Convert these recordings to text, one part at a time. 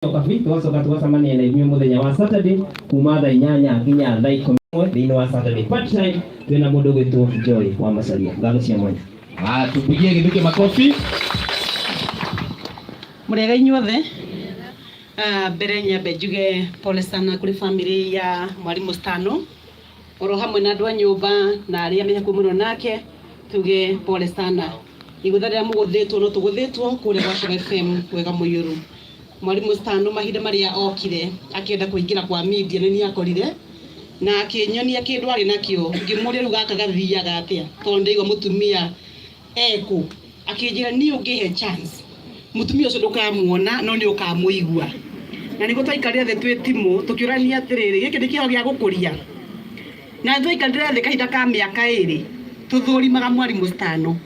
Kabi tugacoka tugacemania na inyuĩ mũthenya wa Saturday kuma thaa 8 nginya thaa 11 thĩinĩ wa Saturday part time twĩna mũndũ ũgwĩtwo Joy wa Macharia. Ngatho cia mwanya. Ah, tupigie Githuki makofi. Mũrĩega inyuothe. Ah, mbere nyambe njuge pole sana kũrĩ family ya mwarimũ Stano oro hamwe na andũ a nyũmba na arĩa me hakuhĩ mũno nake, tuge pole sana. Igũtha rĩrĩa mũgũthĩtwo no tũgũthĩtwo kũrĩa gwa Coro FM wega mũiyũru. Mwarimũ Stano mahinda marĩa okire akĩenda kũingĩra kwa media nĩ niĩ akorire na akĩnyonia kĩndũ arĩ nakĩo, ngĩmũria rĩu gaka gathiaga atĩa tondũ ndaigua mũtumia ekũ, akĩnjĩra niĩ ũngĩhe chance mũtumia ũcio ndũkamuona no nĩ ũkamũigua. Na nĩguo twaikarire thĩ twĩ timũ tũkĩũrania atĩrĩrĩ, gĩkĩ nĩ kĩheo gĩa gũkũria? Na twaikarire thĩ kahinda ka mĩaka 2 tũthũrimaga mwarimũ Stano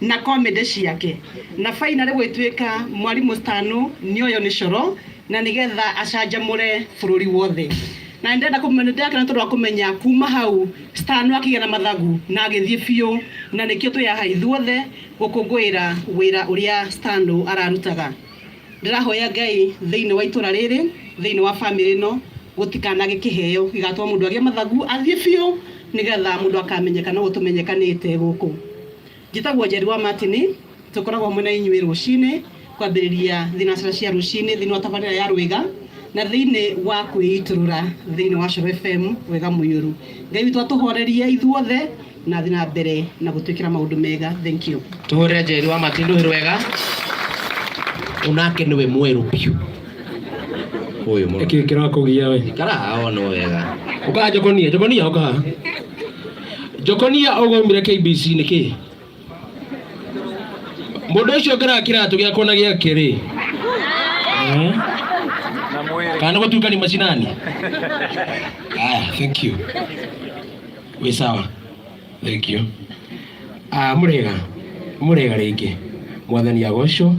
na comedy ciake, na finally gũgĩtuĩka mwarimũ Stano nĩ oyo nĩ coro na nĩgetha acanjamũre bũrũri wothe. Na nĩndĩrenda kũmenya, nĩndĩrakena tondũ wa kũmenya kuma hau Stano akĩgĩa na mathagu na agĩthiĩ biũ, na nĩkĩo twĩ haha ithuothe gũkũngũĩra wĩra ũrĩa Stano ararutaga. Ndĩrahoya Ngai thĩinĩ wa itũra rĩrĩ, thĩinĩ wa family ĩno, gũtikanage kĩheo gĩgatũma mũndũ agĩe mathagu athiĩ biũ nĩgetha mũndũ akamenyeka no tũmenyekanĩte gũkũ. Njĩtagwo Njeri wa Martin, tũkoragwo hamwe na inyuĩ rũcinĩ kwambĩrĩria thinacara cia rũcinĩ thĩinĩ wa tabarĩra ya Rwĩga na thĩinĩ wa kwĩitũrũra thĩinĩ wa Coro FM wega mũiyũru. Ngai witũ atũhorerie ithuothe na athiĩ na mbere na gũtwĩkĩra maũndũ mega. Thank you. Tuhũrĩre Njeri wa Martin rũhĩ rwega. Onake nĩwe mwerũ biũ. Ũyũ mũno. Nĩkĩ kĩrakũgia we? Ikara haha wone wega. Ũkaha Njokonia, Njokonia ũkaha. Njokonia ũgaumire KBC nĩkĩ? Mũndũ ũcio ngĩraga kĩratũ gĩakwa na gĩake rĩ. Eh? Kana nĩ gũtuĩka ni macinani? Aya, thank you. Wĩ sawa. Thank you. Ah, mũrĩega. Mũrĩega rĩngĩ. Mwathani agocwo.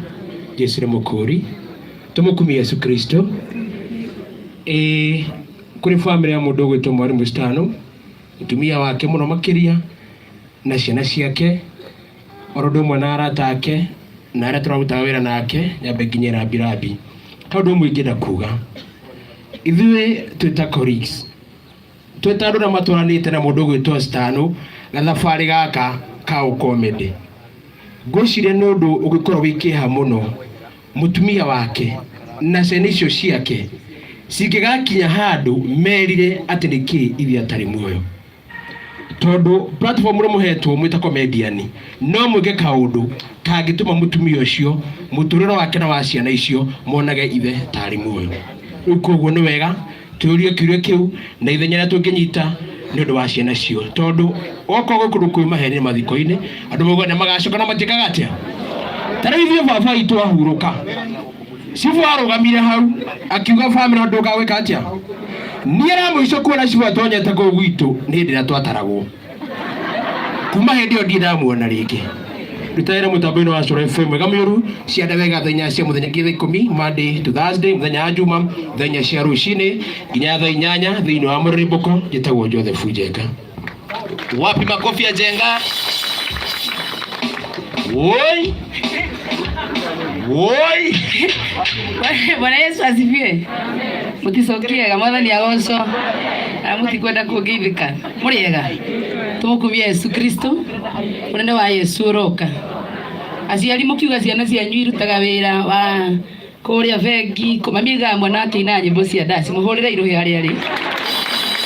Jesu nĩ mũkũũri. Tũmũkumie Yesu Kristo. Ĩĩ kũrĩ famĩlĩ ya mũndũ ũgwĩtwo mwarimũ Stano, mũtumia wake mũno makĩria na ciana ciake oro ũndũ ũmwe na arata ake na arĩa tũrarutaga wĩra nake nyambe nginye rambi rambi. He ũndũ ũmwe ingĩenda kuga, ithuĩ twĩ ta colleagues, twĩ ta andũ arĩa matwaranĩte na mũndũ ũgwĩtwo Stano gathabarĩ gaka ka ũkomedy, ngwĩciria nĩ ũndũ ũngĩkorwo wĩ kĩeha mũno mũtumia wake na ciana icio ciake cingĩgakinya handũ merire atĩ nĩkĩ ithe atarĩ muoyo, tondũ platform ũrĩa mũhetwo mwĩ ta comedian no mwĩke kaũndũ kangĩtũma mũtumia ũcio mũtũrĩre wake na wa ciana icio monage ithe tarĩ muoyo. Rĩu koguo nĩ wega twĩyũrie kĩũria kĩu na ithenya rĩrĩa tũngĩnyita nĩ ũndũ wa ciana icio, tondũ okorwo gwĩ kũndũ kwĩ maheni mathiko-inĩ andũ maugaga nĩ magacoka no matiĩkaga atĩa. Ta rĩu ithuĩ baba witũ ahurũka, cibũ arũgamire hau akiuga bamĩrĩ ndũkaga gwĩka atĩa. Niĩ ra mũico kuona cibũ atonyete kũu gwitũ nĩ hĩndĩ ĩrĩa twataragwo. Kuma hĩndĩ ĩyo ndirĩ ndamuona rĩngĩ. Rutagĩra mũtambo-inĩ wa Coro FM wega mĩũru cianda wega thaa 8 cia mũthenya nginya thaa 10, Monday to Thursday, mũthenya wa Juma thaa 4 cia rũcinĩ nginya thaa 8 thĩinĩ wa mũrĩrĩmbũko. Njĩtagwo Joseph Njenga. Wapi makofi ya Njenga? Woi. Woi. Bwana Yesu asifiwe. Muticokie mwathani agocwo. Na mutikwenda kũngeithĩka. Mũrĩega. Tũmũkumie Yesu Kristo. Mũnene wa Yesu ũroka. Aciari mũkiuga ciana cianyu irutaga wĩra wa kũrĩa bengi, mami aigaga mwana akĩina nyĩmbo cia ndaci, mũhũrĩre irũhĩ harĩa arĩ.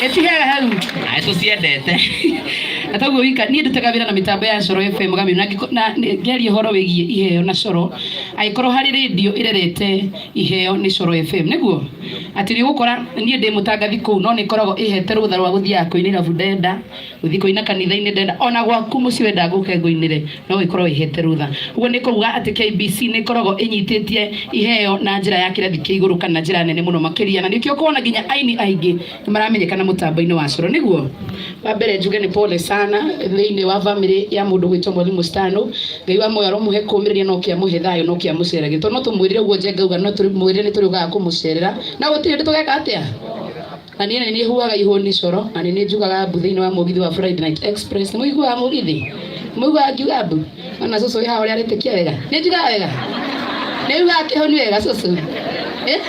Ĩtihega hau. Aĩ tũciendete. Na toguo wika, niĩ ndutaga wĩra na mĩtambo ya Coro FM Gamĩũ, na ngĩaria ũhoro wĩgiĩ iheo na Coro, angĩkorwo harĩ rĩndio ĩrerete iheo nĩ Coro FM, nĩguo? Atĩ nĩ ũgũkora niĩ ndĩ mũtangathi kũu, no nĩ ĩkoragwo ĩhete rũtha rwa gũthiaga kũina irabu ndenda, gũthiĩ kũina kanitha-inĩ ndenda, ona gwaku mũciĩ wenda ngũke ngũinĩre, no ĩkorwo ĩhete rũtha. Ũguo nĩ kuga atĩ KBC nĩ ĩkoragwo ĩnyitĩtie iheo na njĩra ya kĩrathi kĩa igũrũ kana njĩra nene mũno makĩria, na nĩkĩo ũkuona nginya aini aingĩ nĩ maramenyekana mũtambo-inĩ wa Coro. Nĩguo wa mbere njuge nĩ pole sana thĩinĩ wa family ya mũndũ gwĩtwo Mwalimu Stano. Ngai wa muoyo aromũhe kũũmĩrĩria no kĩamũhe thayũ no kĩamũceragĩra, tondũ no tũmwĩrire ũguo Njenga auga, no tũmwĩrire nĩ tũrĩũkaga kũmũcerera na gũtirĩ hĩndĩ tũgeka atĩa. Na niĩ nĩ niĩ huhaga ihũni Coro, na nĩ niĩ njugaga mbu thĩinĩ wa mũgithi wa Friday Night Express. Nĩ mũiguaga mũgithi? Nĩ mũiguaga ngiuga mbu? Ona cũcũ wĩ haha ũrĩa arĩtĩkia wega. Nĩ njugaga wega? Nĩ njugaga kĩhoni wega cũcũ? Eh?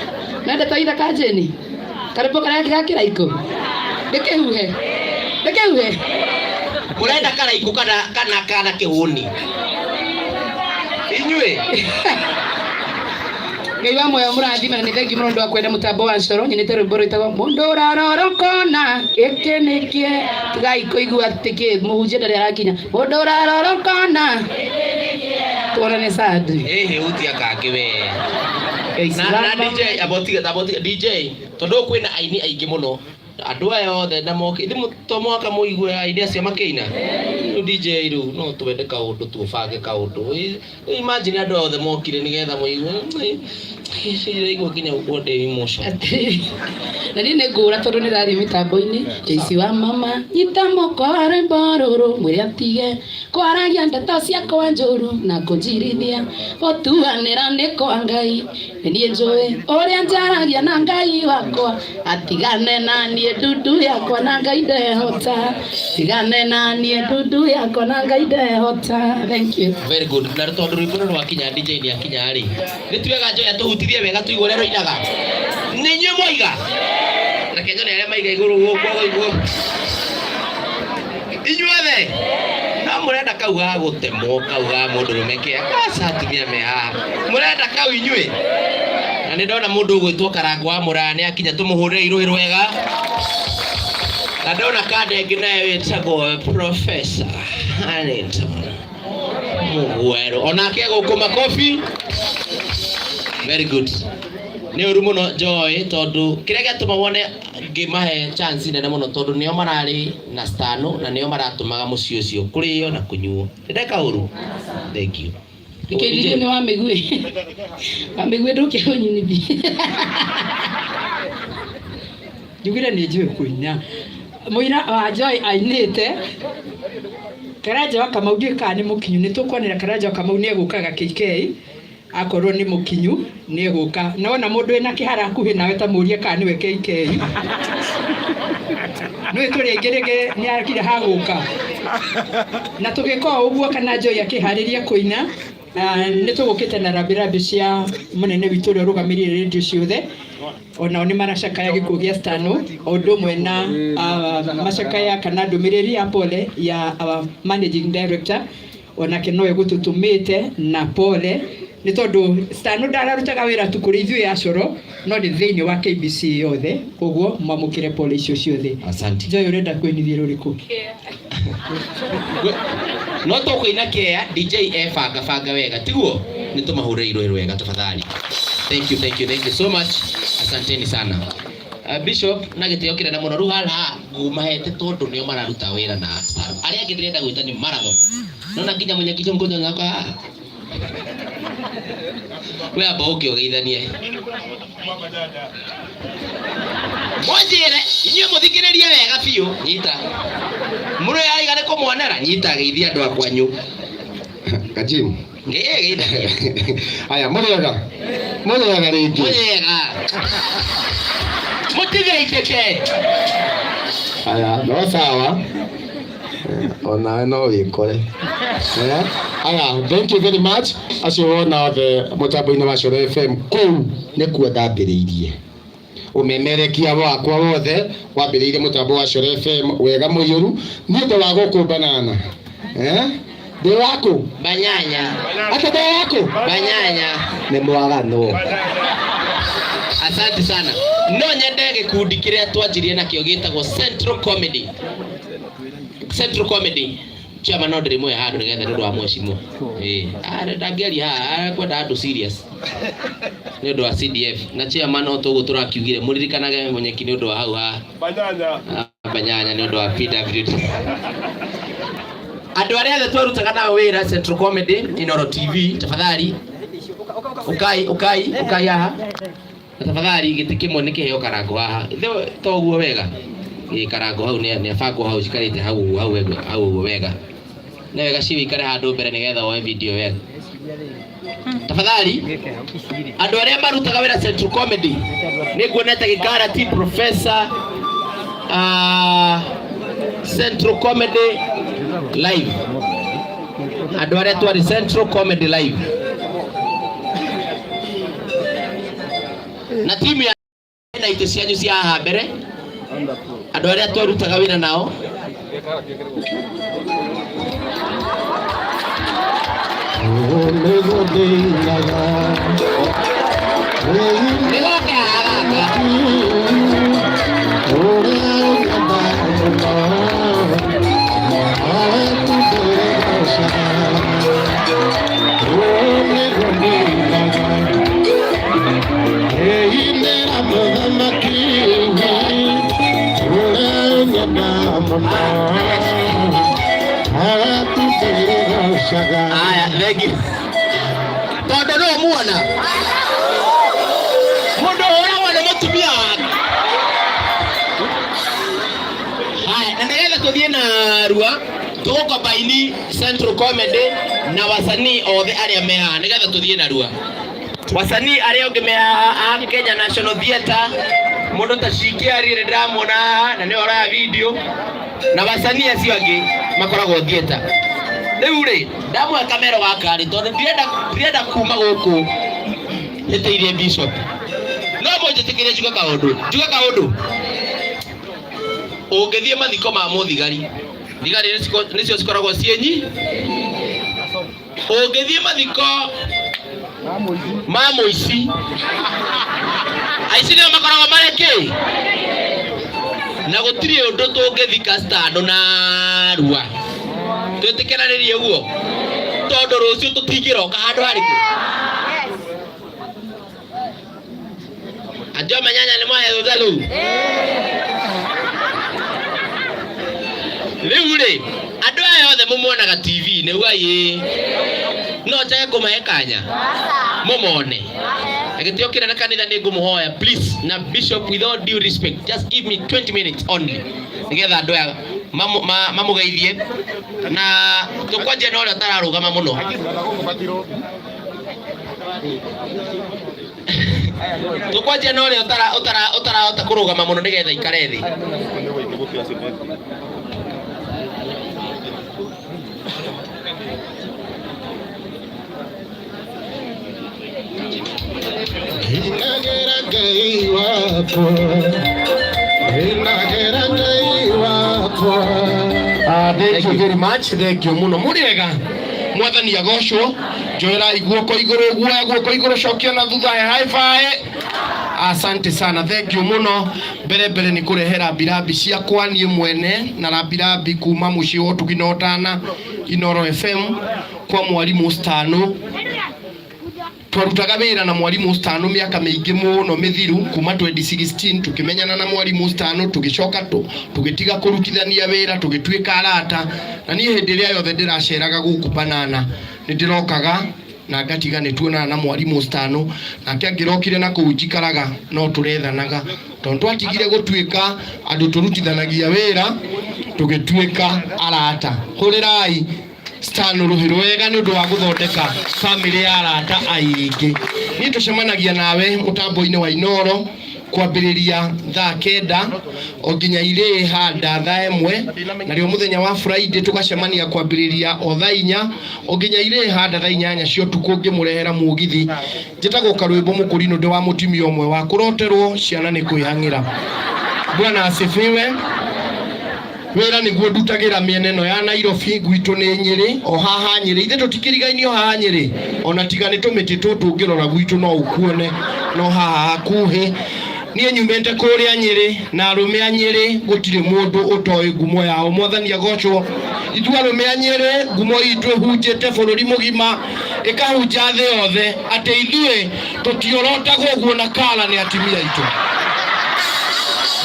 Nenda ithaka Jane karĩmbo karĩa ga kĩraikũ ndĩkĩhuhe ndĩkĩhuhe. Mũrenda karaikũ kana kana kana kĩhũni inyuĩ? Ngai wa muoyo mũrathime na nĩ thengiũ mũno ũndũ wa kwenda mũtambo wa coro. Nyinĩte rwĩmbo rwĩtagwo mũndũ ũrarora ũkona gĩkĩ nĩkĩe. Tigai kũigua atĩ kĩ mũhunjia ndarĩ arakinya. Mũndũ ũrarora ũkona tuonane Sunday. Ĩhĩ hutia kangĩ we na na DJ abotiga abotiga DJ tondu kwina aini aingĩ mũno andũ aya othe na moke ithe to mũhaka mũigue aini acio makĩina. Rĩu DJ rĩu no twende kaũndũ tũbange kaũndũ. Imagine andũ aya othe mokire nĩgetha mũigue iraigua nginya gũkorwo ndĩ emotion. Atĩrĩrĩ, na niĩ nĩ ngũra tondũ nĩ rathiĩ mĩtambo-inĩ. Joyce wa mama nyita moko wa rwĩmbo rũrũ mwĩre atige kwaragia ndeto ciakwa njũru na kũnjirithia gũtuanĩra nĩ kwa Ngai. Nĩ niĩ njũĩ ũrĩa njaragia na Ngai wakwa atigane na niĩ ndundu yakwa na Ngai ndehota. Tigane na niĩ ndundu yakwa na Ngai ndehota. Thank you. Very good. Na tondũ rwĩmbo rũrũ rwakinya DJ nĩ akinya rĩ, nĩ tuwega Joy atũhutirie wega tũigue ũrĩa rũinaga. Nĩ inyuĩ mwaiga? Reke nyone arĩa maiga igũrũ gũkũ igũrũ. Inyuothe no mũrenda kau ga gũtemwo kau ga mũndũrũme kĩa aca atumia me haha mũrenda kau inyuĩ. Na nĩ ndona mũndũ ũgwĩtwo Karango wa Mũraya nĩ akinya, tũmũhũrĩre irũhĩ rwega. Na ndona kanda ĩngĩ nayo ĩtagwo Professor Harrington Mũgwerũ onake gũkũ, makobi. Very good. Nĩ ũru mũno Joy, tondũ kĩrĩa gĩatũma wone ngĩmahe chance nene mũno tondũ nĩo mararĩ na stano na nĩo maratũmaga mũciĩ ũcio kũrĩo na kũnyuo. Ndĩndeka ũru? Thank you. Ndĩkĩrithio nĩ wa mĩguĩ wa mĩguĩ ndũke ũnyinithie. Njugire nĩ njũĩ kũina. Mũira wa Joy ainĩte Karanja wa Kamau, ndiũĩ kana nĩ mũkinyu. Nĩ tũkwanĩra Karanja wa Kamau nĩ egũkaga KK akorwo nĩ mũkinyu nĩ egũka. Na wona mũndũ wĩna kĩhara hakuhĩ nawe ta mũrie kana nĩwe KK. Nĩũĩ tũrĩ aingĩ rĩngĩ nĩ akire hagũka. Na tũgĩka o ũguo kana Joy akĩharĩria kũina, nĩ tũgũkĩte na rambirambi cia mũnene witũ ũrĩa ũrũgamĩrĩire radio ciothe. Onao nĩ maracakaya gĩkuũ gĩa Stano o ũndũ ũmwe na macakaya kana ndũmĩrĩri ya pole ya our managing director, onake no egũtũtũmĩte na pole nĩ tondũ Stano ndararutaga wĩra tu kũrĩ ithuĩ a Coro no nĩ thĩinĩ wa KBC yothe, koguo mwamũkĩre pole icio ciothe. Asante. Joy, ũrenda kũinithia rũrĩkũ? No tũkũina kea DJ ebanga banga wega tiguo nĩ tũmahũrĩre irũhĩ rwega tafadhali. Thank you, thank you, thank you so much. Asanteni sana. Bishop na gĩtĩo kĩnene mũno rĩu haha ngũmahete tondũ nĩo mararuta wĩra na arĩa angĩ ndĩrenda gwĩta nĩ marathon. Nona nginya mwenyekiti mkũnjo nyakwa haha. We amba ũke ũgeithanie. Mũnjĩre inyuĩ mũthikĩrĩrie wega biũ. Nyita. Mũrũ yaiga nĩ kũmuonera. Nyita geithia andũ a kwanyu. Kajimu. Geithania. Aya, mũrĩega. Mũrĩega rĩngĩ. Mũrĩega. Mũtigeithĩke. Aya, no sawa. Onawe no wĩkore. Aya, thank you very much. Acio wona othe mũtambo-inĩ wa Coro FM kũu nĩkuo ndambĩrĩirie. Ũmemerekia wakwa wothe wambĩrĩirie mũtambo wa Coro FM wega mũiyũru. Niĩ ndĩ wa gũkũ Banana. Ndĩ waku? Banyanya. Ate ndĩ waku? Banyanya. Nĩ mwagano. Asante sana. No nyende gĩkundi kĩrĩa twanjirie nakĩo gĩtagwo Central Comedy. Central Comedy. Chairman no ndĩrĩmũhe handũ nĩgetha nĩ ũndũ wa mheshimiwa. Ndangĩaria haha, akwenda handũ serious. Nĩ ũndũ wa CDF. Na chairman no toguo tũrakiugire, mũririkanage Munyeki nĩ ũndũ wa hau ha Banyanya. Banyanya nĩ ũndũ wa PWD. Andũ arĩa othe twarutaga nao wĩra Central Comedy, Inooro TV, tafadhali ukai ukai ukai haha. Na tafadhali gĩtĩ kĩmwe nĩ kĩheo Karango haha. Ithe to ũguo wega. Ĩ Karango hau nĩ abangwo hau cikarĩte hau ũguo, hau wega, hau ũguo wega. Nĩ wega ciũikare handũ mbere nĩgetha woe video wega. Tafadhali andũ arĩa marutaga wĩra Central Comedy nĩ nguonete gĩkara ti Professor Central Comedy Live. Andũ arĩa twarĩ Central Comedy Live na timu ya Ndĩrenda itĩ cianyu cia haha mbere, andũ arĩa twarutaga wĩra nao. Nĩgoke haha gaka. Aya, thengi. Tondũ no muona mũndũ ũragwo nĩ mũtumia wake. Haya, na nĩgetha tũthiĩ na rua tũgũkombaini Central Comedy na wasanii othe arĩa me haha nĩgetha tũthiĩ na rua. Wasanii arĩa angĩ me haha a Kenya National Theatre, mũndũ ta Shikiari nĩ ndĩramuona haha na nĩwe ũroya video, na wasanii acio angĩ makoragwo theatre. Rĩu rĩ, ndamũhe kamero gaka rĩ, tondũ ndirenda kuma gũkũ hĩtĩirie bishop. No mũnjĩtĩkĩrie njuge kaũndũ, njuge kaũndũ. Ũngĩthiĩ mathiko ma mũthigari, thigari nĩcio cikoragwo ciĩ nyi. Ũngĩthiĩ mathiko ma mũici, aici nĩo makoragwo marĩ kĩ? Na gũtirĩ ũndũ tũngĩthika stand na rua. Twĩtĩkĩranĩrie ũguo, tondũ rũciũ tũtingĩroka handũ harĩkũ. Anjua manyanya nĩ mwahe thutha rĩu. Rĩu rĩ, andũ aya othe mũmonaga TV-inĩ ugai ĩĩ, no njage kũmahe kanya mũmone. Na gĩtĩo kĩnene kanitha nĩ ngũmũhoya please, na bishop, with all due respect, just give me 20 minutes only nĩgetha andũ aya mamũgeithie, na tũkwanjia na ũrĩa ũtararũgama mũno. Tũkwanjia na ũrĩa ũtarahota kũrũgama mũno nĩgetha ikare thĩ. Inagera Ngai wakwa, inagera Ngai wakwa. Thank you very much. Thank you muno. Mũrĩ ega. Mwathani agocwo. Njoerai guoko igũrũ, guoya guoko igũrũ, cokia na thutha, high five. Asante sana, thank you muno. Mbere mbere nĩ kũrehe rambirambi ciakwa niĩ mwene na rambirambi kuma mũciĩ wa ũtugi na ũtana Inoro FM kwa mwarimũ Stano. Twarutaga wĩra na mwarimũ Stano mĩaka mĩingĩ mũno mĩthiru, kuma 2016 tũkĩmenyana na mwarimũ Stano, tũgĩcoka tũgĩtiga kũrutithania wĩra, tũgĩtuĩka arata. Na niĩ hĩndĩ ĩrĩa yothe ndĩraceraga gũkũ Banana nĩ ndĩrokaga na ngatiga nĩ tuonana na mwarimũ Stano, nake angĩrokire na kũu njikaraga no tũrethanaga, tondũ twatigire gũtuĩka andũ tũrutithanagia wĩra tũgĩtuĩka arata. Hũrĩrai Stano rũhĩ rwega nĩ ũndũ wa gũthondeka bamĩrĩ ya arata aingĩ. Niĩ tũcemanagia nawe mũtambo-inĩ wa Inoro kwambĩrĩria thaa 9 o nginya irĩ handa thaa 1, narĩo mũthenya wa Friday tũgacemania kwambĩrĩria o thaa 4 o nginya irĩ handa thaa 8 cia ũtukũ ngĩmũrehera mũgithi. Njĩtagwo Karwĩmbo Mũkũrinũ, ndĩ wa mũtumia ũmwe wa kũroterwo ciana nĩ kwĩhang'ĩra. Bwana asifiwe. Wĩra nĩguo ndutagĩra mĩena ĩno ya Nairobi, gwitũ nĩ Nyĩrĩ, o haha Nyĩrĩ. Ithuĩ tũtikĩrigainio haha Nyĩrĩ, ona tiga nĩ tũmĩtĩ tũtũ ũngĩrora gwitũ no ũkuone, no haha hakuhĩ. Niĩ nyumĩte kũrĩa Nyĩrĩ, na arũme a Nyĩrĩ gũtirĩ mũndũ ũtoĩ ngumo yao. Mwathani agocwo. Ithuĩ arũme a Nyĩrĩ ngumo itũ ĩhunjĩte bũrũri mũgima, ĩkahunja thĩ yothe, atĩ ithuĩ tũtiorotagwo ũguo na kara nĩ atumia aitũ.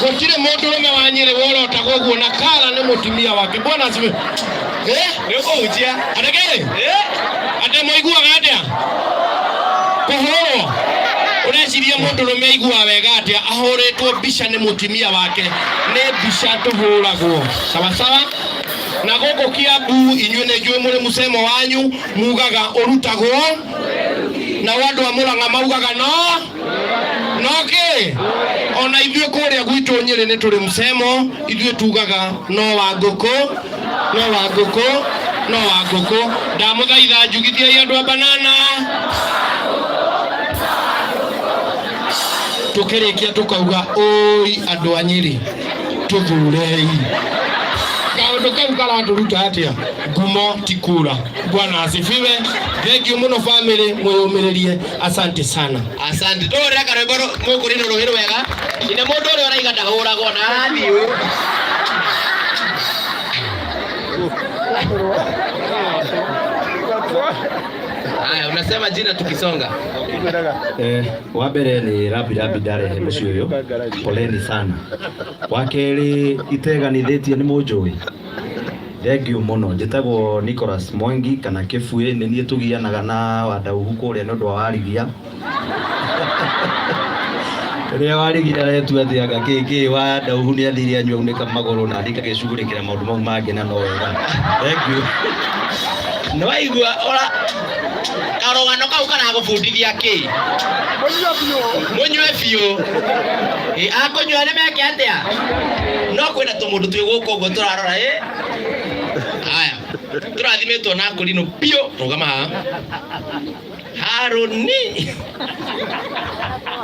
Gũtirĩ mũndũrũme wa Nyĩrĩ worotagwo ũguo na kara nĩ mũtumia wake. Bwana asifiwe. Nĩ ũkũhunjia. Atĩ Atĩ mũiguaga atĩa? Kũhũrwo. Ũreciria mũndũrũme aiguaga wega atĩa ahũrĩtwo mbica nĩ mũtumia wake? Nĩ mbica tũhũragwo. Sawa sawa. Na gũkũ Kiambu inyuĩ nĩ njũĩ mũrĩ mũcemo wanyu mugaga ũrutagwo, nao andũ a Mũrang'a maugaga no no kĩ. Ona ithuĩ kũrĩa gwitũ Nyĩrĩ nĩ tũrĩ mũcemo, ithuĩ tugaga no wa ngũkũ, no wa ngũkũ, no wa ngũkũ. Ndamũthaitha njugithiai andũ a banana. Tukirikia tukauga oi andu a Nyeri tuthurei. Kaundu kau karaturuta atia? Ngumo ti kura. Bwana asifiwe. Thank you muno family, mwiyumiririe. Asante sana. Asante. Tũhũrĩre karwĩmbo mũkũrinũ rũhĩ rwega. Nginya mũndũ ũrĩa ũraiga ndahũragwo na arathiĩ ũyũ. Haya, unasema jina tukisonga. Wa mbere nĩ rambi rambi ndarehe mũciĩ ũyũ, poleni sana. Wa kerĩ iteganithĩtie nĩ mũnjũĩ, thengiũ mũno. Njĩtagwo Nicholas Mwangi kana Kĩbuĩ, nĩ niĩ tũgianaga na Wandauhu kũrĩa nĩ ũndũ wa Warigia. Rĩrĩa Warigia aretua atĩ anga kĩ kĩ Wandauhu nĩ athire anyua aunĩka magũrũ na niĩ ngagĩcugurĩkĩra maũndũ mau mangĩ na no wega. Thengiũ. Nĩ waigua ora karũgano kau karagũbundithia kĩ? Mũnyue biũ. Ĩ, akũnyua nĩ meke atĩa? No kwĩna tũmũndũ twĩ gũkũ ũguo tũrarora ĩ. Haya, tũrathimĩtwo na kũrinũ biũ. Rũgama haha. Harũni.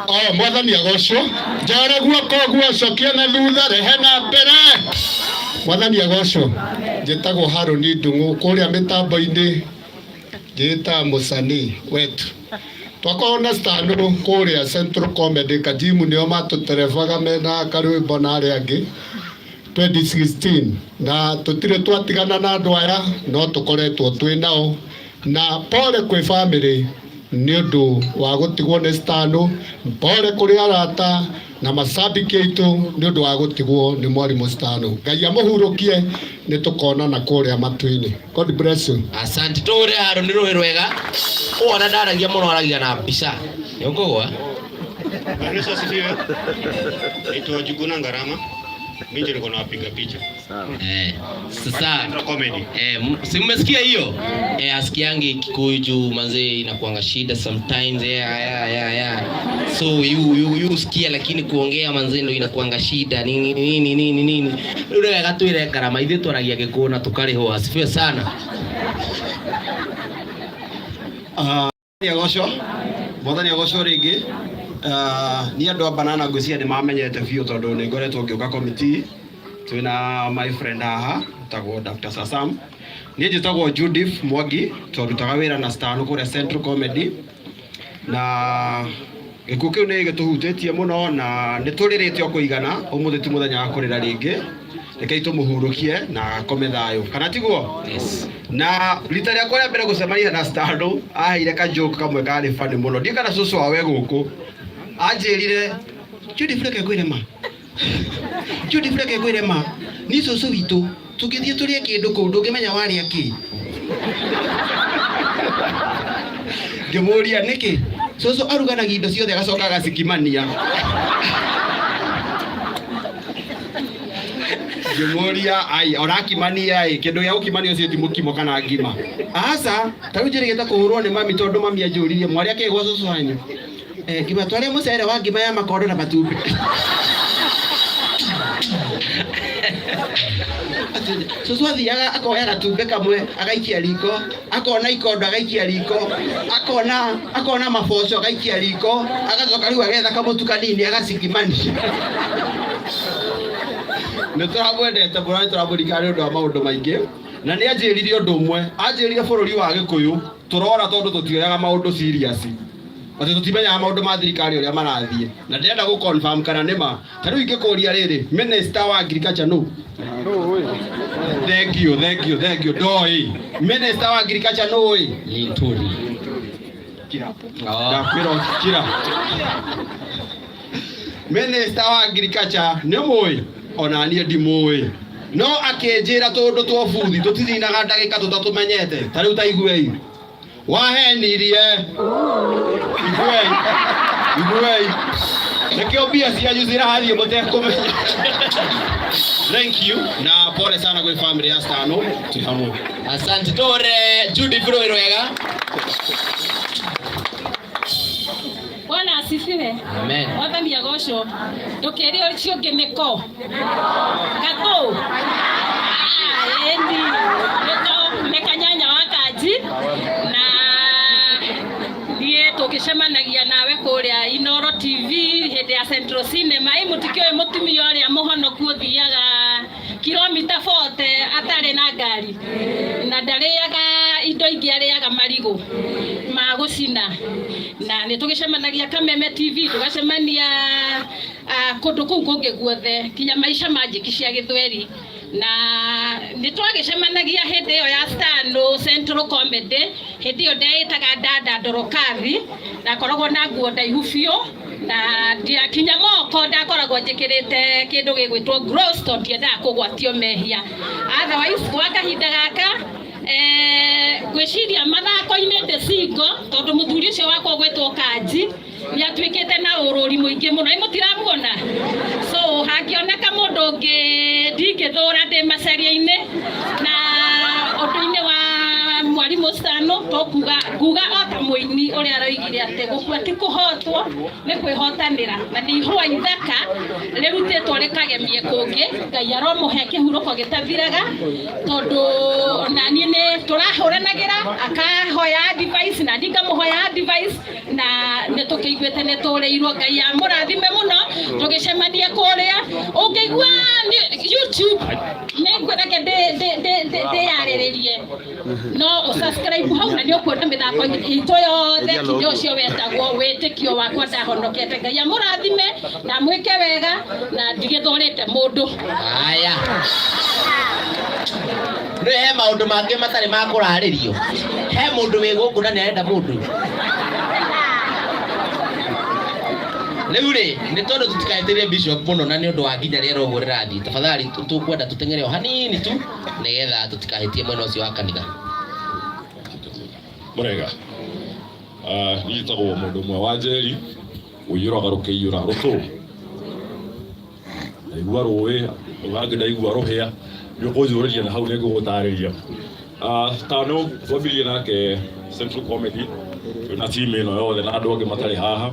O mwathani agocwo. Njare guoko guo cokia na thutha rehe na mbere. Mwathani agocwo. Njĩtagwo Harũni Ndung'u kũrĩa mĩtambo-inĩ njĩtaga mũcanii wetu. Twakorwo na Stano kũrĩa Central Comedy Kajimu nĩo matũterebaga mena karwĩmbo na arĩa angĩ 2016 na tũtirĩ twatigana na andũ aya no tũkoretwo twĩ nao na pole kwĩ family nĩ ũndũ wa gũtigwo nĩ Stano, pole kũrĩ arata na macambĩki aitũ nĩ ũndũ wa gũtigwo nĩ mwarimũ Stano. Ngai amũhurũkie, nĩ tũkonana kũrĩa matu-inĩ. God bless you. Asante. Tũhũre Harũni rũhĩ rwega. Wona ndaragia mũno aragia na mbica. Nĩ ũkũgwa? Bwana Yesu asifiwe. Naitwa Juguna Ngarama. Mimi ndio niko nawapiga picha. Sasa Central Comedy. Si mmesikia hiyo? Asikiangi Kikuyu juu manze inakuanga shida sometimes. Yeah. So you sikia lakini kuongea manze ndio inakuanga shida nini nini nini nini. Rĩu wega twĩre Ngarama ithuĩ twaragia Gĩkũyũ na tũkarĩhwo. Asifiwe sana. Mwathani agocwo. Mwathani agocwo rĩngĩ. Niĩ andũ a banana ngwĩciria nĩ mamenyete biũ tondũ nĩ ngoretwo ngĩũka committee. Twĩna my friend haha etagwo Dr. Sasam. Niĩ njĩtagwo Judith Mwangi, twarutaga wĩra na Stano kũrĩa Central Comedy. Na gĩkuũ kĩu nĩ gĩtũhutĩtie mũno na nĩ tũrĩrĩte o kũigana. Ũmũthĩ ti mũthenya wa kũrĩra rĩngĩ. Rekei tũmũhurũkie na akome thayũ. Kana tiguo? Yes. Na rita rĩakwa rĩa mbere gũcemania na Stano, aheire ka joke kamwe karĩ funny mũno. Ndiũĩ kana cũcũ wao e gũkũ. Anjĩrire, Judith reke ngwĩre ma. Judith reke ngwĩre ma. Niĩ cũcũ witũ tũngĩthiĩ tũrĩe kĩndũ kũu ndũngĩmenya warĩa kĩ. Ngĩmũria nĩkĩ? Cũcũ aruganagia indo ciothe agacoka agacikimania. Ngĩmũria ai ũrakimania ĩ kĩndũ gĩa gũkimania ũcio ti mũkimo kana ngima. Aca, ta rĩu njĩrĩgĩte kũhũrwo nĩ mami tondũ mami anjũririe mwarĩ akĩ gwa cũcũ wanyu. Ngima twarĩa mũcere wa ngima ya makondo na matumbĩ. Cũcũ athiaga akoya gatumbĩ kamwe agaikia riko, akona ikondo agaikia riko, akona maboco agaikia riko, agacoka rĩu agetha kamũtu kanini agacikimania. Nĩ tũramwendete mũno, nĩ tũramũririkana nĩ ũndũ wa maũndũ maingĩ. Na nĩ anjĩrire ũndũ ũmwe, anjĩrire bũrũri wa Gĩkũyũ tũrora tondũ tũtioyaga maũndũ serious. Atĩ tũtimenyaga maũndũ ma thirikari ũrĩa marathiĩ. Na ndĩrenda gũ confirm kana nĩ ma. Ta rĩu ingĩkũria rĩrĩ, Minister wa Agriculture nũ? Thank you, thank you, thank you. Ndoĩ. Minister wa Agriculture nũ ĩ? Linturi. Kira. Ndakwĩra kira. Minister wa Agriculture nĩ mũĩ? Ona niĩ ndimũĩ. No akĩnjĩra tũndũ twa buthi tũtithinaga ndagĩka tũtatũmenyete. Ta rĩu ta iguei. Wahenirie. Iguei. Iguei. Nĩkĩo mbia cianyu cirathiĩ mũtekũmenya. Thank you. Na pole sana kwĩ family ya Stano. Twĩ hamwe. Asante. Tũhũre Judith rũhĩ rwega. Bwana asifiwe. Amen. Mwathani agocwo. Ndũkĩre ũcio ũngĩ nĩko. Gatũ. Ĩni. Nĩko nĩ kanyanya wa Kanji. Na niĩ tũngĩcemanagia nawe kũrĩa Inoro TV hĩndĩ ya thinema. Ĩ mũtikĩũĩ mũtumia ũrĩa mũhonoku ũthiaga kilomita 40 atarĩ na ngari na ndarĩaga indo ingĩ, arĩaga marigũ ma gũcina. Na nĩ tũgĩcemanagia Kameme TV, tũgacemania kũndũ kũu kũngĩ guothe, kinya maica ma njĩki cia gĩthweri. Na nĩ twagĩcemanagia hĩndĩ ĩyo ya Stano Central Comedy. Hĩndĩ ĩyo ndeĩtaga Dada Ndorokathi, ndakoragwo na nguo ndaihu biũ na ndiakinya moko, ndakoragwo njĩkĩrĩte kĩndũ gĩgwĩtwo gloves tondũ ndiendaga kũgwatio mehia. Otherwise gwa kahinda gaka ngwĩciria mathako-inĩ ndĩ single, tondũ mũthuri ũcio wakwa ũgwĩtwo Kanji nĩ atuĩkĩte na ũrũri mũingĩ mũno. Ĩ mũtiramuona? So hangĩoneka mũndũ ũngĩ ndingĩthũra, ndĩ macaria-inĩ. Na ũndũ-inĩ wa mwarimũ Stano, tũkuga nguga o ta mũini ũrĩa aroigire atĩ gũkua ti kũhotwo, nĩ kwĩhotanĩra, na nĩ ihũa ithaka rĩrutĩtwo rĩkagemie kũngĩ. Ngai aromũhe kĩhurũko gĩtathiraga, tondũ ona niĩ nĩ tũrahũranagĩra, akahoya advice na niĩ ngamũhoya advice, na nĩ tũkĩiguĩte nĩ tũrĩirwo. Ngai amũrathime mũno, tũgĩcemanie kũrĩa ũngĩigua YouTube nĩ ngwĩreke ndĩyarĩrĩrie, no ũsubscribe hau na nĩ ũkuona mĩthako itũ yothe, kinya ũcio wetagwo wĩtĩkio wakwa ndahonokete. Ngai amũrathime na mwĩke wega, na ndigĩthũrĩte mũndũ. Aya, nĩ he maũndũ mangĩ matarĩ ma kũrarĩrio. He mũndũ wĩ gũkũ na nĩ arenda mũndũ rĩu rĩ, nĩ tondũ tũtikahĩtĩrie bishop mũno, na nĩ ũndũ wa nginya rĩera ũguo rĩrathiĩ, tafadhali tũkwenda tũteng'ere o hanini tu nĩgetha tũtikahĩtie mwena ũcio wa kanitha. Mũrega, niĩ njĩtagwo mũndũ ũmwe wa Njeri ũiyũraga rũkĩiyũra rũtũ, ndaigua rũĩ ũgangĩ, ndaigua rũhĩa, nĩ ũkũnjũrĩria na hau nĩ ngũgũtarĩria. Tano twambirie nake Central Comedy na team ĩno yothe na andũ angĩ matarĩ haha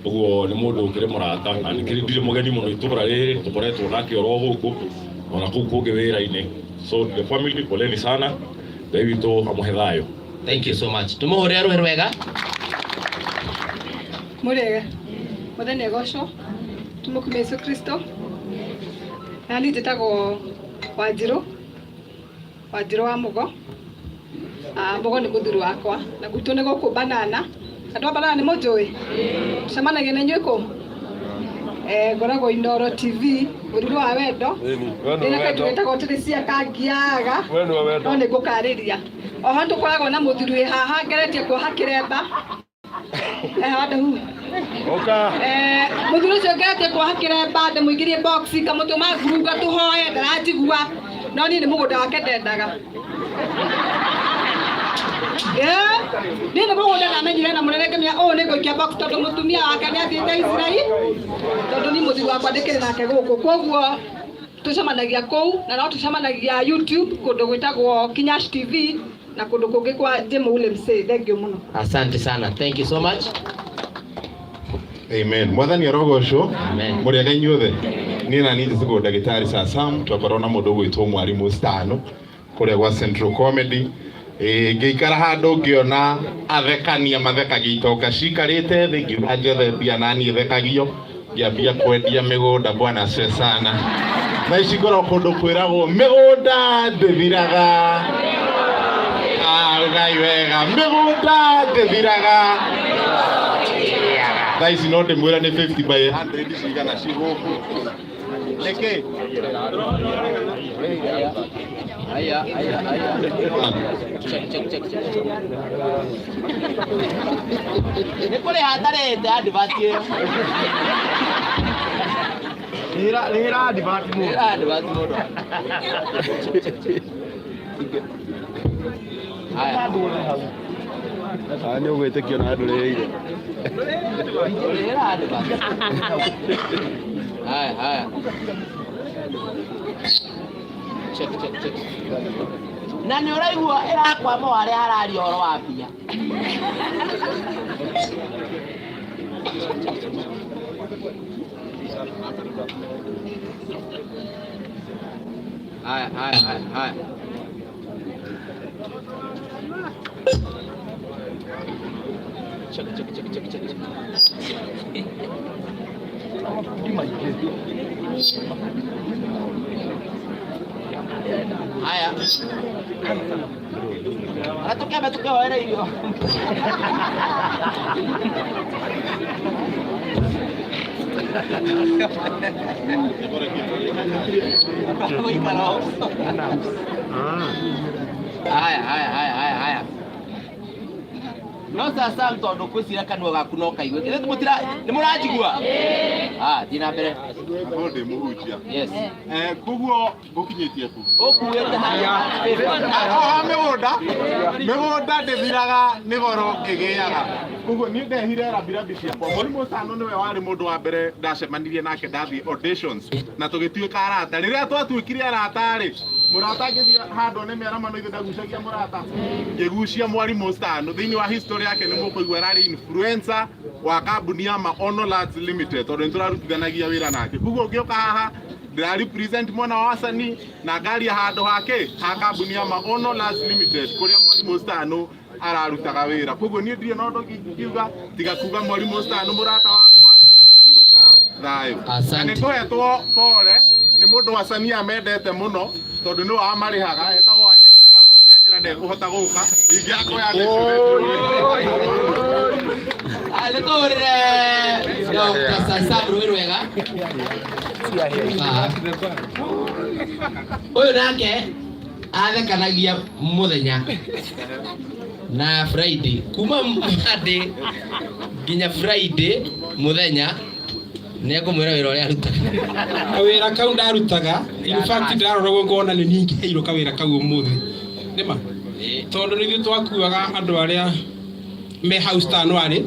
ũguo. Nĩ mũndũ ũkĩrĩ mũrata na nĩkĩrĩ ndirĩ mũgeni mũno itũra rĩrĩ, tũkoretwo nake oro gũkũ ona kũu kũngĩ wĩra-inĩ. So the family, poleni sana, Ngai witũ amũhe thayũ. Thank you so much, tũmũhũrĩre rũhĩ rwega. Mũrĩega, mũthenya ĩgocwo tũmũkume Yesu Kristo. Na niĩ njĩtagwo Wanjirũ, Wanjirũ wa Mũgo. Mũgo nĩ mũthuri wakwa, na gwitũ nĩ gũkũ Banana. Andũ a Banana nĩ mũnjũĩ, cemanagia na inyuĩ kũ? Ngoragwo Inoro TV, mũrirũ wa wendo. Ndĩna kaĩndũ getagwo Tirisia Kangiaga, no nĩ ngũkarĩria oho. Nĩ tũkoragwo na mũthuri wĩ haha ngeretie kuoha kĩremba handũ hu. Mũthuri ũcio ngeretie kuoha kĩremba, ndĩmũingĩrie box, ngamũtũma ngurunga tũhoe, ndaranjigua, no niĩ nĩ mũgũnda wake ndendaga. Niĩ nĩ mũgũnda ndamenyire na mũnene, ngĩmenya ũũ nĩ ngũikia box, tondũ mũtumia wake nĩ athiĩte Isiraeli, tondũ niĩ mũthuri wakwa ndĩkĩrĩ nake gũkũ. Koguo tũcemanagia kũu, na no tũcemanagia YouTube kũndũ gwĩtagwo Kinyash TV na kũndũ kũngĩ kwa Jemo ule msee. Thank you mũno. Asante sana, thank you so much. Amen. Mwathani arogocwo. Mũrĩega inyuothe. Niĩ na niĩ njĩtagwo ndagĩtarĩ Sasam, twakorwo na mũndũ ũgwĩtwo mwarimũ Stano kũrĩa gwa Central Comedy. Ngĩikara handũ ngĩona athekania mathekagia itonga cikarĩte thĩ, ngiuga njethe mbia na niĩ thekagio, ngĩambia kwendia mĩgũnda. Bwana asifiwe sana. Thaa ici ngoragwo kũndũ kwĩragwo mĩgũnda ndĩthiraga. Ugai wega, mĩgũnda ndĩthiraga. Thaa ici no ndĩmwĩra nĩ 50 by 100 cigana ci gũkũ nĩkĩ. Aya, aya, aya. Check, check, check, check. Nĩ kũrĩha ndarĩhĩte advert ĩyo. Rĩhĩra advert mũndũ. Rĩhĩra advert mũndũ. Haya. Nĩ ũgwĩtĩkio na ndũrĩhĩire. Rĩhĩra advert. Haya, haya. Check, check, check. Na nĩ ũraigua ĩrakwama o harĩa hararia ũhoro wa mbia. Haya, haya, haya, haya. Check, check, check, check, check. Haya. Atukembe tukehoere irio. Haya, haya, haya, haya, haya. No sasa tondu kwicira kanua gaku no kaigue. Githĩ mũtira nĩ mũranjigua? Ah, thiĩ na mbere. Korwo ndĩ mũhunjia. Yes. Eh, koguo ngũkinyĩtie kũ? Ũkuĩte harĩa Haha mĩgũnda, mĩgũnda ndĩthiraga nĩ goro ĩgĩaga. Koguo niĩ ndehire rambirambi ciakwa. Mũrimũ Sano nĩwe warĩ mũndũ wa mbere ndacemanirie nake ndathiĩ auditions na tũgĩtuĩka arata. Rĩrĩa twatuĩkire arata rĩ, mũrata ngĩthiĩ handũ one mĩaramano ithe ndagucagia mũrata. Ngĩgucia mwarimũ Stano. Thĩinĩ wa history yake nĩ mũkũigua ararĩ influencer wa kambuni ya Maono Lads Limited tondũ nĩ tũrarutithanagia wĩra nake. Koguo ngĩũka haha ndĩra represent mwena wa wasanii na ngaria handũ hake ha kambuni ya Maono Lads Limited kũrĩa mwarimũ Stano ararutaga wĩra. Koguo niĩ ndirĩ na ũndũ ingiuga tiga kuga mwarimũ Stano mũrata wakwa hurũka thayũ. Asante. Na nĩtũhetwo pole nĩ mũndũ wasanii amendete mũno tondũ nĩwe wamarĩhaga etagwo Wanyeki Kago. Ndianjĩra ndekũhota gũka ingĩakoya Ah, nĩ tũhũrĩre Dr. Sasam rũĩ rwega. Ah. Ũyũ nake athekanagia mũthenya na Friday kuma Monday nginya Friday mũthenya nĩ ekũmwĩra wĩra ũrĩa arutaga. Kawĩra kau ndarutaga, in fact ndarora ũguo ngona nĩ niĩ ingĩheirwo kawĩra kau ũmũthĩ. Nĩma? Tondũ nĩ ithuĩ twakuaga andũ arĩa me hau Stan warĩ,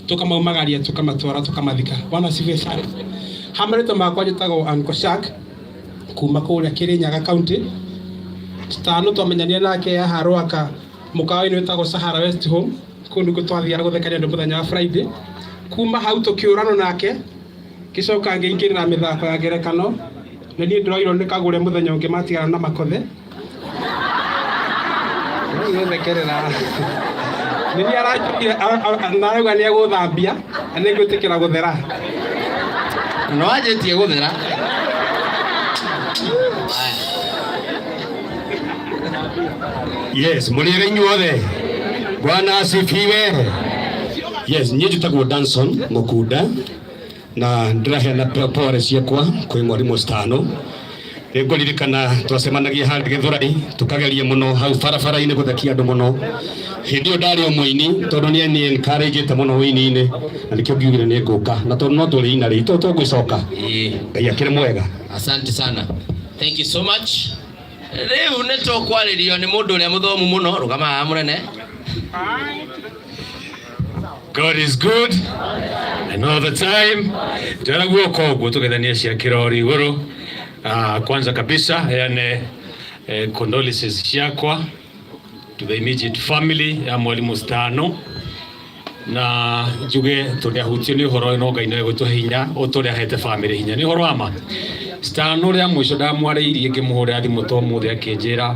tũkamaumagaria tũkamatwara tũkamathika. Bwana asifiwe sana. Ha marĩtwa makwa njĩtagwo Uncle Shark kuma kũrĩa Kirinyaga County. Stano twamenyanire nake haha Rwaka mũkawa-inĩ wĩtagwo Sahara West Home, kũu nĩkuo twathiaga gũthekania andũ mũthenya wa Friday. Kuma hau tũkĩũranwo nake, ngĩcoka ngĩingĩrĩra mĩthako ya ngerekano, na niĩ ndĩroirwo nĩ kagũre mũthenya ũngĩ matigana na makothe. Nĩthekerera. Nĩ niĩ aranjũkire na arauga nĩ egũthambia na nĩ ngwĩtĩkĩra gũthera. Na wanjĩtie gũthera. Yes, mũrĩega inyuothe. Bwana asifiwe. Yes, niĩ njĩtagwo Danson Mũkunda na ndĩraheana pore ciakwa kwĩ mwarimũ Stano. Nĩngũririkana twacemanagia harĩa Gĩthũrai tũkageria mũno hau barabara-inĩ gũthekia andũ mũno. Hĩndĩ ĩyo ndarĩ o mũini tondũ nĩ nĩ encourage mũno ũini-inĩ na nĩkĩo ngiugire nĩ ngũka na tondũ no tũrĩina rĩ to tũgwĩcoka. Ngai akĩrĩ mwega. Asante sana. Thank you so much. Rĩu nĩ tũkwarĩrio nĩ mũndũ ũrĩa mũthomu mũno rũgama haha mũnene. God is good and all the time. Ndĩrona guoko ũguo tũgethanie cia kĩrori igũrũ. Kwanza kabisa heane condolences ciakwa to the immediate family ya mwalimu Stano na njuge tũrĩ ahutio nĩ ũhoro ũyũ no Ngai no egũtũhe hinya o ta ũrĩa ahete family hinya. Nĩ ũhoro wa ma. Stano rĩa mũico ndamwarĩirie ngĩmũhũrĩra thimũ ta ũmũthĩ akĩnjĩra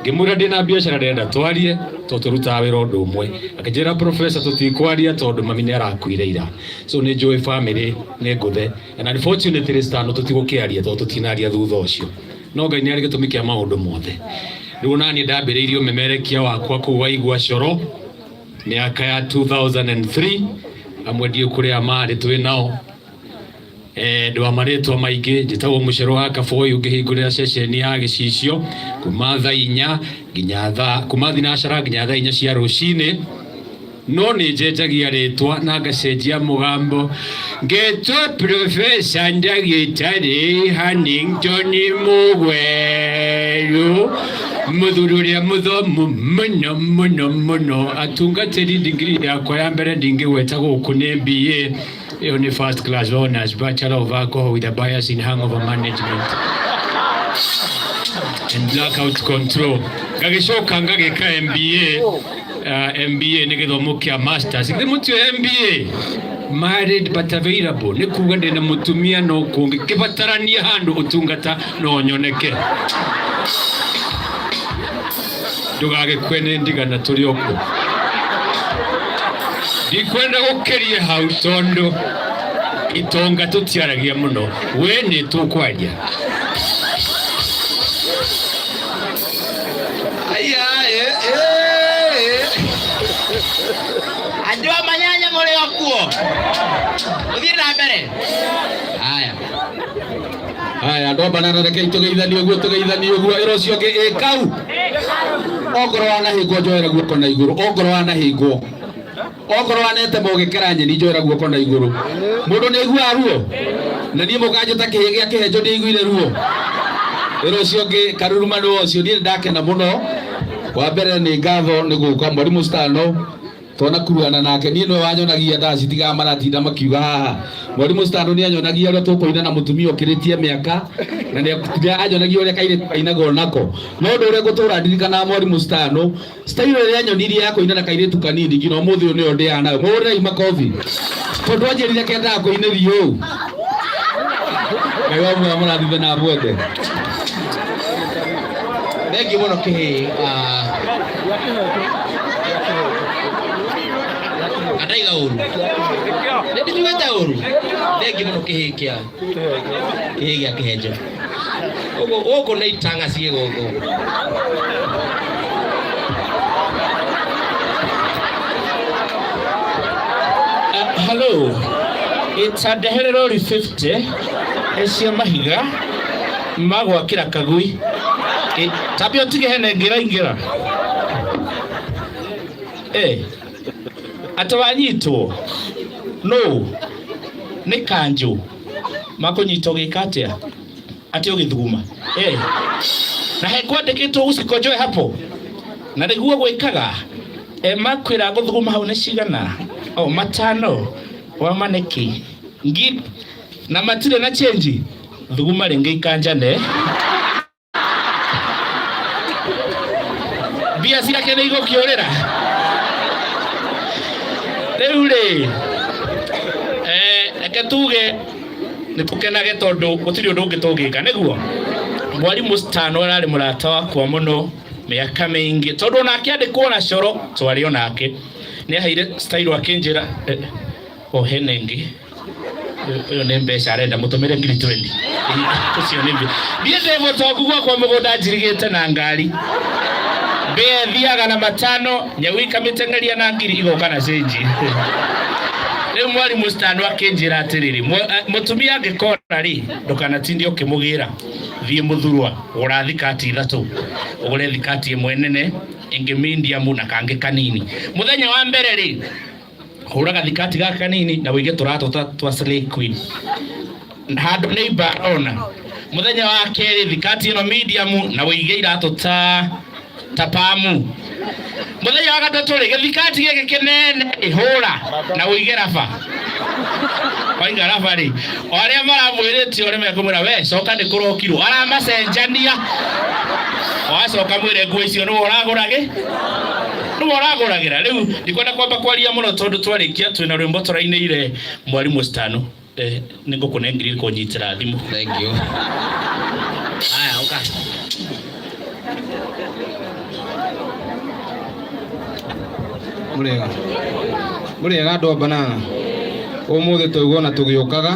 ngĩmwĩra ndĩna biacara ndĩrenda twarie tondũ tũrutaga wĩra ũndũ ũmwe. Akĩnjĩra professor tũtikwaria tondũ mami nĩ arakuire ira. So nĩ njũĩ family nĩ ngũthe. And unfortunately Stano tũtigũkĩaria tondũ tũtinaria thutha ũcio. No Ngai nĩ arĩ gĩtũmi kĩa maũndũ mothe. Rĩu onaniĩ ndambĩrĩirie ũmemerekia wakwa kũu waigua coro mĩaka ya 2003 amwe ndiũ kũrĩa marĩ twĩ nao. Ndĩ wa marĩtwa maingĩ, njĩtagwo Mũcerũ wa Kaboi ũngĩhingũrĩra ceceni ya gĩcicio kuma thaa inya nginya thaa kuma thinacara nginya thaa inya cia rũcinĩ. No nĩ njenjagia rĩtwa na ngacenjia mũgambo ngetwo Profesa Ndagĩtarĩ Hannington Mũgwerũ mũthuri ũrĩa mũthomu mũno mũno mũno atungatĩri ndigiri yakwa ya mbere ndingĩgweta gũkũ nĩ MBA ĩyo nĩ first class honors bachelor of alcohol with a bias in hangover management and blackout control. Ngagĩcoka ngagĩka MBA. MBA nĩ gĩthomo kĩa masters. Githĩ mũtiũĩ MBA? Married but available. Nĩ kuga ndĩna mũtumia no kũngĩkĩbatarania handũ ũtungata no nyoneke. Ndũgagĩkue nĩ ndigana tũrĩ o kuo. Ndikwenda gũkĩria hau tondũ Itonga tutiaragia muno, we ni tukwaria. Aya, eh, eh. Andũ a manyanya mũrĩ o kuo? Mũthiĩ na mbere. Haya. Haya andå a banana rekei tå geithanie å guo tå geithanie å guo ä ro cio ngä ä kau ongorwo wanahängwo njoera guoko na igå rå ongorwo wanahängwo ongorwo wanetema å gä kera nyeni njoera guoko na igå rå må ndå nä aiguaga ruo na niä må kanjå ta kä hä gä a kä henjo nä aiguire ruo ä ro cio ngä karuruma nä wocio niä nä ndakena må no wa mbere nä ngatho nä gå ka mwarimå stano tona kuruana nake niä nä wanyonagia ndacitigaga maratinda makiuga haha mwarimå stano nä anyonagia å rä a tå na må tumia å kä rä tie mä aka na nä anyonagia å rä a kairä kainagwo nako no å ndå å rä a ngå tå ra ndirikanaga mwarimå stano style ä rä a anyonirie ya kå ina na kairä tu kanini nginya å må thä å nä yo ndä aa nayo må hå rä rei makobi tondå anjä rire kendaga kå inä rio å Ngai wa muoyo mũrathime na amwende. Thengiũ mũno kĩhĩ. Andaiga ũru. Nĩ ndituĩte ũru. Thengiũ mũno kĩhĩ kĩa kĩhĩ gĩa kĩhenjo. Ũguo gũkũ nĩ itanga ciĩ gũkũ. Hello. It's a ndehere rori 50 cia mahiga ma gwakĩra kagui. Tambia ũtige hena ĩngĩ ĩraingĩra. Atĩ wanyitwo nũ nĩ kanjũ makũnyitwo gĩka atĩa atĩ ũgĩthuguma. Na he kwandĩkĩtwo usikonjoe hapo na nĩguo gwĩkaga. Makwĩra gũthuguma hau nĩ cigana o matano wa maneki ngiri na matirĩ na chenji thuguma rĩngĩ ikanjane mbia ciake nĩ igũkĩũrĩra rĩu rĩ. Reke tuge nĩ tũkenage tondũ gũtirĩ ũndũ ũngĩ tũngĩka nĩguo mwarimũ Stano ararĩ mũrata wakwa mũno mĩaka mĩingĩ tondũ onake andĩkwo na coro twarĩ onake nĩ aheire style akĩnjĩra o hena ĩngĩ ũyũ nĩ mbeca arenda mũtũmĩre ngiri 20 ũcio nĩ mbia niĩ ndĩ mũtongu gwakwa mũgũnda njirigĩte na ngari mbĩa thiaga na matano nyau ikamĩteng'eria na ngiri igoka na cĩnji. Rĩu mwarimũ Stano akĩnjĩra atĩrĩrĩ, mũtumia angĩkora rĩ ndũkanatinde ũkĩmũgĩra thiĩ mũthurwa gũra thikati ithatũ ũgũre thikati ĩmwe nene ĩngĩ medium na kangĩ kanini mũthenya wa mbere rĩ hũraga thikati gaka kanini na wĩige tũratũ twa Slay Queen handũ nĩ imbarona mũthenya wa kerĩ thikati ĩno medium na wĩige iratũ ta pamu mũthenya wa gatatũ rĩ gĩthikati gĩkĩ kĩnene rĩ hũra na wĩige raba waiga raba rĩ o arĩa maramwĩrĩte ũrĩa mekũmwĩra we coka nĩ kũrokirwo aramacenjania wacoka mwĩre nguo icio nĩwe ũragũragĩ nĩwe ũragũragĩra rĩu ndikwenda kwamba kwaria mũno tondũ twarĩkia twĩna rwĩmbo tũrainĩire mwarimũ Stano. Nĩ ngũkũne ngiri kũnyitĩra thimũ. Thank you. Haya, ũka. Mũrĩega. Mũrĩega andũ a banana. Ũmũthĩ twaigua ona tũgĩũkaga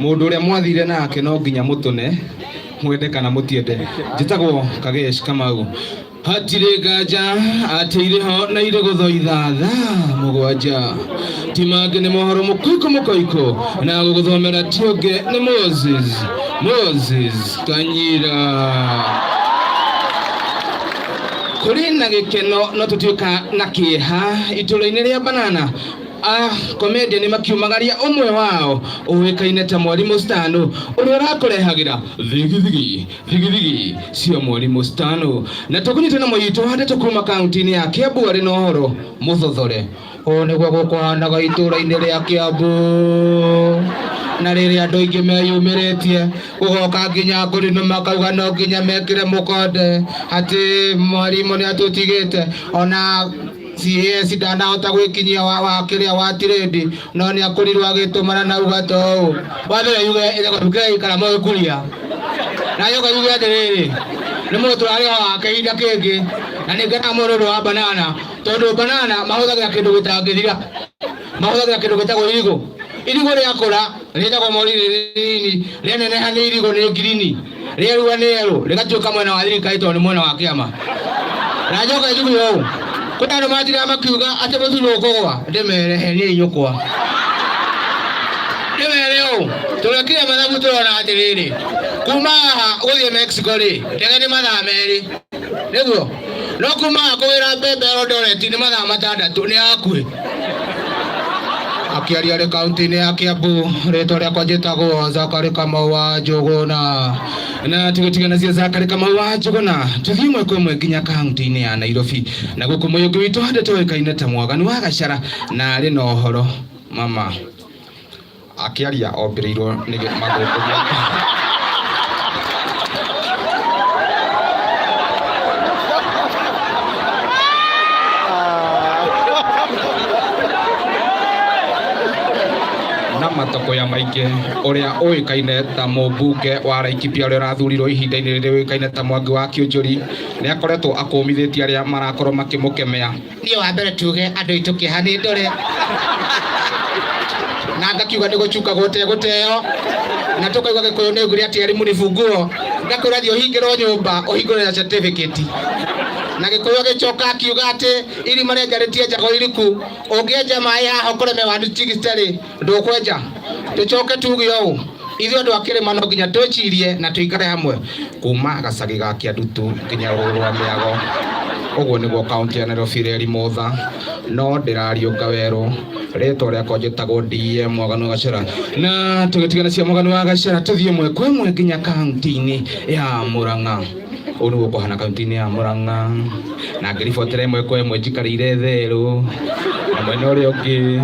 mũndũ ũrĩa mwathire nake no nginya mũtũne mwende kana mũtiende. Njĩtagwo Kagesh Kamau. Hatirĩ nganja atĩ irĩho na irĩ gũthoitha thaa mũgwanja ti mangĩ nĩ mohoro mũkoiko mũkoiko na gũgũthomera ti ũngĩ nĩ Moses Kanyira. Kũrĩ na gĩkeno no tũtuĩka na kĩeha itũra-inĩ rĩa banana. Comedian makiumagaria ũmwe wao ũĩkaine ta mwarimũ Stano ũrĩa ũrakũrehagĩra thigithigi thigithigi cia mwarimũ Stano na tũkũnyitana na mũyitũ wa ndeto kuma kaunti-inĩ ya Kiambu arĩ na ũhoro mũthothore. Ũũ nĩguo gũkũhanaga itũra-inĩ rĩa Kiambu na rĩrĩa andũ aingĩ meyumĩrĩtie gũgoka nginya ngũrinũ makauga no nginya mekĩre mũkonde atĩ mwarimũ nĩ atũtigĩte ona CS ndanahota gwĩkinyia wa kĩrĩa wa tirĩndi no nĩ akorirwo agĩtũmana na uga ta ũũ wa mbere yuge ĩthegũke ikara mũgĩkuria na yoga yuge atĩrĩrĩ nĩ mũndũ tũrarĩ wake ihinda kĩngĩ na nĩ ngenaga mũno ũndũ wa banana tondũ banana mahũthagĩra kĩndũ gĩtangĩthira mahũthagĩra kĩndũ gĩtagwo irigũ Irigũ rĩakũra rĩtagwo mori rĩrĩ rĩnini, rĩaneneha nĩ irigũ nĩ ngirini, rĩerua nĩ yerũ, rĩgatuĩka mwena wa thirikari tondũ nĩ mwena wa kĩama. Na njoke njuge ũũ, kwĩna andũ matiraga makiuga atĩ mũtu nĩ ũkũgwa, ndĩmere heniai nyũkwa. Ndĩmere ũũ, tũrekire mathabu tũrona atĩrĩrĩ, kuma haha gũthiĩ Mexico rĩ, ndege nĩ mathaa 2, nĩguo? No kuma haha kũgĩra mbembe Eldoret nĩ mathaa 6, nĩ hakuhĩ. Akĩaria arĩ kaunti-inĩ ya Kiambu, rĩtwa rĩakwa njĩtagwo Zakari Kamau wa Njũgũna. Na tũgĩtigana cia Zakari Kamau wa Njũgũna, tũthiĩ ĩmwe kwa ĩmwe nginya kaunti-inĩ ya Nairobi. Na gũkũ mũyũngĩ witũ handĩtwo ũĩkaine ta Mwaganu wa Gacara, na arĩ na ũhoro mama. Akĩaria ombĩrĩirwo nĩ magũngũria. Na matokoya maingĩ ũrĩa ũĩkaine ta mũmbunge wa Laikipia ũrĩa ũrathurirwo ihinda-inĩ rĩrĩ ũĩkaine ta Mwangi wa Kĩũnjũri nĩ akoretwo akũmithĩtie arĩa marakorwo makĩmũkemea. Niĩ wa mbere tuge andũ aitũ kĩeha nĩ ndore na ngakiuga nĩ gũchunga gũtegũteo na tũkauga Gĩkũyũ nĩ augire atĩ elimu ni funguo, ngakwĩra thiĩ ũhingĩrwo nyũmba ũhingũre na certificate. Na Gĩkũyũ agĩcoka akiuga atĩ irima rĩenja rĩtienjagwo iriku, ũngĩenja maĩ haha ũkũreme 160 rĩ, ndũkwenja. Tũcoke tuge ũũ, ithuĩ andũ a kĩrĩma no nginya twĩcirie na tũikare hamwe kuma gacagi ga Kĩandutu nginya rũgũrũ rwa Mĩago. Ũguo nĩguo kaunti ya Nairobi ĩreri mũtha, no ndĩrariũnga werũ. Rĩtwa rĩakwa njĩtagwo DM Mwaganu wa Gacera, na tũgĩtigana cia Mwaganu wa Gacera tũthiĩ ĩmwe kwa ĩmwe nginya kaunti-inĩ ya Murang'a. Ũũ nĩguo kũhana kaunti-inĩ ya Murang'a, na ngĩribotera ĩmwe kwa ĩmwe njikarĩire therũ, na mwena ũrĩa ũngĩ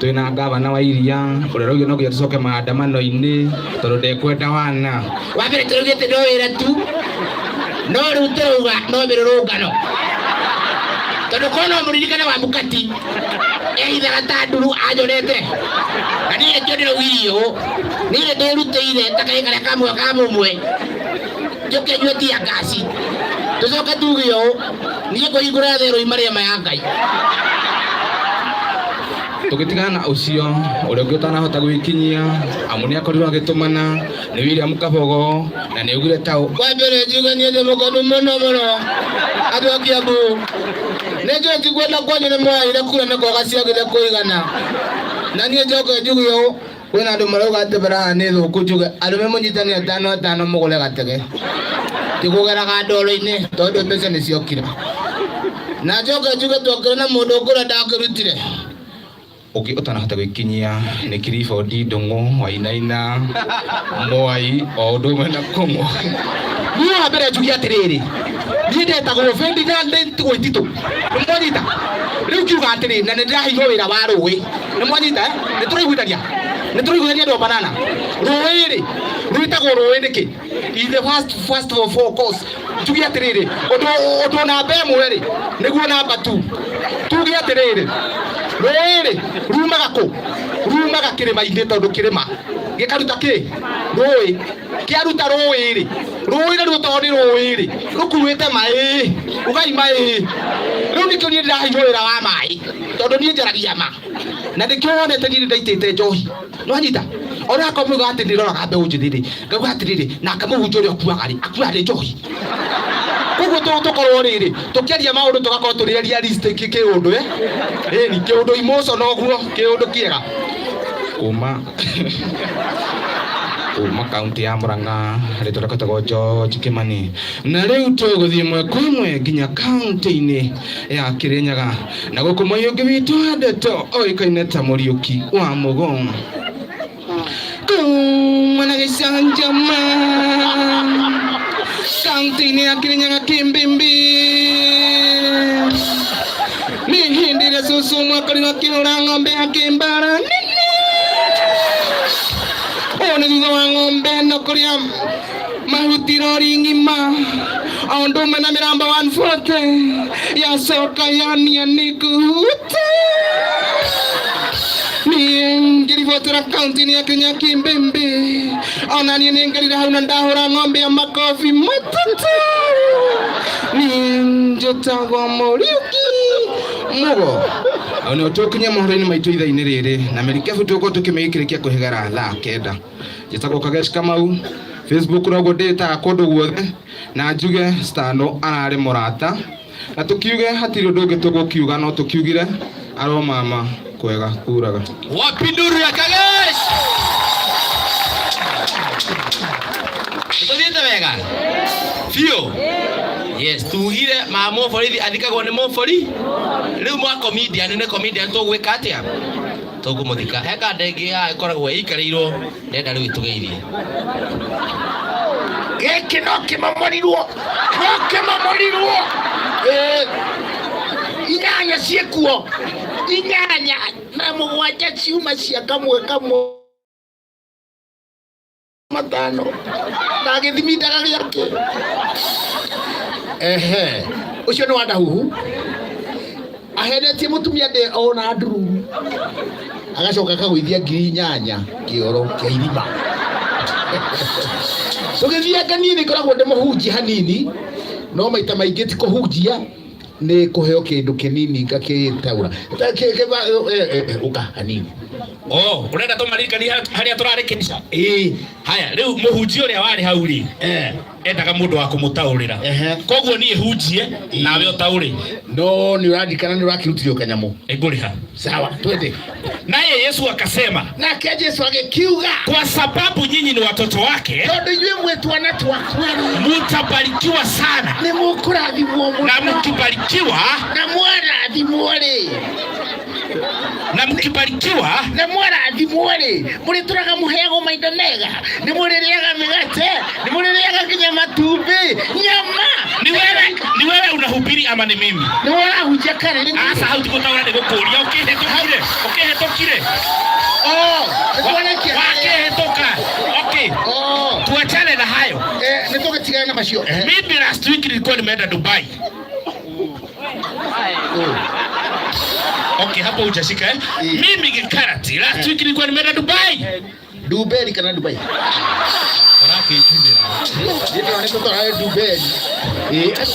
twĩna ngavana wa Iria ũrĩa ũrauga no nginya tũcoke maandamano-inĩ tondũ ndekwenda wana. Wa mbere tũraugĩte no wĩra tu, no rĩu tũrauga no mĩrũrũngano, tondũ korwo no mũririkane wa Mukati ehithaga ta nduru anyonete, na niĩ nĩkĩo ndĩraugire ũũ, niĩ nĩ ndĩrutĩire ta kahĩĩ karĩa ka mwaka mũmwe njũke nyue tia ngaci, tũcoke tuge ũũ, niĩ ngũhingũra therũ marĩa maya Ngai. Tũgĩtigana na ũcio ũrĩa ũngĩ ũtanahota gwĩkinyia amu nĩ akorirwo agĩtũmana nĩ William Kabogo na nĩ augire ta ũũ. Wa mbere njuge niĩ ndĩ mũkenu mũno mũno andũ a Kiambu, nĩ njũĩ ti kwenda kwanyu nĩ mwaheire kura nĩ kwaga ciagire kũigana, na niĩ njoke njuge ũũ, kwĩna andũ marauga atĩ bara haha nĩ thũku, njuge arũme mũnyitane atano atano mũgũre gatege, ti kũgeraga ndoro-inĩ tondũ mbeca nĩ ciokire. Na njoke njuge twokire na mũndũ ũngĩ ũrĩa ndakĩrutire. Ũngĩ ũtanahota gwĩkinyia nĩ Clifford Ndung'u Wainaina Mwai o ũndũ ũmwe na Kũng'ũ. Niĩ wa mbere njuge atĩrĩrĩ, niĩ ndetagwo Ferdinand Waititũ, nĩ mwanyita? Rĩu ngiuga atĩrĩ, na nĩ ndĩraheirwo wĩra wa rũĩ, nĩ mwanyita? Nĩ tũraiguithania? Nĩ tũraiguithania andũ a banana? Rũĩ rĩ, rwĩtagwo rũĩ nĩkĩ? In the first of all course, njuge atĩrĩrĩ, ũndũ namba 1 rĩ, nĩguo namba 2. Tuge atĩrĩrĩ, rũĩ rĩ, rumaga kũ? Rumaga kĩrĩma-inĩ tondũ kĩrĩma gĩkaruta kĩ? Rũĩ. Kĩaruta rũĩ rĩ, rũĩ naruo tondũ nĩ rũĩ rĩ, rũkuĩte maĩ, ugai maĩ. Rĩu nĩkĩo niĩ ndĩraheirwo wĩra wa maĩ, tondũ niĩ njaragia ma. Na nĩkĩo wonete niĩ nĩndaitĩte njohi. Nĩwanyita? Ona akorwo mũigaga atĩ nĩndoraga mbeũ njĩthĩ rĩ, ngauga atĩrĩrĩ, nake mũhunjia ũrĩa ũkuaga rĩ, akuaga nĩ njohi. Koguo tũkorwo rĩrĩ, tũkĩaria maũndũ tũgakorwo tũrĩ realistic kĩũndũ, eh? Ĩni, kĩũndũ emotional ũguo, kĩũndũ kĩega. Kuma kaunti ya Murang'a rĩtwa rĩakwa rĩtagwo George Kimani, na rĩu tũgũthiĩ ĩmwe kwa ĩmwe nginya kaunti-inĩ ya Kirinyaga, na gũkũ mũiyũngĩ witũ wa ndeto oĩkaine ta Mũriũki wa Mũgo. Kuma na gĩcanjama kaunti-inĩ ya Kirinyaga Kĩmbimbi, nĩ hĩndĩ ĩrĩa cũcũ ũmwe akorirwo akĩhũra ng'ombe akĩmbara nene. Ũũ nĩ thutha wa ng'ombe ĩno kũrĩa mahuti rori ng'ima o ũndũ ũmwe na mĩramba 140 yacoka yania nĩ kũhuta. Niĩ ngĩribotera kaunti-inĩ ya Kenya Kĩmbĩmbĩ, ona niĩ nĩ ngerire hau na ndahũra ng'ombe ya makobi 3. Niĩ njĩtagwo Mũriũki Mũgo. Nĩ tũkinya mohoro-inĩ maitũ ithaa-inĩ rĩrĩ na merikebu tũgũkorwo tũkĩmĩikĩrĩkia kũhĩgara thaa 9. Njĩtagwo Kagesh Kamau, Facebook noguo ndĩtaga kũndũ guothe, na njuge Stano ararĩ mũrata, na tũkiuge hatirĩ ũndũ ũngĩ tũgũkiuga no tũkiugire aro mama kwega kuraga. Wapi nduru ya Kagesh? Tũthiĩte wega biũ. Yes, tugire ma mũborithi athikagwo nĩ mũbori. Rĩu mwa comedian nĩ comedian tũgwĩka atĩa? Tũkũmũthika. He kanda ĩngĩ haha ĩkoragwo ĩikarĩirwo ndenda rĩu ĩtũgeithie. Gĩkĩ no kĩmamorirwo, no kĩmamorirwo. 8 ciĩkuo, 8 na 7 ciuma cia kamwe kamwe 5 na gĩthimindaga gĩake. Ehe, ũcio nĩ wa Ndahuhu. Ahenetie mũtumia ndĩ ona ndururu, agacoka akagũithia 8,000 kĩoro kĩa irima. Tũgĩthianga niĩ nĩ ngoragwo ndĩ mũhunjia hanini, no maita maingĩ ti kũhunjia, nĩ kũheo kĩndũ kĩnini ngakĩtaũra. Ũka hanini. Oh, ũrenda tũmaririkanie harĩa tũrarĩkĩria? Ĩĩ. Haya, rĩu mũhunjia ũrĩa warĩ hau rĩ, endaga mũndũ wa kũmũtaũrĩra. Koguo niĩ hunjie nawe ũtaũre. No nĩ ũrandikana nĩ ũrakĩrutire kanyamũ. Ngũrĩha. Sawa, twende. Naye Yesu akasema, nake Yesu agĩkiuga, kwa sababu nyinyi ni watoto wake, tondũ inyuĩ mwĩ twana twakwa rĩ, mutabarikiwa sana, nĩ mũkũrathimwo mũno, na mkibarikiwa, na mwarathimwo rĩ, na mkibarikiwa, na mwarathimwo rĩ, mũrĩtũraga mũheagwo maindo mega, nĩ mũrĩrĩaga mĩgate, nĩ mũrĩrĩaga nginya matumbĩ, nyama. Ni wewe unahubiri ama ni mimi? Ni wewe unahunjia kana ni mimi? Asa hau tikũtaũra nĩ gũkũria, ũkĩhĩtũkire, ũkĩhĩtũkire. Oh, nĩtwarĩkia. Wakĩhĩtũka. Okay. Oh. Tuachane na hayo. Nĩtũgĩtigane na macio. Mimi last week nilikuwa nimeenda Dubai. Okay, hapo hujashika eh? Mimi Gikarati last week nilikuwa nimeenda Dubai. Dubai kana Dubai? Ũrakĩnjunĩra. Nĩtũra nĩtũtwara Dubai.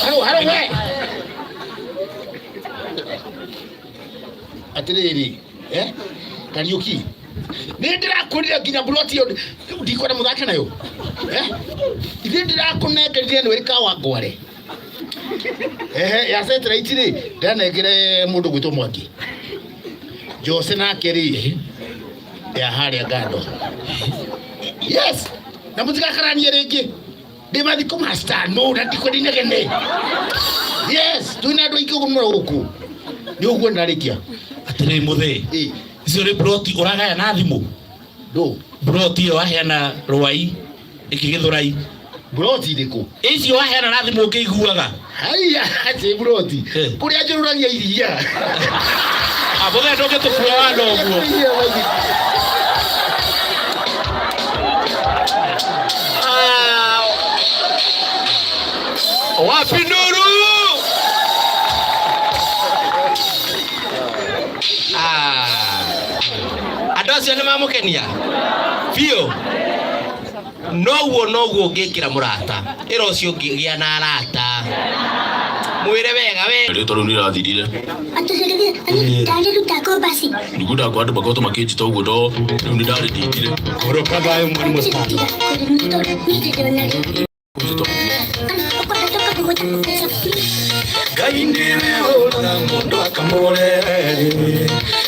Haro, haro we. Atĩrĩrĩ, Kariũki. Nĩ ndĩrakũrire nginya plot ĩyo ndikwenda mũthake nayo. Ithuĩ ndĩrakũnengerire nĩ wĩrĩ Kawangware. Ehe, ya satellite rĩ, ndĩranengere mũndũ gwĩtwo Mwangi. Jose nake rĩ, ya harĩa Ngando. Yes, na mũtigakaranie rĩngĩ. Ndĩ mathiko ma Stano na ndikwenda inegene. Yes, twĩna andũ aingĩ ũguo mũno gũkũ. Nĩ ũguo ndarĩkia. Atĩrĩrĩ mũthee, icio nĩ ploti ũragaya na thimũ? Ndũ? Ploti ĩyo waheana Rwai, ĩkĩgĩthũrai. Ploti ĩrĩkũ? Icio waheana na thimũ ũkĩiguaga. Haiya, atĩ ploti. Kũrĩa njũrũragia iria. Mũthee ndũngĩtũkua wana ũguo. Wapi nduru? Andũ acio nĩ mamũkenia biũ. Noguo noguo ũngĩkĩra mũrata, ĩra ũcio ũngĩgĩa na arata, mwĩre wega we. Rĩtwa rĩu nĩrĩrathirire. Ndarĩruta kũ basi. Ndigunda kwa andũ makoretwo makĩnjĩta ũguo no rĩu nĩndarĩthingire. Hurũka thayũ mwarimũ Stano. Ngai nĩwe ũraga mũndũ akamũrehe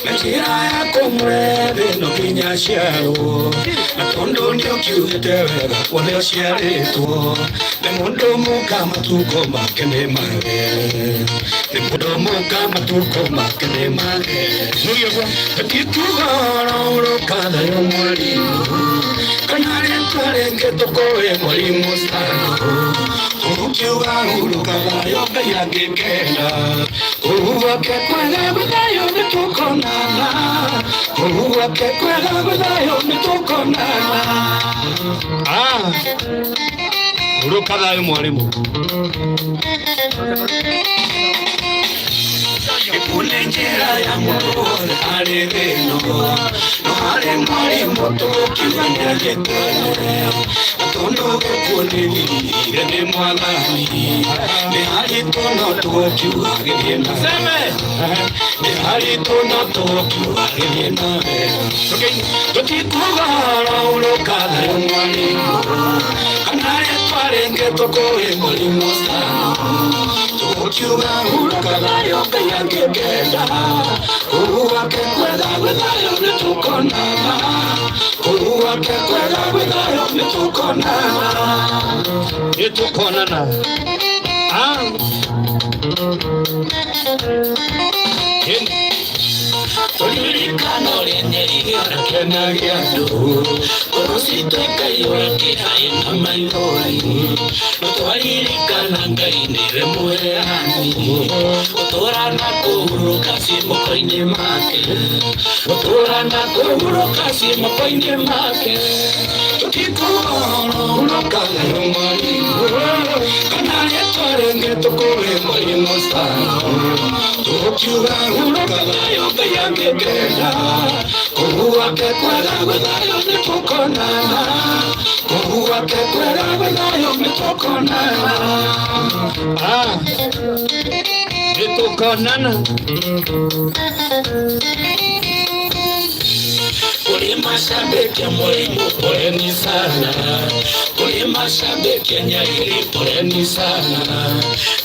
na njĩra ya kũmũrehe no nginya aciarwo, na tondũ nĩũkiugĩte wega kuothe ũciarĩtwo nĩ mũndũ mũka matukũ make nĩ mage, nĩ mũndũ mũka matukũ make nĩ mage. Tũtikuga ũrũka thayũ mwarimũ, kana rĩtwa rĩngĩ tũkũĩ mwarimũ Stano. Ũkiuga hurũka thayũ Ngai angĩkenda, kũu gwake kwega gwĩ thayũ nĩtũkonana, kũu gwake kwega gwĩ thayũ nĩtũkonana. Hurũka thayũ mwarimũ. Gĩkuũ nĩ njĩra ya mũndũ wothe arĩ thĩ ĩno, no harĩ mwarimũ tũgũkiuga nĩathiĩte, na tondũ gĩkuũ Nĩthirire nĩ mwathani nĩ haritũ no tũkiuga gĩthiĩ na nĩ haritũ no tũkiuga gĩthiĩ na mbere tũtikuga ũrũka thayũ mwarimũ kana rĩtwa rĩngĩ tũkũĩ mũrimũ sana tũkiuga hurũka thayũ Ngai angĩkenda kũu gwake kwega gwĩ thayũ nĩtũkonana kũu gwake kwega gwĩ thayũ nĩtũkonana nĩtũkonana ah. Tũririkana ũrĩa Nyerere arakenagia andũ ngoro citũ ikaiyũra kĩhaĩ na maithori no twaririkana Ngai nĩwe mũheani gũtũũra na kũhurũka ciĩ moko-inĩ make gũtũũra na kũhurũka ciĩ moko-inĩ make tũtikuhurũka thayũ mwarimũ kana rĩtwa rĩngĩ tũkũĩ mwarimũ sana tũkiuga hurũka thayũ Ngai angĩkenda kũu gwake kwega gwĩ thayũ nĩtũkonana kũu gwake kwega gwĩ thayũ nĩtũkonana ah nĩtũkonana kũrĩ mashabiki mũrimũ poleni sana kũrĩ mashabiki Nyarĩrĩ poleni sana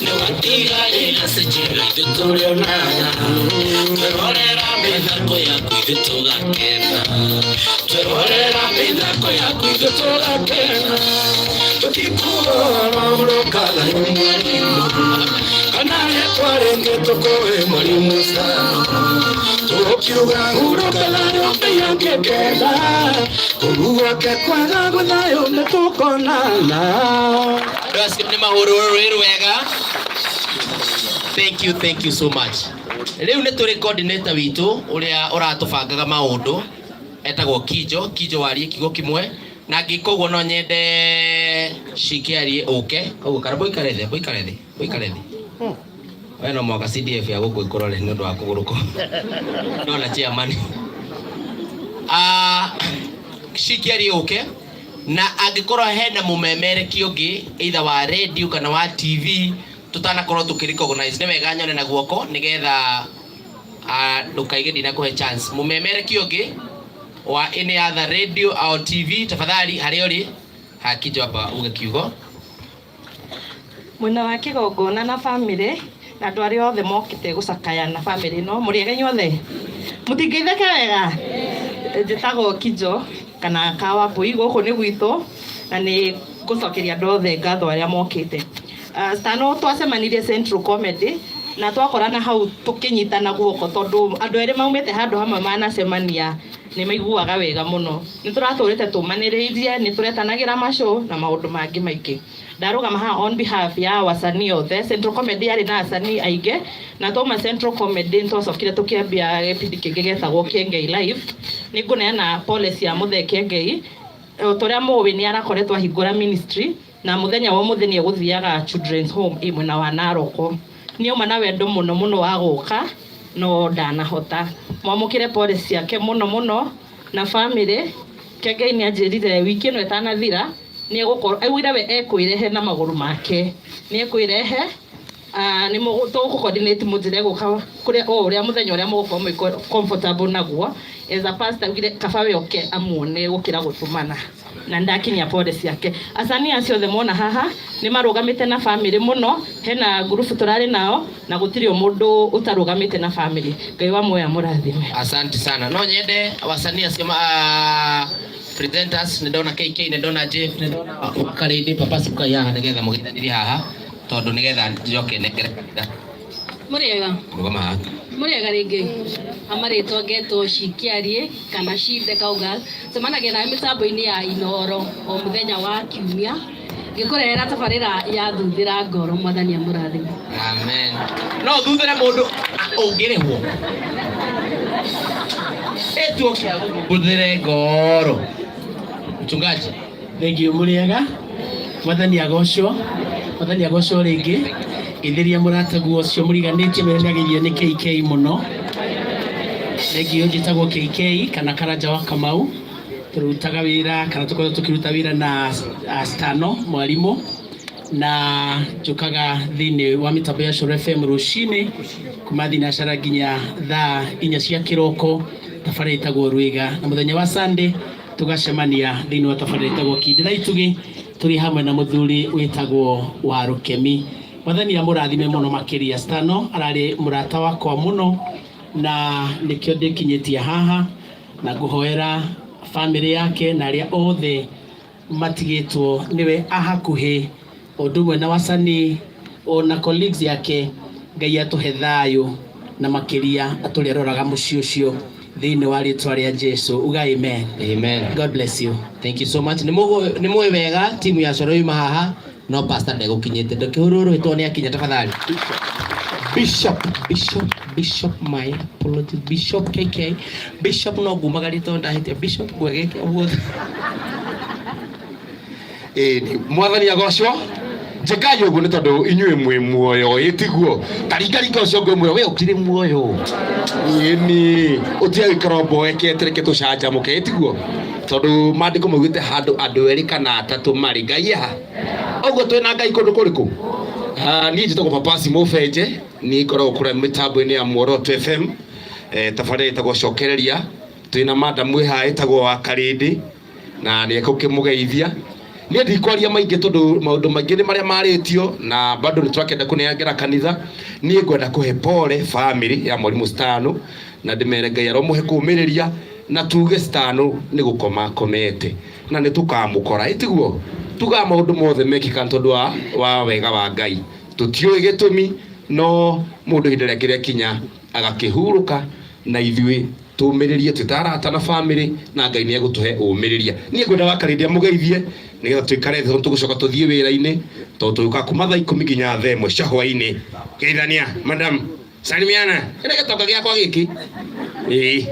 nĩ watigarĩra sijira ithuĩ tũrĩonana twerorera mĩthako yaku ithuĩ tũgakena twerorera mĩthako yaku ithuĩ tũgakena tũtikuhurũka thayũ mwarimũ kana rĩtwa rĩngĩ tũkũĩ mũrimũ sana tũkiuga hurũka thayũ Ngai angĩkenda kũu gwake kwega gwĩ thayũ nĩtũkonana Andũ acio nĩ mahũrwo rũĩ rwega thank you thank you so much rĩu nĩ tũrĩ coordinator witũ ũrĩa ũratũbangaga maũndũ etagwo Kijo Kijo warie kiugo kĩmwe na ngĩka ũguo no nyende Shike arie ũke koguo kara mũikare thĩ mũikare thĩ mũikare thĩ we no mwaka CDF ya gũkũ ĩkũrore nĩ ũndũ wa kũgũrũ kũ ndona chairman ah Shike arie ũke na angĩkorwo hena mũmemereki ũngĩ either wa radio kana wa TV tutanakorwo tũkĩ recognize nĩ wega nyone na guoko nĩgetha ah, ndũkaige ndinakũhe chance mũmemereki ũngĩ wa any other radio au TV tafadhali harĩa ũrĩ hakijo amba uge kiugo Mwena wa kĩgongona na bamĩrĩ na andũ arĩa othe mokĩte gũcakaya na bamĩrĩ ĩno mũrĩega inyuothe mũtingĩitheke wega njĩtagwo Kijo kana Kawambui gũkũ nĩ gwitũ na nĩ ngũcokeria andũ othe ngatho arĩa mokĩte Stano twacemanirie Central Comedy na twakorana hau tũkĩnyitana guoko tondũ andũ erĩ maumĩte handũ hamwe manacemania nĩ maiguaga wega mũno nĩ tũratũrĩte tũmanĩrĩirie nĩ tũretanagĩra maco na maũndũ mangĩ maingĩ ndarũgama haha on behalf ya wasanii othe Central Comedy yarĩ na wasanii aingĩ na twauma Central Comedy nĩ twacokire tũkĩambia gĩbindi kĩngĩ gĩetagwo Kĩengei Live nĩ ngũneana pole cia mũthee Kĩengei o ta ũrĩa mũĩ nĩ arakoretwo ahingũra ministry na mũthenya wa ũmũthĩ nĩ egũthiaga Children's Home ĩ mwena wa Naroko nĩ auma na wendo mũno mũno wa gũka no ndanahota mwamũkĩre pole ciake mũno mũno na bamĩrĩ Kĩengei nĩ anjĩrire wiki ĩno ĩtanathira nĩ egũkorwo augire we ekwĩrehe na magũrũ make nĩ ekwĩrehe ah, nĩ tũgũ coordinate mũnjĩre gũka kũrĩa o ũrĩa mũthenya ũrĩa mũgũkorwo mwĩ comfortable naguo as a pastor augire kaba we oke amuone gũkĩra gũtũmana na ndakinyia pole ciake acani acio othe mona haha nĩ marũgamĩte na bamĩrĩ mũno hena ngurubu tũrarĩ nao na gũtirĩ o mũndũ ũtarũgamĩte na bamĩrĩ Ngai wa muoyo amũrathime asante sana no nyende wasanii acio ma presenters nĩ ndona KK nĩ ndona Jeff nĩ ndona Wakarĩndĩ Papa Sukai haha nĩgetha mũgeithanirie haha tondũ nĩgetha njoke nengere kanitha Mũrĩega rũgama haha mũrĩega rĩngĩ amarĩtwa ngetwo Cikiarie kana Shide Kaugal cemanagia nawe mĩtambo-inĩ ya Inoro o mũthenya wa kiumia ngĩkũrehera tabarĩra ya thuthĩra ngoro mwathani amũrathime amen no thuthĩre mũndũ ũngĩrĩhwo ĩtuoke thuthĩre ngoro mchungaji Thank you mũrĩega mwathani agocwo mwathani agocwo rĩngĩ geithĩria mũrataguo ũcio mũriganĩtie mwĩre nĩageithio nĩ KK mũno thank you njĩtagwo KK kana Karanja wa Kamau Tũrutaga wĩra kana tũkoretwo tũkĩruta wĩra na Stano mwarimũ, na njũkaga thĩinĩ wa mĩtambo ya Coro FM rũcinĩ kuma thinacara nginya thaa 4 cia kĩroko, tabarĩra ĩtagwo Rwĩga, na mũthenya wa Sunday tũgacemania thĩinĩ wa tabarĩra ĩtagwo Kindĩra Itugĩ tũrĩ hamwe na mũthuri wĩtagwo wa Rũkemi. Mwathani amũrathime mũno makĩria. Stano ararĩ mũrata wakwa mũno na nĩkĩo ndĩkinyĩtie haha, na ngũhoera bamĩrĩ yake na arĩa othe matigĩtwo nĩwe a hakuhĩ, ũndũ ũmwe na wasanii ona colleagues yake. Ngai atũhe thayũ na makĩria atũrĩa aroraga mũciĩ ũcio thĩinĩ wa rĩtwa rĩa Jesu. Uga amen. Amen. God bless you. Thank you so much. Nĩ mũĩ wega timu ya Coro yuma haha, no pastor ndegũkinyĩte. Ndũkĩhũrwo rũhĩ tondũ nĩ akinya tafadhali. Bishop, Bishop, Bishop, my apologies. Bishop KK. Bishop no ngumagarie tondũ ndahĩtia. Bishop ngwegeke ũguo. Ĩni mwathani agocwo. Njĩkai ũguo nĩ tondũ inyuĩ mwĩ muoyo, ĩ tiguo? Taringaringa ũcio ngwĩ muoyo, we ũkĩrĩ muoyo. Ĩni ũtige gũikara ũmboekete, reke tũcanjamũke, ĩ tiguo? Tondũ maandĩko maugĩte handũ andũ erĩ kana atatũ marĩ, Ngai aha. Ũguo twĩna Ngai kũndũ kũrĩkũ? Niĩ njĩtagwo Papasi Mũbenje, niĩ ngoragwo kũrĩa mĩtambo-inĩ ya Muoroto FM, tabarĩra ĩtagwo Cokereria. Twĩna madam wĩ haha ĩtagwo wa Karĩndĩ, na nĩ ekũkĩmũgeithia. Niĩ ndikwaria maingĩ tondũ maũndũ maingĩ nĩ marĩa marĩtio, na bado nĩ tũrakĩenda kũnengera kanitha. Niĩ ngwenda kũhe pole family ya mwarimũ Stano, na ndĩmere Ngai aromũhe kũũmĩrĩria, na tuge Stano nĩ gũkoma akomete na nĩ tũkamũkora, ĩ tiguo? Tugaga maũndũ mothe mekĩkaga nĩ tondũ wa wega wa Ngai. Tũtiũĩ gĩtũmi, no mũndũ ihinda rĩake rĩakinya agakĩhurũka, na ithuĩ tũmĩrĩrie twĩ ta arata na family, na Ngai nĩ egũtũhe ũmĩrĩria. Niĩ ngwenda wa Karĩndĩ amũgeithie nĩgetha tũikare thĩ tondũ tũgũcoka tũthiĩ wĩra-inĩ, tondũ tũgũka kuma thaa 10 nginya thaa 1 cia hwaĩ-inĩ. Geithania madam, salimiana, kĩrĩa gĩtonga gĩakwa gĩkĩ. Ĩĩ.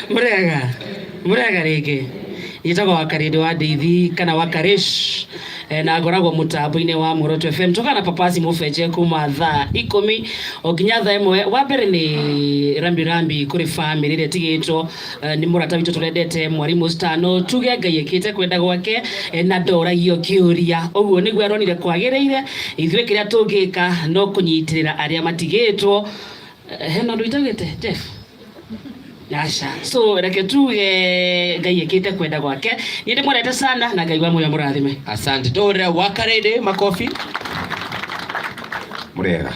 Mũrega, mũrega rĩngĩ. Njĩtagwo wa Karĩndĩ wa Ndeithi kana wa Karish, na ngoragwo mũtambo-inĩ wa Muoroto FM. Tũkaga na Papasi Mũbenje kuma thaa 10 o nginya thaa 1. Wa mbere nĩ rambi rambi kũrĩ family ĩrĩa ĩtigĩtwo nĩ mũrata witũ tũrendete mwarimũ Stano. Tuge Ngai ĩkĩte kwenda gwake, na ndoragio kĩũria. Ũguo nĩguo aronire kwagĩrĩire. Ithuĩ kĩrĩa tũngĩka no kũnyitĩrĩra arĩa matigĩtwo. Hena ũndũ itaugĩte Jeff? Aca. So reke tuge Ngai ĩkĩte kwenda gwake. Niĩ ndĩmwendete sana na Ngai wa muoyo mũrathime. Asante. Tũhũrĩre Wakarĩndĩ makobi. Mũrĩega.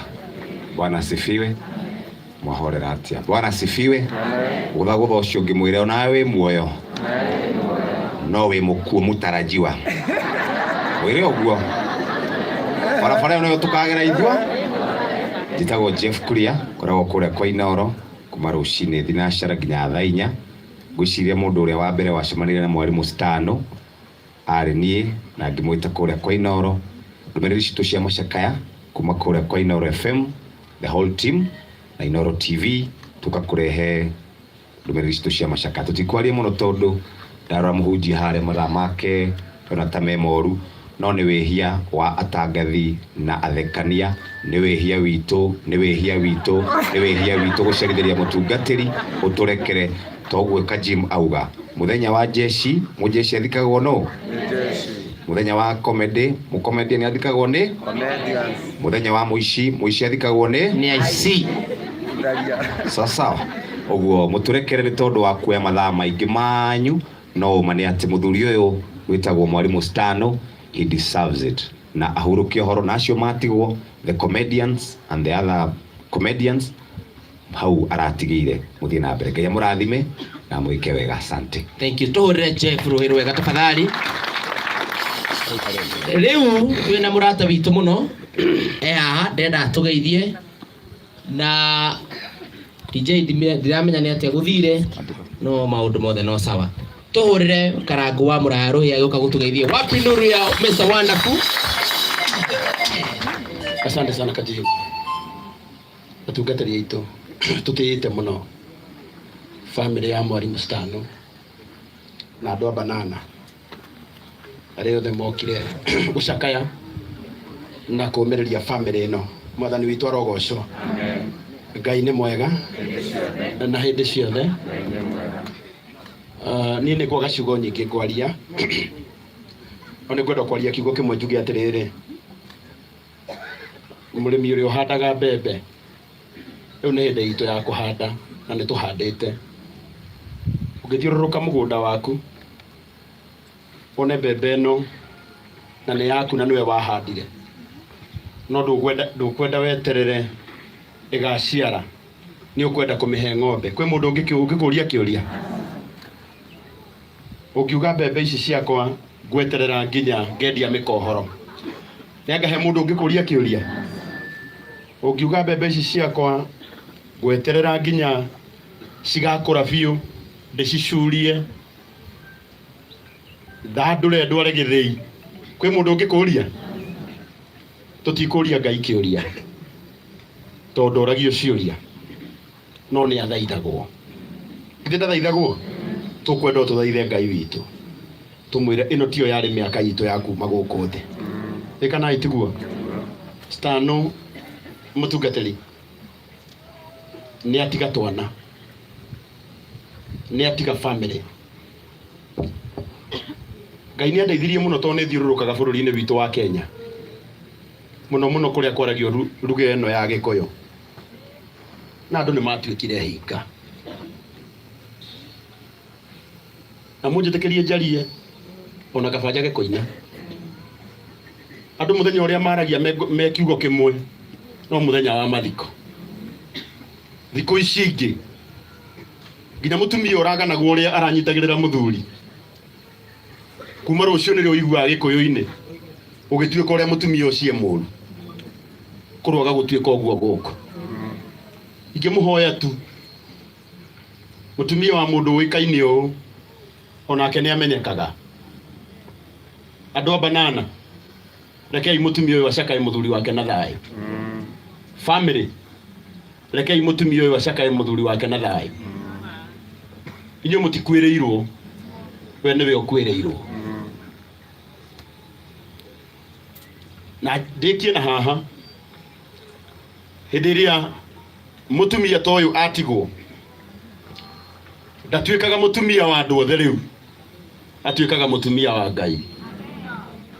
Bwana asifiwe. Mwahorera atia? Bwana asifiwe. Gũthagũtha ũcio ũngĩ mwĩre onawe wĩ muoyo no wĩ mũkuũ mũtarajiwa. Mwĩre ũguo. Barabara ĩyo nĩyo tũkagera ithuo. Njĩtagwo Jeff Kuria, ngoragwo kũrĩa kwa Inooro kuma rũcinĩ thinacara nginya thaa 4. Ngwĩciria mũndũ ũrĩa wa mbere wacemanirie na mwarimũ Stano arĩ niĩ, na ngĩmwĩta kũrĩa kwa Inooro. Ndũmĩrĩri citũ cia macakaya kuma kũrĩa kwa Inooro FM, the whole team na Inooro TV, tũkakũrehe ndũmĩrĩri citũ cia macakaya. Tũtikwaria mũno tondũ ndarora mũhunjia harĩa mathaa make ndona ta me moru, no nĩ wĩhia wa atangathi na athekania, nĩ wĩhia witũ, nĩ wĩhia witũ, nĩ wĩhia witũ gũcerithĩria mũtungatĩri ũtũrekere. Toguo Kajim auga, mũthenya wa jeshi, mũjeshi athikagwo nũ? Mũthenya wa comedy, mũcomedian athikagwo nĩ? Mũthenya wa mũici, mũici athikagwo nĩ? Nĩ aici. Sawa sawa. Ũguo mũtũrekere nĩ tondũ wa kuoya mathaa maingĩ manyu, no ũma nĩ atĩ mũthuri ũyũ wĩtagwo mwarimũ Stano, he deserves it. Na ahurũke ũhoro na acio matigwo, the comedians and the other comedians, hau aratigĩire mũthiĩ na mbere. Ngai amũrathime na amwĩke wega. Asante. Thank you. Tũhũrĩre Jeff rũhĩ rwega tafadhali. Rĩu twĩna mũrata witũ mũno e haha, ndĩrenda atũgeithie na DJ ndiramenya nĩ atĩa gũthire, no maũndũ mothe no sawa. Tũhũrĩre Karangũ wa Mũraya rũhĩ agĩũka gũtũgeithia. Wapi nuru ya Mr. Wonderful? Asante sana Kajiru. Atungatĩri aitũ tũtĩĩte mũno family ya mwarimũ Stano na andũ a Banana arĩa othe mokire gũcakaya na kũũmĩrĩria family ĩno. Mwathani witũ arogocwo. Ngai nĩ mwega na hĩndĩ ciothe. Niĩ nĩ kwaga ciugo nyingĩ ngwaria no nĩ ngwenda kwaria kiugo kĩmwe njuge atĩrĩrĩ, mũrĩmi ũrĩa ũhandaga mbembe, rĩu nĩ hĩndĩ itũ ya kũhanda na nĩ tũhandĩte. Ũngĩthiũrũrũka mũgũnda waku wone mbembe ĩno na nĩ yaku na nĩwe wahandire, no ndũkwenda weterere ĩgaciara, nĩ ũkwenda kũmĩhe ng'ombe. Kwĩ mũndũ ũngĩkũria kĩũria? Ũngiuga mbembe ici ciakwa ngweterera nginya ngendia mĩkohoro, nĩ he mũndũ ũngĩkũria kĩũria? Ũngiuga mbembe ici ciakwa ngweterera nginya cigakũra biũ, ndĩcicurie, thandũre ndware gĩthĩi, kwĩ mũndũ ũngĩkũria? Tũtikũria Ngai kĩũria tondũ ndoragio ciũria, no nĩ athaithagwo. Githĩ ndathaithagwo? Tũkwenda o tũthaithe Ngai witũ tũmwĩre ĩno tiyo yarĩ mĩaka itũ ya kuma gũkũ thĩ. Ĩ kana tiguo? Stano mũtungatĩri nĩ atiga twana, nĩ atiga family. Ngai nĩ andeithirie mũno tondũ nĩ thiũrũrũkaga bũrũri-inĩ witũ wa Kenya, mũno mũno kũrĩa kwaragio ruga ĩno ya Gĩkũyũ, na andũ nĩ matuĩkire hinga. Na mũnjĩtĩkĩrie njarie ona kaba njage kũina. Andũ mũthenya ũrĩa maragia me kiugo kĩmwe no mũthenya wa mathiko. Thikũ ici ingĩ nginya mũtumia ũraganagwo ũrĩa aranyitagĩrĩra mũthuri kuma rũciũ nĩrĩo ũiguaga gĩkũyũ-inĩ ũgĩtuĩka ũrĩa mũtumia ũcio e mũru, kũrwaga gũtuĩka ũguo gũkũ. Ingĩmũhoya tu mũtumia wa mũndũ ũĩkaine ũũ onake nĩ amenyekaga. Andũ a banana, rekei mũtumia ũyũ acakae mũthuri wake na thayũ. Family, rekei mũtumia ũyũ acakae mũthuri wake na thayũ. Inyuĩ mũtikuĩrĩirwo, we nĩwe ũkuĩrĩirwo. Na ndĩkie na haha, hĩndĩ ĩrĩa mũtumia ta ũyũ atigwo, ndatuĩkaga mũtumia wa andũ othe rĩu, atuĩkaga mũtumia wa Ngai.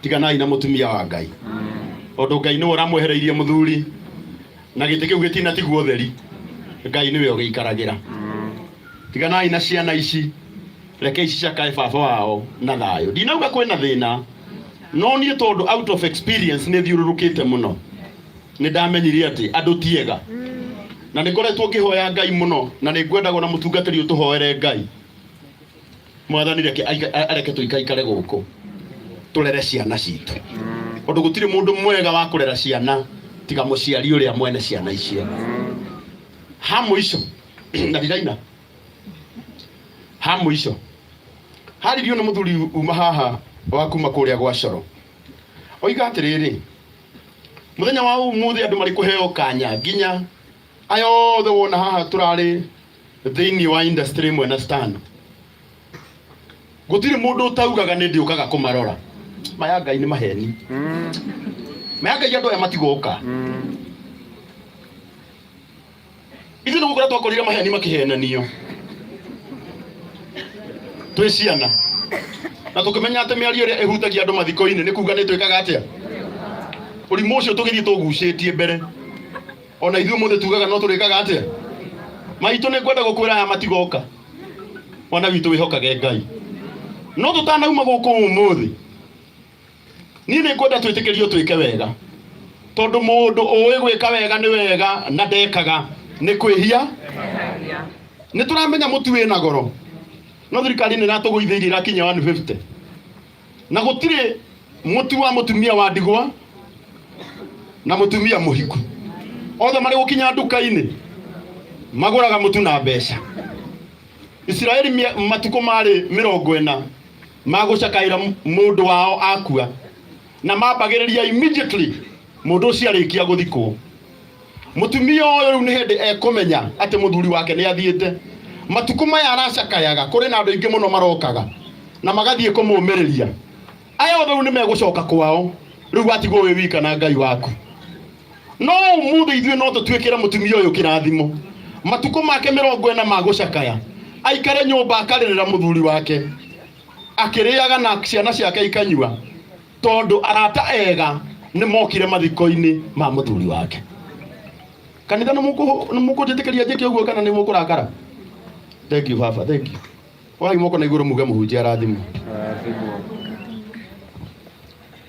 Tiganai na mũtumia wa Ngai, tondũ Ngai nĩwe ũramwehereirie mũthuri, na gĩtĩ kĩu gĩtinatigwo ũtheri, Ngai nĩwe ũgĩikaragĩra. Tiganai na ciana ici, reke ici cakae baba wao na thayũ. Ndinauga kwĩna thĩna, no niĩ tondũ out of experience nĩ thiũrũrũkĩte mũno, nĩ ndamenyire atĩ andũ ti ega, na nĩ ngoretwo ngĩhoya Ngai mũno, na nĩ ngwendaga ona mũtungatĩri ũtũhoere Ngai. Mwathani reke areke tũikaikare gũkũ tũrere ciana citũ, tondũ gũtirĩ mũndũ mwega wa kũrera ciana tiga mũciari ũrĩa mwene ciana icio. Ha mũico na ndiraina, ha mũico haririo nĩ mũthuri uma haha wa kuma kũrĩa gwa Coro, oiga atĩrĩrĩ, mũthenya wa ũmũthĩ andũ marĩ kũheo kanya nginya aya othe wona haha tũrarĩ thĩinĩ wa industry ĩmwe na Stan, gũtirĩ mũndũ ũtaugaga nĩ ndĩũkaga kũmarora. Maya Ngai nĩ maheni, maya Ngai andũ aya matigoka. Ithuĩ nĩ gũkora twakorire maheni makĩhenanio twĩ ciana, na tũkĩmenya atĩ mĩario ĩrĩa ĩhutagia andũ mathiko-inĩ nĩ kuga nĩ twĩkaga atĩa. Ũrimũ ũcio tũgĩthiĩ tũgucĩtie mbere, ona ithuĩ ũmũthĩ tugaga no tũrĩkaga atĩa. Maitũ nĩ ngwenda gũkwĩra aya matigoka, mwana witũ wĩhokage Ngai. No tũtanauma gũkũ ũmũthĩ, niĩ nĩ ngwenda twĩtĩkĩrio twĩke wega, tondũ mũndũ ũĩ gwĩka wega nĩ wega na ndekaga nĩ kwĩhia. Nĩ tũramenya mũtu wĩna goro, no thirikari nĩ ĩratũgũithĩirie ĩrakinyia 150, na gũtirĩ mũtu wa mũtumia wa ndigwa na mũtumia mũhiku, othe marĩ gũkinya nduka-inĩ magũraga mũtu na mbeca. Isiraeli matukũ marĩ 40 magũcakaĩra mũndũ wao akua, na mambagĩrĩria immediately mũndũ ũcio arĩkia gũthikwo. Mũtumia ũyũ rĩu nĩ hĩndĩ ekũmenya atĩ mũthuri wake nĩ athiĩte. Matukũ maya aracakayaga, kũrĩ na andũ aingĩ mũno marokaga na magathiĩ kũmũmĩrĩria. Aya othe rĩu nĩ megũcoka kwao, rĩu watigwo wĩ wika na Ngai waku. No ũmũthĩ ithuĩ no tũtuĩkĩre mũtumia ũyũ kĩrathimo. Matukũ make 40 ma gũcakaya, Aikare nyũmba akarĩrĩra mũthuri wake akĩrĩaga na ciana ciake ikanyua tondũ arata ega nĩ mokire mathiko-inĩ ma mũthuri wake. Kanitha nĩ mũkũnjĩtĩkĩria njĩke ũguo kana nĩ mũkũrakara? Thank you baba, thank you. Wai moko na igũrũ muge mũhunjia arathimwo.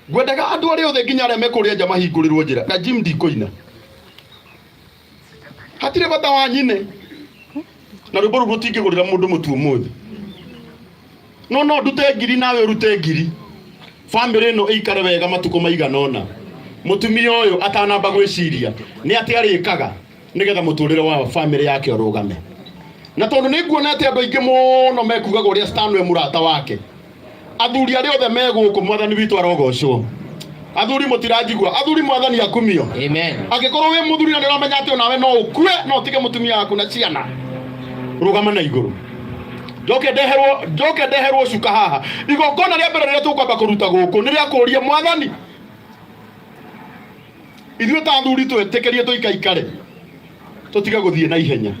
Ngwendaga andũ arĩa othe nginya arĩa mekũrĩa nja mahingũrĩrwo njĩra na Jim ndikũina. Hatirĩ bata wa nyine na rwĩmbo rũu rũtingĩgũrĩra mũndũ mũtu ũmũthĩ. No no ndute ngiri nawe ũrute ngiri bamĩrĩ ĩno ĩikare wega matukũ maigana ũna. Mũtumia ũyũ atanamba gwĩciria nĩ atĩ arĩkaga nĩgetha mũtũrĩre wa bamĩrĩ yake ũrũgame. Na tondũ nĩ nguona atĩ andũ aingĩ mũno mekugaga ũrĩa Stan e mũrata wake, athuri arĩa othe me gũkũ mwathani witũ arogocwo. Athuri mũtiranjigua, athuri mwathani akumio. Amen. Angĩkorwo wĩ mũthuri na nĩ ũramenya atĩ onawe no ũkue no ũtige mũtumia waku na ciana, rũgama na igũrũ. Njoke ndeherwo, njoke ndeherwo cuka haha. Igongona rĩa mbere rĩrĩa tũkwamba kũruta gũkũ nĩ rĩa kũria mwathani, ithuĩ ta athuri twĩtĩkĩrie tũikaikare tũtige gũthiĩ na ihenya.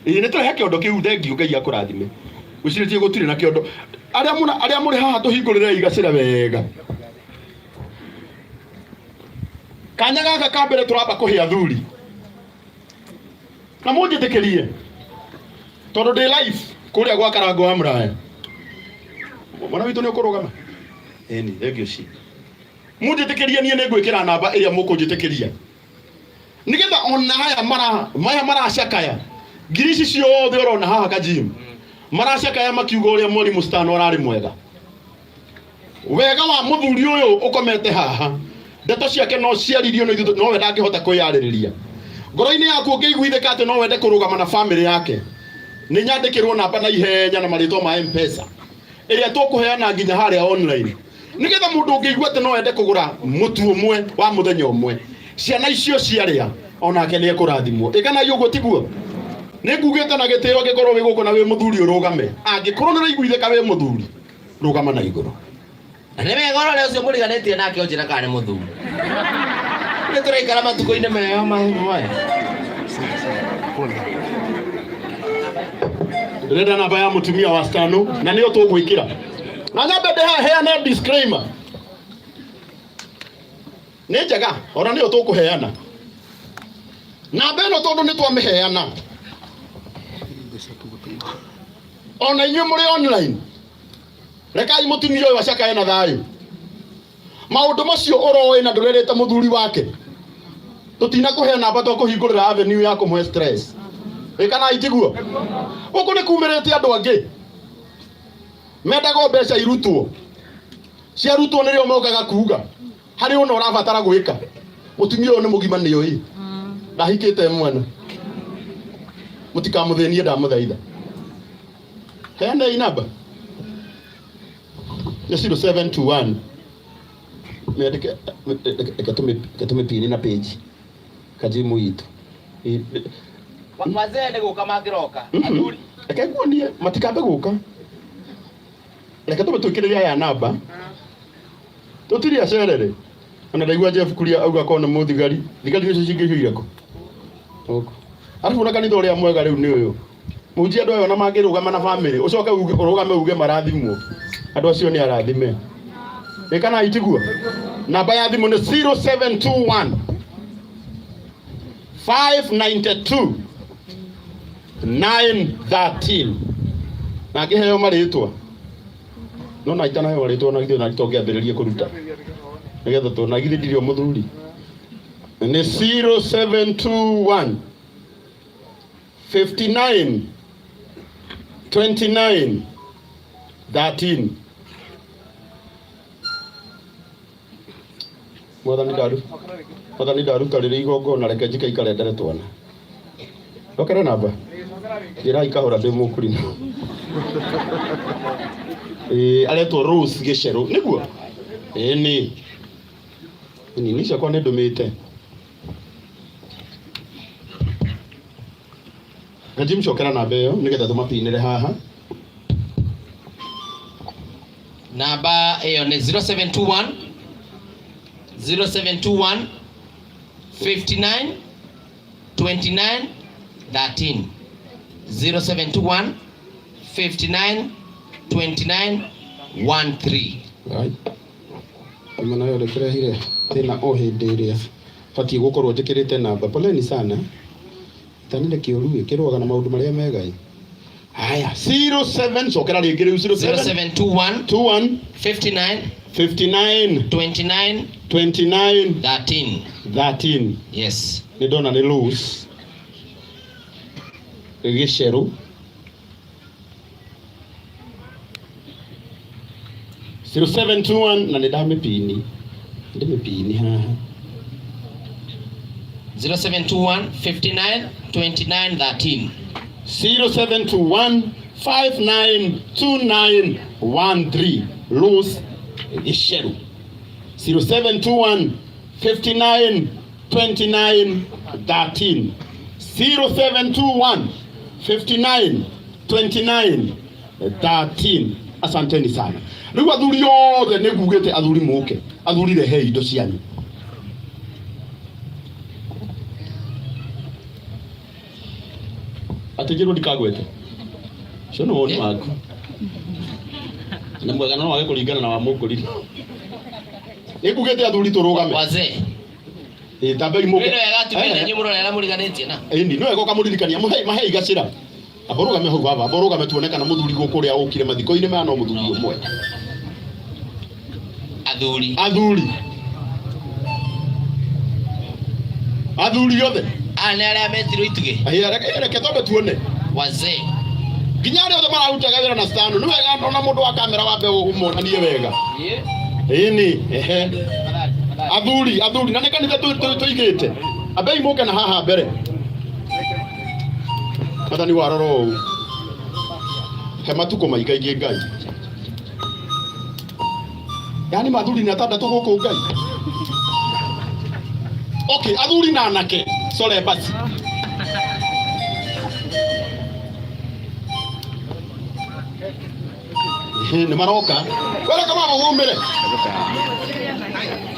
Ĩĩ nĩ tũrehe kĩondo kĩu, thengiũ, Ngai akũrathime. Gwĩcirĩtie gũtirĩ na kĩondo. Arĩa mũna arĩa mũrĩ haha tũhingũrĩrei gacĩra wega. Kanya gaka ka mbere tũramba kũhe athuri. Na mũnjĩtĩkĩrie tondũ ndĩ live kũrĩa gwa Karango wa Mũraya. Mwana witũ nĩ ũkũrũgama? Ĩni, thengiũ ci. Mũnjĩtĩkĩrie niĩ nĩ ngwĩkĩra namba ĩrĩa mũkũnjĩtĩkĩria. Nĩgetha ona haya mara maya maracakaya ngiri ici ciothe ũrona haha kajim maracakaya makiuga ũrĩa mwarimũ Stano ararĩ mwega. Wega wa mũthuri ũyũ ũkomete haha, ndeto ciake no ciaririo no ithuĩ nowe ndangĩhota kwĩyarĩrĩria. Ngoro-inĩ yaku ũngĩiguithĩka atĩ no wende kũrũgama na bamĩrĩ yake, nĩ nyandĩkĩrwo namba na ihenya na marĩtwa ma M-Pesa ĩrĩa tũkũheana nginya harĩa online, nĩgetha mũndũ ũngĩigua atĩ no ende kũgũra mũtu ũmwe wa mũthenya ũmwe, ciana icio ciarĩa onake nĩ ekũrathimwo. Ĩkanai ũguo tiguo? Nĩ ngugĩte na gĩtĩo, angĩkorwo wĩ gũkũ na wĩ mũthuri ũrũgame, angĩkorwo nĩ ũraiguithĩka wĩ mũthuri rũgama na igũrũ. Na nĩ wega ũrore ũcio mũriganĩtie nake ũnjĩra kana nĩ mũthuri. Nĩ tũraikara matukũ-inĩ mega maya. Ndĩrenda namba ya mũtumia wa Stano na nĩyo tũgwĩkĩra. Na nyambe ndĩheane disclaimer. Nĩ njega ona nĩyo tũkũheana. Namba ĩno tondũ nĩ twamĩheana ona inyuĩ mũrĩ online, rekai mũtumia ũyũ acakae na thayũ. Maũndũ macio ũroĩ na ndũrerĩte mũthuri wake, tũtinakũhe namba twakũhingũrĩra avenue ya kũmũhe stress. Ĩkanai tiguo? Gũkũ nĩ kumĩrĩte andũ angĩ mendaga o mbeca irutwo, ciarutwo nĩrĩo mokaga kuga harĩ ũna ũrabatara gwĩka. Mũtumia ũyũ nĩ mũgima nĩ ũĩ ndahikĩte mwana, mũtikamũthĩnie ndamũthaitha. Heanei namba nĩ 0721 mĩandĩke, reke tũmĩpini na page kajimu itũ. Wazee nĩ gũka mangĩroka. Reke nguonie matikambe gũka, reke tũme twĩkĩrĩre aya namba tũtirĩ acerere. Ona ndaigua Jeff Kuria auga korwo nĩ mũthigari, thigari nĩcio cingĩihũire kũ gũkũ. Arabu na kanitha ũrĩa mwega rĩu nĩ ũyũ mũhunjia, andũ aya ona mangĩrũgama na bamĩrĩ ũcoke ũrũgame uge marathimwo, andũ acio nĩ arathime. Ĩkanai tiguo? Namba ya thimũ nĩ 0721 592 913. Na ngĩheo marĩtwa no na itanaheo marĩtwa na githĩ na tũngĩambĩrĩria kũruta nĩgetha tuona githĩ ndirĩ o mũthuri. Nĩ 0721 59 29 13. Mwathani ndaru mwathani ndaruta rĩrĩ igongona, reke njike ikare ndere twana. Cokere namba njĩrai kahora ndĩ mũkũrinũ. Ĩĩ aretwo Rose Gĩcerũ nĩguo? Ĩĩ nĩ nini ciakwa nĩ ndũmĩte Gaji, mcokera namba ĩyo nĩgetha tũmapinĩre haha. Namba ĩyo nĩ 0721 0721 59 29 13. 0721 59 29 13. Ima nayo rĩkĩrehire thĩna o hĩndĩ ĩrĩa batiĩ gũkorwo njĩkĩrĩte namba. Poleni sana, itanire kĩũru ĩ kĩrũaga na maũndũ marĩa mega ĩ. Haya, 07 cokera rĩngĩ rĩu. 0721 21 59 59 29 29 13. 13. Yes. Nĩ ndona nĩ loose gĩcerũ. 0721 na nĩ ndamĩpini, ndĩmĩpini haha. 0721 59 29 13. 0721 5929 13, Rose Gisheru. 0721 59 29 13. 0721 59 29 13. Asanteni sana. Rĩu athuri othe nĩ ngugĩte athuri mũke, athuri rehei indo cianyu. Atĩ njĩrwo ndikagwete ũcio nĩ woni waku na mwega no wage kũringana na wa mũngũriri. Nĩ ngugĩte athuri tũrũgame. Wazee. Ĩ tambei mũke. Wĩra wega atumia inyuĩ mũrona arĩa mũriganĩtie na. Ĩni nĩ wega ũkamũririkania mũhei mahei gacĩra. Amba ũrũgame hau baba, amba ũrũgame tuone kana mũthuri gũkũ ũrĩa ũkire mathiko-inĩ maya no mũthuri ũmwe. Athuri. Athuri. Athuri othe. Aya nĩ arĩa metirwo itugĩ. Ĩ, reke twambe tuone. Wazee. Nginya arĩa othe mararutaga wĩra na stano nĩ wega ona mũndũ wa kamera wambe ũmonanie wega. Ĩni, ehe. Athuri, athuri, na nĩ kanitha tũigĩte. Ambei mũke na haha mbere. Mwathani warora ũũ. He matukũ maikaingĩ Ngai. Yaani mathuri nĩ atandatũ gũkũ Ngai. Okay, athuri na anake. Sore basi. Ehe, nĩ maroka. Wera kama mũgumĩre.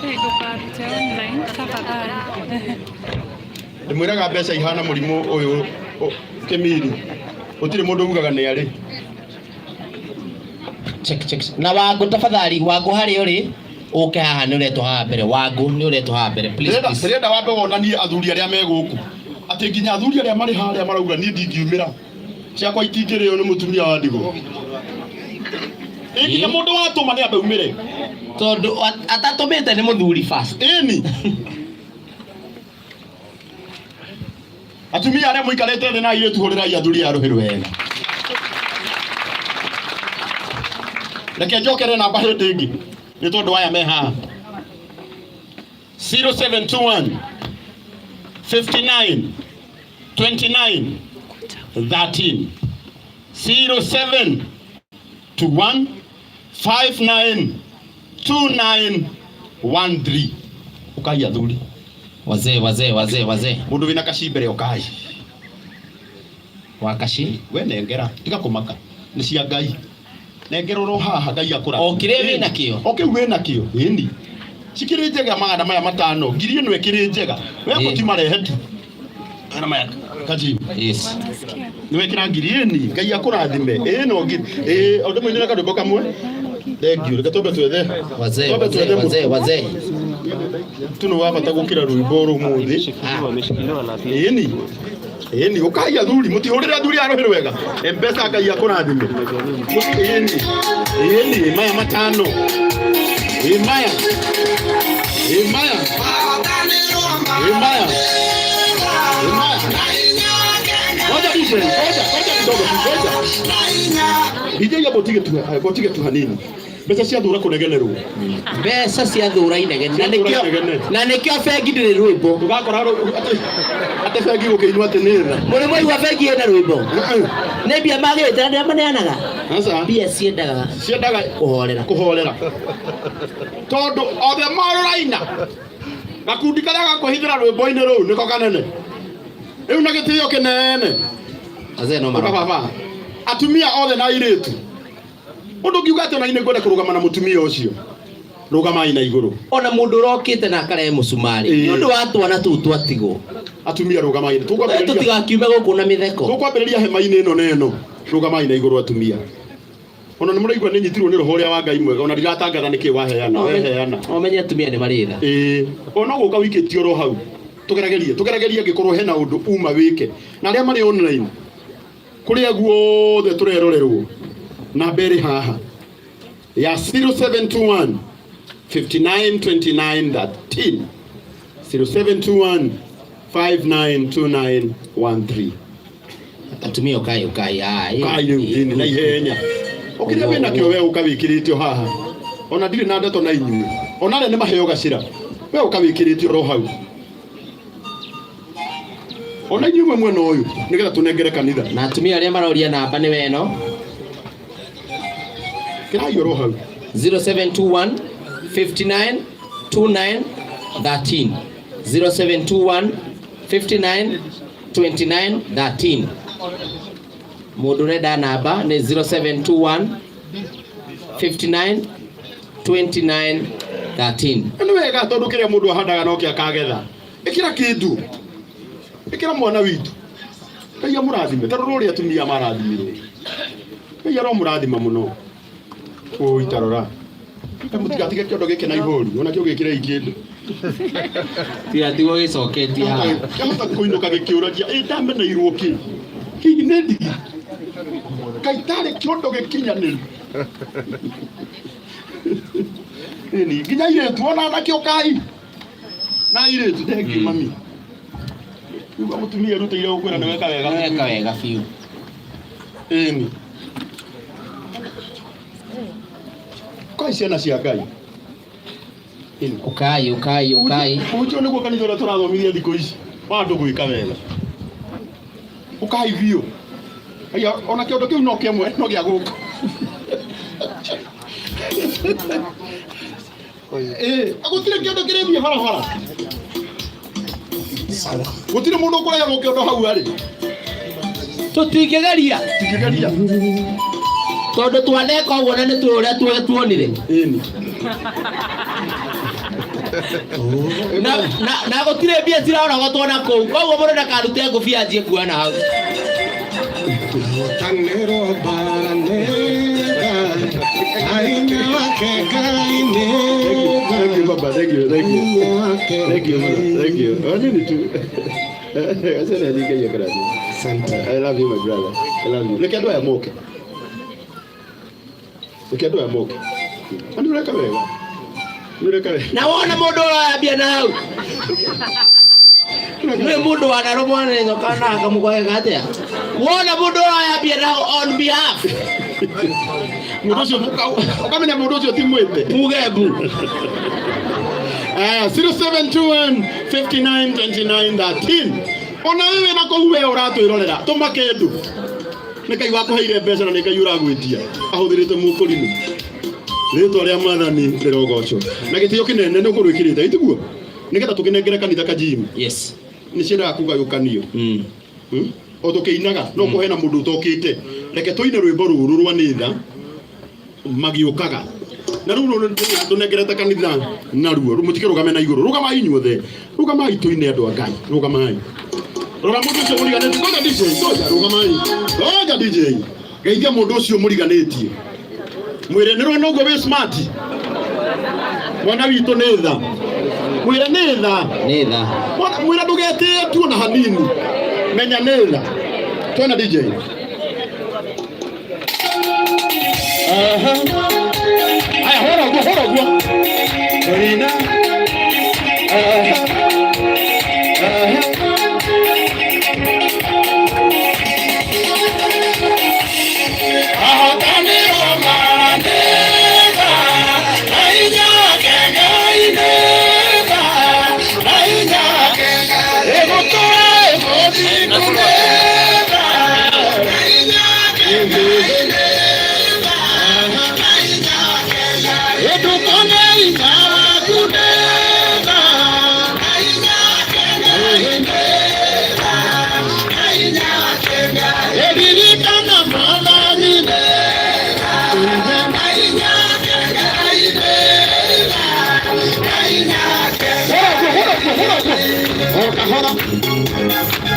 Ndũkarute online tafadhali. Ndĩmwĩraga mbeca ihana mũrimũ ũyũ kĩmiri. Gũtirĩ mũndũ ugaga nĩ arĩ. Check check. Na Wangũ tafadhali, Wangũ harĩa ũrĩ ũke haha nĩ ũretwo haha mbere. Wangũ nĩ ũretwo haha mbere. Please, please. Ndĩrenda wambe wonanie athuri arĩa me gũkũ atĩ nginya athuri arĩa marĩ harĩa marauga niĩ ndingiumĩra ciakwa itingĩrĩo nĩ mũtumia wa ndigwa. Ĩ nginya mũndũ watũma nĩ ambe umĩre. Tondũ atatũmĩte nĩ mũthuri first. Ĩni. Atumia arĩa mũikarĩte thĩ na airĩtu hũrĩrai athuri a rũhĩ wega. Reke njokere namba hĩndĩ ĩngĩ nĩ tondũ aya me haha. 0721 59 29 13. 0721 59 29 13. Ukai athuri. Wazee, wazee, wazee, wazee. Mũndũ wĩna kaci mbere ũkai. Wa kaci? We nengera, tiga kũmaka. Nĩ cia Ngai. Nengera oro haha Ngai akũrathime. O kĩrĩa wĩna kĩo. O kĩu wĩna kĩo. Ĩni. Cikĩrĩ njega 500, ngiri ĩno ĩkĩrĩ njega. We gũti marehe tu. Magana maya kaji. Yes. Nĩ wekĩra ngiri ĩni, Ngai akũrathime. Ĩ no ngiri. Ĩ o ndĩmũinĩre karwĩmbo kamwe. Thank you. Reke twambe twethe. Wazee, Twambe wazee, twethe wazee, wazee. Tu nĩ wa bata gũkĩra rwĩmbo rũmũthĩ. Ĩni. Ĩni, ũkai athuri, mũtihũrĩre athuri a rũhĩ rwega. Mbeca Ngai akũrathime. Ĩni. Ĩni, maya 5. Ĩ maya. Ĩ maya. Ĩ maya. Ĩ maya. Ngoja DJ, ngoja, ngoja kidogo tu, ngoja. DJ hapo tige tu, hapo tige tu hanini. Mbeca cia thura kũnegenerwo. Mbeca cia thura inegene. Na nĩkĩo na nĩkĩo bengi ndĩrĩ rwĩmbo. Ũgakora atĩ bengi gũkĩinwo atĩ nĩ tha. Mũrĩ mwaigua bengi ĩna rwĩmbo? Nĩ mbia magĩrĩte na nĩ maneanaga. Mbia ciendaga ciendaga kũhorera. Kũhorera. Tondũ othe marũraina. Gakundi karĩa gakwĩhithĩra rwĩmbo-inĩ rũu nĩko kanene. Rĩu na gĩtĩo kĩnene. Wazee no maroka. Baba. Atumia othe na airĩtu. Ũndũ ngiuga atĩ ona niĩ nĩngwenda kũrũgama na mũtumia ũcio. Rũgamai na igũrũ. Ona mũndũ ũrokĩte na akarehe mũcumarĩ nĩ ũndũ wa twana tũu twatigwo. Atumia rũgamai. Tũtigakiume gũkũ na mĩtheko. Tũkwambĩrĩria hema-inĩ ĩno na ĩno. Rũgamai na igũrũ atumia. Ona nĩ mũraigua nĩ nyitirwo nĩ roho ũrĩa wa Ngai mwega ona ndiratangatha nĩkĩ waheana weheana. Ũmenye atumia nĩ marĩ tha. Ĩĩ ona gũka wikĩtio oro hau. Tũgeragerie tũgeragerie angĩkorwo hena ũndũ uma wĩke. Na arĩa marĩ online kũrĩa guothe tũrerorerwo namba ĩrĩ haha ya 0721 59 29 13 0721 59 29 13. Atumia ũkai ũkai ai. Ũkai rĩu thĩinĩ na ihenya ũkĩrĩa wĩna kĩo we ũka wĩkĩrĩte haha ona ndirĩ na ndeto na inyuĩ ona arĩa nĩ maheo gacĩra we ũka wĩkĩrĩte oro hau ona inyuĩ mwe mwena ũyũ nĩgetha tũnengere kanitha. Na atumia arĩa maroria namba nĩ weno. Kĩrai oro hau. 0721 59 29 13 0721 59 29 13. Mũndũ ũrenda namba nĩ 0721 59 29 13. Nĩ wega tondũ kĩrĩa mũndũ ahandaga no kĩo akagetha. Ĩkĩra kĩndũ. Ĩkĩra mwana witũ. Ngai amũrathime ta rora ũrĩa atumia marathimirwo. Ngai aromũrathima mũno. Ũi ta rora. Mũtigatige kĩondo gĩkĩ na ihoru ona kĩo gĩkĩrei kĩndũ. Tigatigwo gĩcoketie haha. Kĩahota kũinũka gĩkĩũragia ĩ ndameneirwo kĩ? Hihi nĩ ndigi? Kaĩ tarĩ kĩondo gĩkinyanĩru? Ĩni nginya airĩtu ona anake ũkai. Na airĩtu thank you mami. Igua mũtumia erutĩire gũkwĩra nĩ weka wega. Nĩ weka wega biũ. Ĩni. Kai ciana cia Ngai. Ũkai ũkai ũkai. Ũcio nĩguo kanitha ũrĩa tũrathomithia thikũ ici wa andũ gwĩka wega. Ũkai biũ. Aya ona kĩondo kĩu no kĩamwe no gĩa gũkũ. Ĩĩ gũtirĩ kĩondo kĩrĩthiĩ barabara. Gũtirĩ mũndũ ũkũreherwo kĩondo hau arĩ. Tũtingĩgeria. Tũtingĩgeria. Tondũ twaneka ũguo na nĩ tũĩ ũrĩa tuonire. Ĩni. Na gũtirĩ mbia cirarogotwo na kũu koguo mũndũ ndakarute ngũbia anjie kuona hau. Thank you, Baba. Thank you. Thank you. Thank you, mother. Thank you. Oh, nini tu. Asante nikaia karani. I love you, my brother. I love you. Reke andũ aya moke. Reke andũ aya moke. Na nĩ ũreka wega. Nĩ ũreka wega. Na wona mũndũ ũroya mbia na hau. Nĩ mũndũ wanarũmwo nĩ nyoka na akamũgweka atĩa? Wona mũndũ ũroya mbia na hau on behalf. Mũndũ ũcio ũkamenya mũndũ ũcio ti mwĩte. Muge mbu. 0721 59 29 13. Ona wewe na kũu we ũratwĩrorera tũma kĩndũ. Nĩ Ngai wakũheire mbeca na nĩ Ngai ũragwĩtia ahũthĩrĩte mũkũrimũ. Rĩtwa rĩa Mwathani rĩrogocwo. Na gĩtĩo kĩnene nĩ ũkũrwo ĩkĩrĩte itiguo nĩgetha tũkĩnengere kanitha kajimu. Yes. Nĩ ciendaga kũgayũkanio. O tũkĩinaga no kũhe na mũndũ ũtokĩte. Reke tũine rwĩmbo rũrũ rwa nĩ tha magĩũkaga. Na rĩu rũrũ tũnengerete kanitha naruo mũtikĩrũgame na igũrũ. Rũgamai inyuothe. Rũgamai tũine andũ a Ngai. Rũgamai. Rora mũndũ ũcio mũriganĩtie. Ngoja DJ, ngoja rũgamai. Ngoja DJ. Geithia mũndũ ũcio mũriganĩtie. Mwĩre nĩ rwena ũguo wĩ smart. Mwana witũ nĩ tha. Mwĩre nĩ tha. Nĩ tha. Mwĩre ndũgetĩe tu ona hanini. Menya nĩ tha. Twena DJ. Aha. Aya hora ũguo, hora ũguo. Rina. Aha. Aha.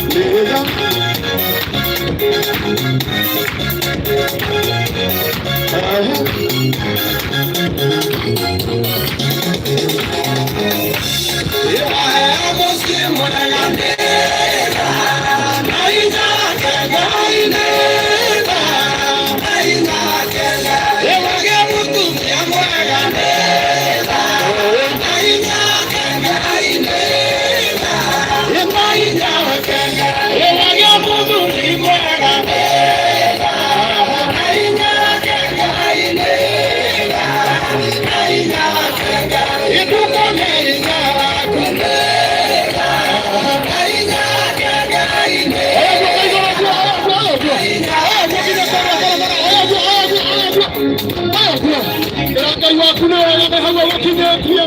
Nĩga. Ngai waku nĩ wega hau agũkinyĩtie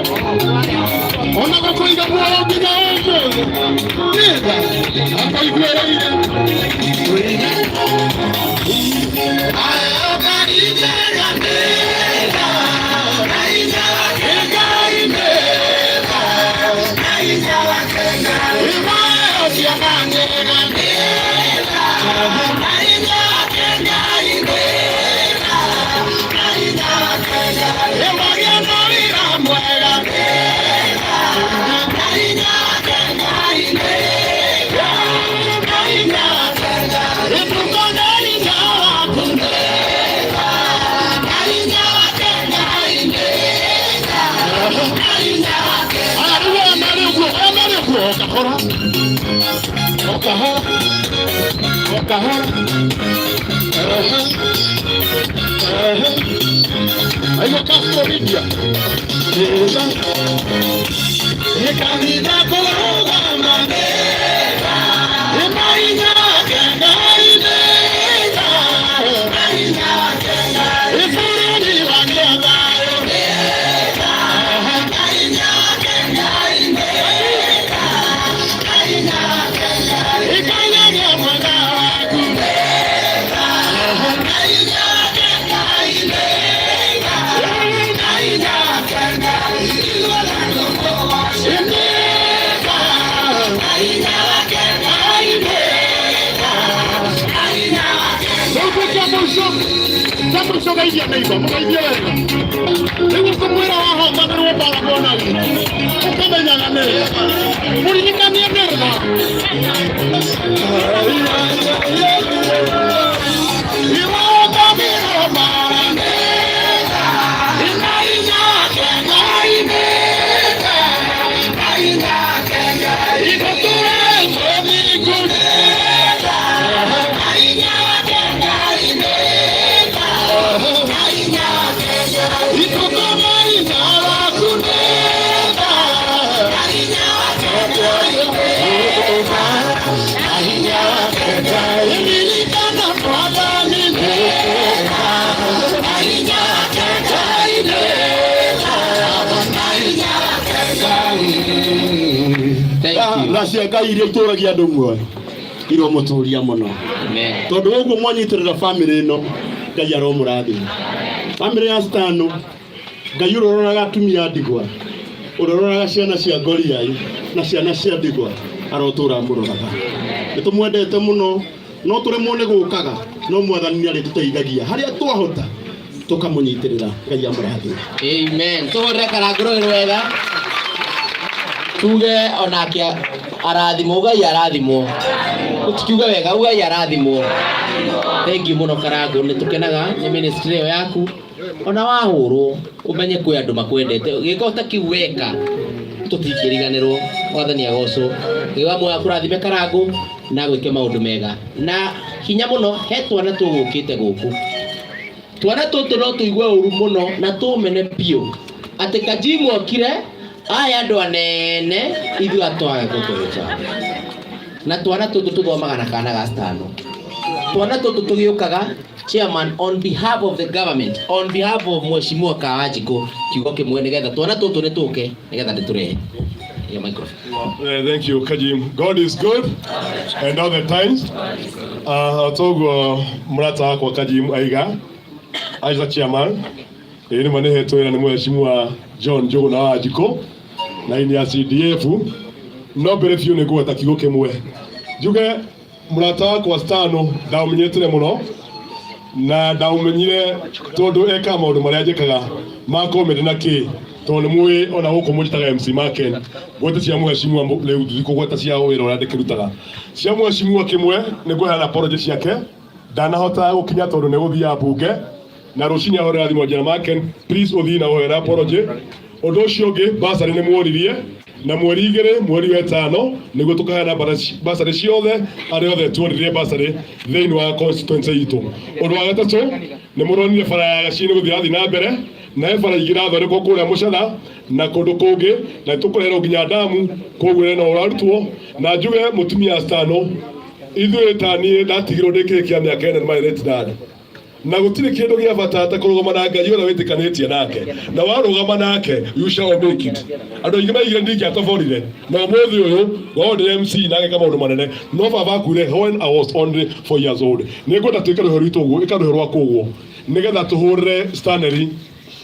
ona gũkũiga muoyo nginya ũmũthĩ nĩtha akaiguĩrĩire. Okahora, okahora, okahora. Ayo Castro Lidia. Neza. Ikanitha kũrũgama neza. Ĩmainya kengai neza. Ibũrũri wa thayũ neza. Ikanyagia mwena waku neza. Mũico geithia neighbor, mũgeithie wega. Rĩu ũkũmwĩra wahotanĩrwo mbara kuonagu ũkamenyaga nĩ mũririkanie nĩtha. Iwahotanĩrwo mbara nĩtha, Tha cia Ngai iria itũragia andũ muoyo iromũtũria mũno tondũ ũguo mwanyitĩrĩra bamĩrĩ ĩno Ngai aromũrathima. Bamĩrĩ ya Stano, Ngai ũrĩa ũroraga atumia a ndigwa, ũrĩa ũroraga ciana cia ngoriai na ciana cia ndigwa arotũra amũroraga. Nĩ tũmwendete mũno, no tũremwo nĩ gũkaga, no mwathani nĩ arĩtũteithagia harĩa twahota tũkamũnyitĩrĩra. Ngai amũrathime. Amen. Tuhurire karangå rå wega tuge onake arathimwo, ugai arathimwo, tutikiuge wega, ugai arathimwo. Thengiũ mũno Karangũ, nĩ tũkenaga nĩ ministry ĩyo yaku, ona wahũrwo ũmenye kwĩ andũ makwendete, gĩko ta kĩu weka tũtingĩriganĩrwo. Mwathani agocwo. Ngai wa muoyo akũrathime Karangũ na gwĩke maũndũ mega na hinya mũno. He twana tũgũkĩte gũkũ, twana tũtũ no tũigue ũru mũno na tũmene biũ atĩ Kajimu okire aya andũ anene ithuĩ atwage gũtũgĩca na twana tũtũ tũthomaga na kana ga Stano, twana tũtũ tũgĩũkaga. Chairman, on behalf of the government, on behalf of Mheshimiwa Kawanjikũ, kiugo kĩmwe nĩgetha twana tũtũ nĩ tũke nĩgetha ndĩtũrehe. Your microphone. Thank you, Kajim. God is good and all the times. Toguo mũrata wakwa Kajim aiga as a chairman, ĩĩ nĩma nĩhetwo wĩra nĩ Mheshimiwa John Njũgũna wa Wanjikũ na ini ya CDF. No mbere biũ nĩ ngũgweta kiugo kĩmwe njuge mũrata wakwa Stano ndaũmenyete mũno na ndaũmenyire tondũ ekaga maũndũ marĩa njĩkaga ma comedy na kĩ tondũ nĩ mũĩ ona gũkũ mũnjĩtaga MC Maken. Ngwete cia mũheshimiwa rĩu ndikũgweta cia wĩra ũrĩa ndĩkĩrutaga. Cia mũheshimiwa kĩmwe nĩ ngũheana apology ciake, ndanahota gũkinya tondũ nĩ gũthiaga bunge na rũcinĩ ahorera thimũ anjĩra, "Maken, please ũthiĩ na ũheane apology." Ũndũ ũcio ũngĩ, basarĩ nĩ muoririe na 2 mweri wa 5 nĩguo tũkaheana basarĩ ciothe arĩa othe tuoririe basarĩ thĩinĩ wa constituency itũ. Ũndũ wa gatatũ, nĩ mũronire bara ya Gacini gũthiĩ rathiĩ na mbere na he bara ingĩ irathondekwo kũrĩa Mũcatha na kũndũ kũngĩ na tũkũreherwo nginya ndamu, koguo no ũrarutwo. Na njuge mũtumia Stano, ithuĩ ta niĩ ndatigirwo ndĩ kĩrĩ kĩa mĩaka 4 nĩ my late dad, na gũtirĩ kĩndũ gĩa bata ta kũrũgama na Ngai ũrĩa wĩtĩkanĩtie nake, na warũgama nake you shall make it. Andũ aingĩ maigire ndingĩatoborire na ũmũthĩ ũyũ ngorwo ndĩ MC na ngeka maũndũ manene, no baba akuire when I was only 4 years old. Nĩ ngwenda twĩke rũhĩ rwitũ ũguo, ĩka rũhĩ rwaku ũguo nĩgetha tũhũrĩre Stanley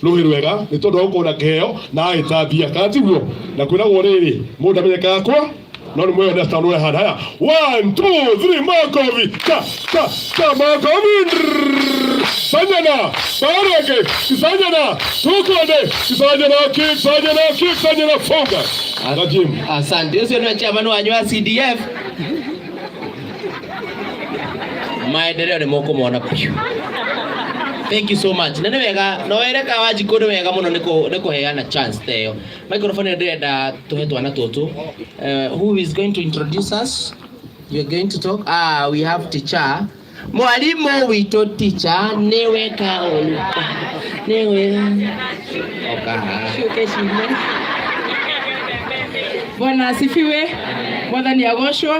rũhĩ rwega nĩ tondũ wa gũkorwo na kĩheo na agĩtambia, kana tiguo? Na kwĩragwo rĩrĩ, mũndũ amenyekaga kwa no nĩ mweyonera Stanley ũrĩa hana. Haya, 1 2 3, makofi, ta ta ta, makofi. Sanyana bareke sanyana tukonde sanyana kick sanyana kick sanyana funga. Najim. Asante. Ũcio nĩwe chairman wanyu wa CDF. Maendeleo nĩ mũkũmona biũ. Thank you so much. Na nĩ wega, no wĩre ka Wanjikũ nĩ wega mũno nĩ kũheana chance ta ĩyo. Microphone ĩno ndĩrenda tũhe twana tũtũ. Who is going to introduce us? You are going to talk? Ah, we have teacher. Mwalimu witũ teacher nĩwe kaũndũ. Nĩwe. Oka haha. Ciũke ciine. Bwana asifiwe. Mwathani agocwo.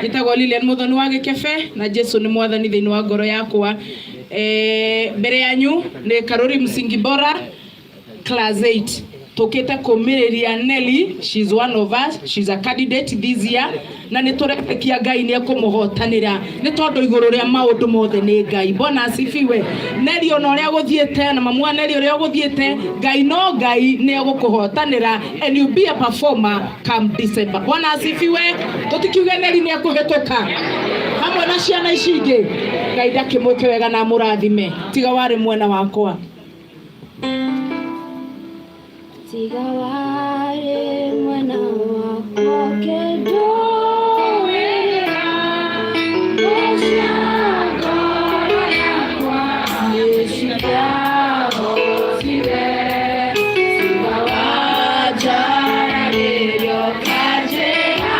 Njĩtagwo Lilian Muthoni wa Gĩkebe na Jesu nĩ mwathani thĩinĩ wa ngoro yakwa. Mbere yanyu nĩ Karori Msingi Bora class 8 tukite kumĩrĩria Nelly. She's one of us, she's a candidate this year, na nĩ tũretĩkia Ngai nĩ ekũmũhotanĩra nĩ tondũ igũrũ rĩa maũndũ mothe nĩ Ngai. Bwana asifiwe. Nelly, ona ũrĩa gũthiĩte na mamu wa Nelly, ũrĩa ũgũthiĩte, Ngai no Ngai nĩ egũkũhotanĩra and you be a performer come December. Bwana asifiwe. Tũtikiuge Nelly nĩ ekũhĩtũka hamwe na ciana ici ingĩ. Ngai ndakĩmwĩke wega na amũrathime. Tiga warĩ mwena wakwa. Tiga warĩ mwena wakwa kĩndũĩra mbeca ngoro yakwa nĩciahotire. Tiga wanjaragĩria ũkanjĩra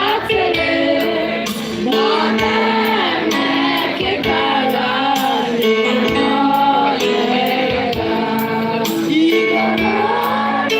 atĩrĩ, mothe mekĩkaga nĩ wega igũrũ.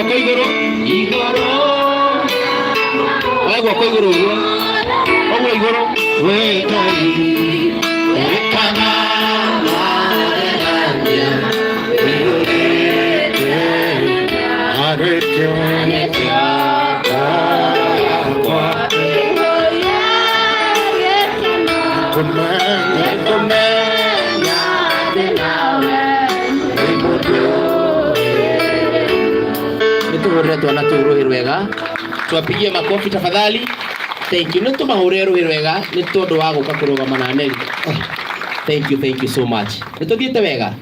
Guoko igũrũ. Igũrũ. Oya guoko igũrũ ũguo. Ũguo igũrũ. We Ngai wĩkaga magegania wĩyũrĩte arĩkĩo gĩakwa. Kũmenya kũmenya nĩ mũndũ nituhurire twana tuu ruhi rwega twapigie makofi tafadhali thank you nitumahurire ruhi rwega ni tondu wa guka kurugama na Neli thank you thank you so much nituthiite wega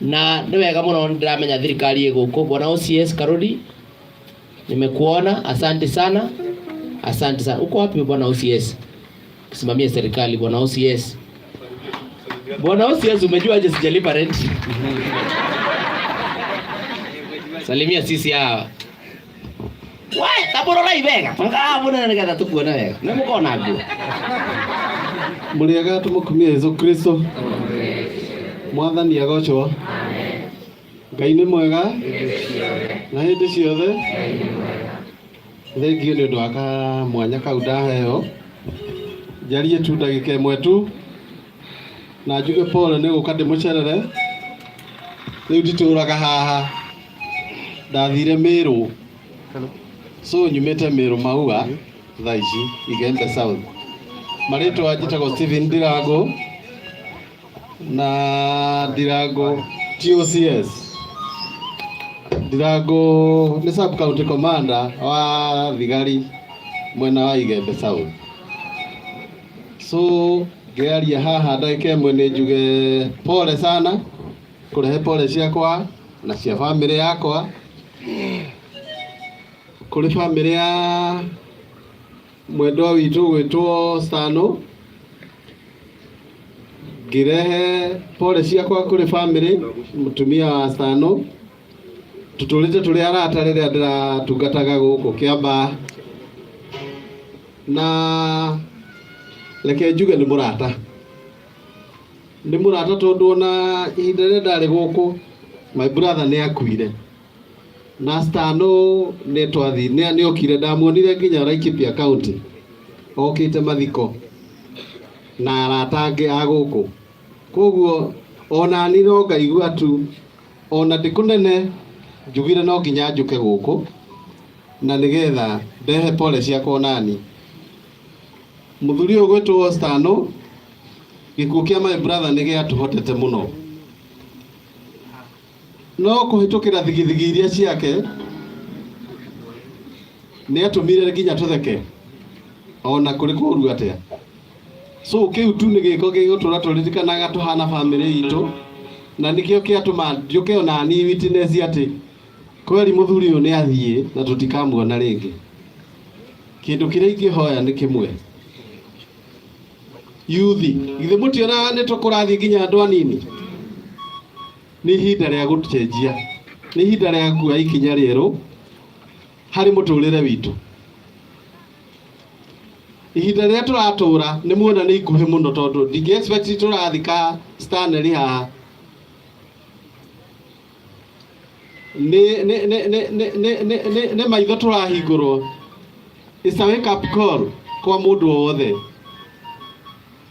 na ni wega muno ndiramenya thirikari iguku bwana OCS Karuri nimekuona asante sana asante sana uko wapi bwana OCS kisimamia serikali bwana OCS bwana OCS umejua aje sijalipa rent salimia sisi hawa we taburorai wega tũkamũnene nĩgetha tũkuone wega nĩ mũkona nguo Mũrĩega tũmũkumie Jesũ Kristo. Mwathani agocwo. Ngai nĩ mwega na hĩndĩ ciothe. Thengiũ nĩ ũndũ wa kamwanya kau ndaheo. Njarie tu ndagĩka ĩmwe tu na njuge pole nĩ gũka ndĩmũcerere. Rĩu nditũraga haha, ndathire Mĩrũ. So nyumĩte Mĩrũ Maua thaa ici Igembe South. Marĩtwa njĩtagwo Stephen Ndirango na Ndirango TOCS. Ndirango nĩ sub county commander wa thigari mwena wa Igembe South. So ngĩaria haha ndagĩka ĩmwe nĩ njuge pole sana kũrehe pole ciakwa na cia bamĩrĩ yakwa kũrĩ bamĩrĩ ya mwendwa witũ gwĩtwo Stano ngĩrehe pole ciakwa kũrĩ bamĩrĩ mũtumia wa Stano tũtũrĩte tũrĩ arata rĩrĩa ndĩratungataga gũkũ Kĩambaa na reke njuge nĩ mũrata nĩ mũrata tondũ ona ihinda rĩrĩa ndarĩ gũkũ my brother nĩ akuire na Stano nĩ twathi nĩ okire ndamuonire nginya Laikipia County okĩte mathiko na arata angĩ a gũkũ koguo ona ni no ngaigua tu ona ndĩ kũnene njugire no nginya njũke gũkũ na nĩgetha ndehe pole ciakwa onani mũthuri ũyũ gwĩtwo Stano gĩkuũ kĩa my brother nĩ gĩatũhotete mũno no kũhĩtũkĩra thigithigi iria ciake nĩ atũmire nginya tũtheke ona kũrĩ kũũru atĩa so kĩu tu nĩ gĩko gĩgũtũra tũririkanaga tũhana bamĩrĩ itũ na nĩkĩo kĩatũma njũke ona ni witness atĩ kweri mũthuri ũyũ nĩ athiĩ na tũtikamuona rĩngĩ kĩndũ kĩrĩa ingĩhoya nĩ kĩmwe yuthi githĩ mũtionaga nĩ tũkũrathiĩ nginya andũ anini nĩ ihinda rĩa gũcenjia nĩ ihinda rĩa kuoya ikinya rĩerũ harĩ mũtũrĩre witũ ihinda rĩrĩa tũratũra nĩ muona nĩ ikuhĩ mũno tondũ ndingĩ expect tũrathika Stanley haha nĩ nĩ nĩ nĩ nĩ nĩ nĩ nĩ nĩ maitho tũrahingũrwo it's a wake up call kwa mũndũ o wothe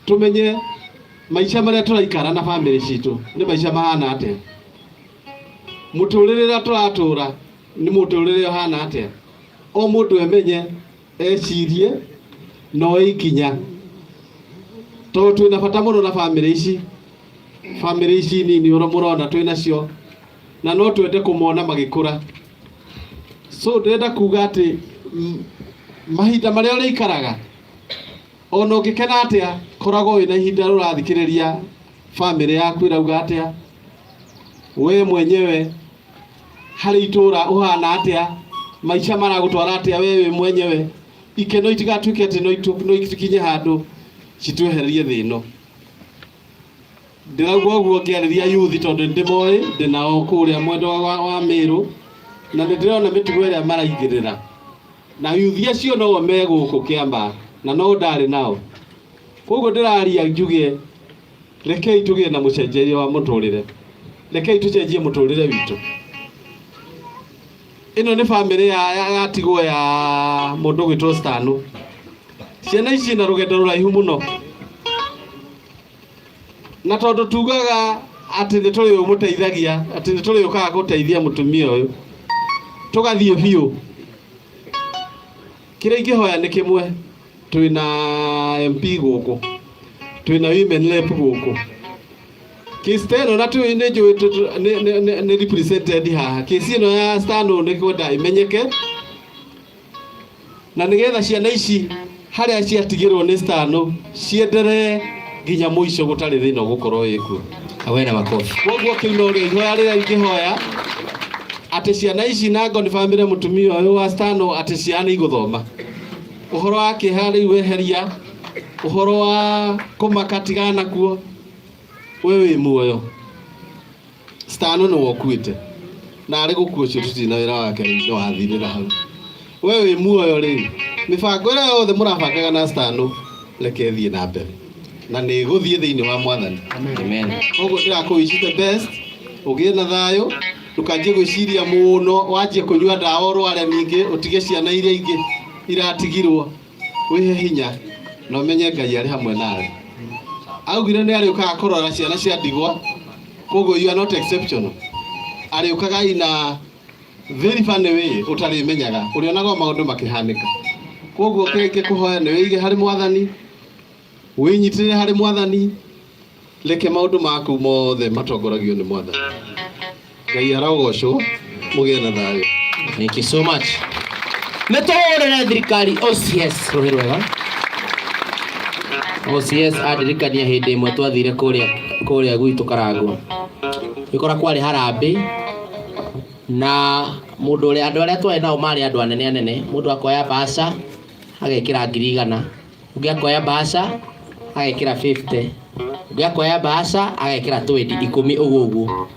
tumenye maica marĩa tũraikara na bamĩrĩ citũ nĩ maica mahana atĩa mũtũrĩre ũrĩa tũratũra nĩ mũtũrĩre ũhana atĩa o mũndũ emenye ecirie na oe ikinya tondũ twĩna bata mũno na bamĩrĩ ici bamĩrĩ ici nini ũrĩa mũrona twĩ nacio na no twende kũmona magĩkũra so ndĩrenda kuga atĩ mahinda marĩa ũrĩikaraga ona ũngĩkena atĩa koragwo wĩna ihinda ũrathikĩrĩria bamĩrĩ yaku ĩrauga atĩa we mwenyewe harĩ itũra ũhana atĩa maica maragũtwara atĩa we wĩ mwenyewe ikeno itigatuĩke atĩ no ikinye handũ citwehererie thĩ ĩno ndĩrauga ũguo ngĩarĩria yuthi tondũ nĩndĩmoĩ ndĩnao kũrĩa mwena wa Mĩrũ na nĩndĩrona mĩtugo ĩrĩa maraigĩrĩra na yuthi acio no me gũkũ Kĩambaa na no ndarĩ nao koguo ndĩraria njuge rekei tũgĩe na mũcenjerie wa mũtũrĩre rekei tũcenjie mũtũrĩre witũ Ĩno nĩ bamĩrĩ yatigwo ya mũndũ ũgwĩtwo Stano. Ciana ici na rũgendo rũraihu mũno, na tondũ tugaga atĩ nĩ tũrĩmũteithagia, atĩ nĩ tũrĩũkaga gũteithia mũtumia ũyũ, tũgathiĩ biũ. Kĩrĩa ingĩhoya nĩ kĩmwe, twĩna MP gũkũ, twĩna women rep gũkũ, kesi ta ĩno na tũĩ nĩ njũĩ nĩ represented haha. Kesi ĩno ya Stano nĩ kwenda ĩmenyeke, na nĩgetha ciana ici harĩa ciatigĩrwo nĩ Stano cienderee nginya mũico gũtarĩ thĩna ũgũkorwo wĩkuo. Awena makofi. Koguo kĩu no rĩo ihoya rĩrĩa ingĩhoya, atĩ ciana ici na ngo nĩ bamĩrĩ mũtumia ũyũ wa Stano, atĩ ciana nĩ igũthoma. Ũhoro wa kĩeha rĩu weheria, ũhoro wa kũmaka tigana nakuo, we wĩ muoyo. Stano nĩ wokuĩte, na arĩ gũkua ũcio tũtirĩ na wĩra wake, nĩ wathirĩra hau. We wĩ muoyo rĩ, mĩbango ĩrĩa yothe mũrabangaga na Stano reke ĩthiĩ na mbere, na nĩ ĩgũthiĩ thĩinĩ wa Mwathani. Amen. Koguo ndĩrakũ wish the best, ũgĩe na thayũ, ndũkanjie gwĩciria mũno, wanjie kũnyua ndawa ũrware, ningĩ ũtige ciana iria ingĩ iratigirwo. Wĩhe hinya na ũmenye Ngai arĩ hamwe nawe. Augire nĩ arĩũkaga kũrora ciana cia ndigwa, koguo you are not exceptional. Arĩũkaga ina very funny way ũtarĩmenyaga, ũrĩonaga o maũndũ makĩhanĩka. Koguo kĩrĩa ingĩkũhoya nĩ wĩige harĩ Mwathani, wĩnyitĩrĩre harĩ Mwathani, reke maũndũ maku mothe matongoragio nĩ Mwathani. Ngai arogocwo, mũgĩe na thayũ. Thank you so much. Nĩ tũhũrĩre thirikari OCS rũhĩ rwega. OCS andirikania hĩndĩ ĩmwe twathire kũrĩa gwitũ Karangũ. Gĩkora kwarĩ harambĩ na mũndũ ũrĩa andũ arĩa twarĩ nao marĩ andũ anene anene. Mũndũ akoya mbaca agekĩra 100,000, ũngĩ akoya mbaca agekĩra 50, ũngĩ akoya mbaca agekĩra 20 ikũmi, ũguo ũguo.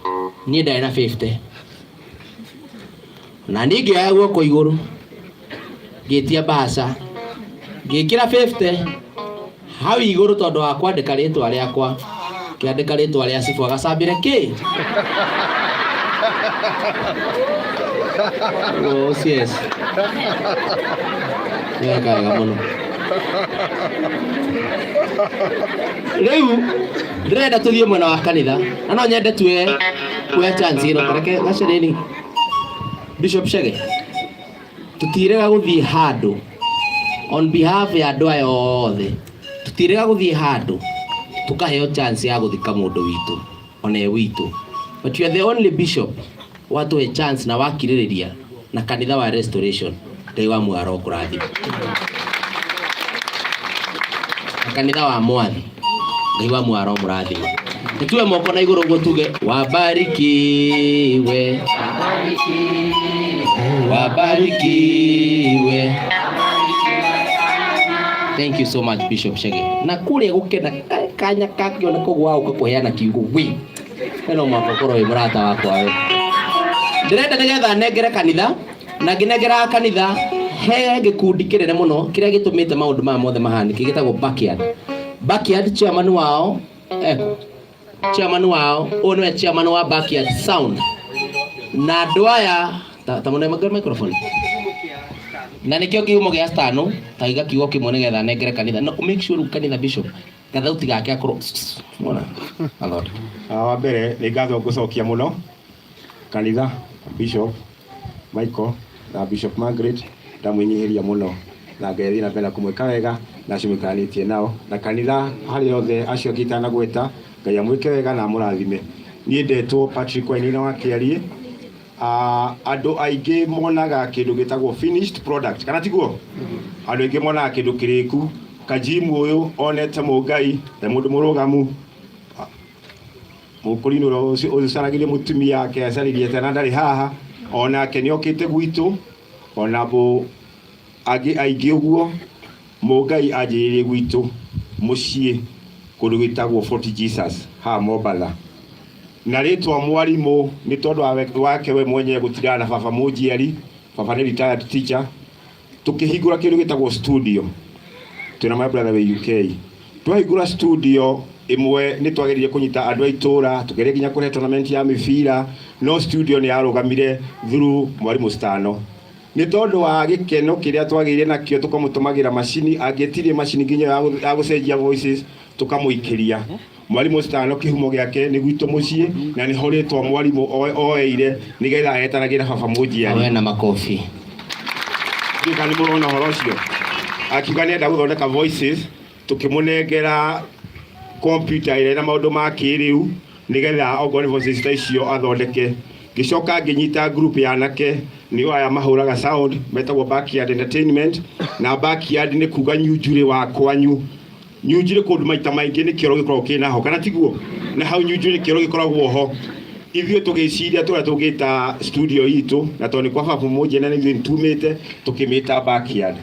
Niĩ ndarĩ na 50, na niĩ ngĩoya guoko igũrũ ngĩtia mbaca ngĩkĩra 50 hau igũrũ, tondũ wa kwandĩka rĩtwa rĩakwa kĩandĩka rĩtwa rĩa cibũ agacambĩre kĩ. Oh, yes. Weka wega mũno. Rĩu ndĩrenda tũthiĩ mwena wa kanitha, na no nyende tuoe kuoya chance ĩno. Kareke gacereni Bishop Chege, tutirega gũthiĩ handũ on behalf ya andũ aya othe, tutirega gũthiĩ handũ tukaheo chance ya gũthika mũndũ witũ ona e witũ, but you are the only bishop watũhe chance na wakirĩrĩria na kanitha wa Restoration. Ngai wa muoyo arokũrathima, na kanitha wa Mwathi, Ngai wa muoyo aromũrathima. Nĩtuwe moko na igũrũ ũguo tuge wabarikiwe, wabarikiwe. Thank you so much, Bishop Chege. Na kũrĩa gũkena kanya kakĩoneka ũguo wagũka kũheana kiugo wi we no mũhaka ũkorwo wĩ mũrata wakwa we. Ndĩrenda nĩgetha nengere kanitha, na ngĩnengera kanitha he gĩkundi kĩnene mũno kĩrĩa gĩtũmĩte maũndũ maya mothe mahanĩke, gĩtagwo Backyard. Backyard chairman wao chairman wao ũyũ nĩwe chairman wa Backyard Sound, na andũ aya ta mũnengere microphone, na nĩkĩo kĩhumo gĩa Stano. Ta iga kiugo kĩmwe nĩgetha nengere kanitha. No make sure rĩu kanitha, bishop, gathauti gake akorwo mona athondeka. Wa mbere nĩ ngatho ngũcokia mũno kanitha, Bishop Michael na Bishop Margaret, ndamwĩnyihĩria mũno na Ngai athiĩ na mbere na kũmwĩka wega na acio mũikaranĩtie nao na kanitha harĩa othe acio angĩ itanagweta. Ngai amwĩke wega na amũrathime. Niĩ ndetwo Patrick Wainaina wa Kĩariĩ. Andũ aingĩ monaga kĩndũ gĩtagwo finished product, kana tiguo? Andũ aingĩ monaga kĩndũ kĩrĩku. Kajimu ũyũ onete mũngai e mũndũ mũrũgamu, mũkũrinũ ũrĩa ũcaragĩria mũtumia wake acarĩrie tena ndarĩ haha, onake nĩ okĩte gwitũ, ona mbũ angĩ aingĩ ũguo. Mũngai anjĩrĩirie gwitũ mũciĩ kũndũ gwĩtagwo Fort Jesus haha Mombatha, na rĩtwa mwarimũ nĩ tondũ wake we mwenyewe gũtindana na baba mũnjiari. Baba nĩ retired teacher. Tũkĩhingũra kĩndũ gĩtagwo studio twĩna my brother wĩ UK. Twahingũra studio ĩmwe nĩ twageririe kũnyita andũ a itũra, tũgeria nginya kũrehe tournament ya mĩbira, no studio nĩ yarũgamire through Mwarimũ Stano. Nĩ tondũ wa gĩkeno kĩrĩa twagĩire nakĩo tũkamũtũmagĩra macini, angĩtirie macini nginya ya gũcenjia voices tũkamũikĩria. Mwarimũ Stano kĩhumo gĩake nĩ gwitũ mũciĩ na nĩho rĩtwa mwarimũ oeire nĩgetha etanagĩra baba mũnjiari. Awe na makobi. Ndiũĩ kana nĩ mũrona ũhoro ũcio. Akiuga nĩ enda gũthondeka voices, tũkĩmũnengera computer ĩrĩa ĩna maũndũ ma kĩrĩu nĩgetha okorwo nĩ voices ta icio athondeke. Ngĩcoka ngĩnyita group ya anake, nĩo aya mahũraga sound, metagwo Backyard Entertainment, na backyard nĩ kuga nyunjurĩ wa kwanyu. Nyunjurĩ kũndũ maita maingĩ nĩ kĩoro gĩkoragwo kĩna ho, kana tiguo? Na hau nyunjurĩ kĩoro gĩkoragwo ho. Ithuĩ tũgĩciria tũrĩa tũngĩta studio itũ, na tondũ nĩ kwa baba mũnjene na ithuĩ nĩtumĩte, tũkĩmĩta Backyard.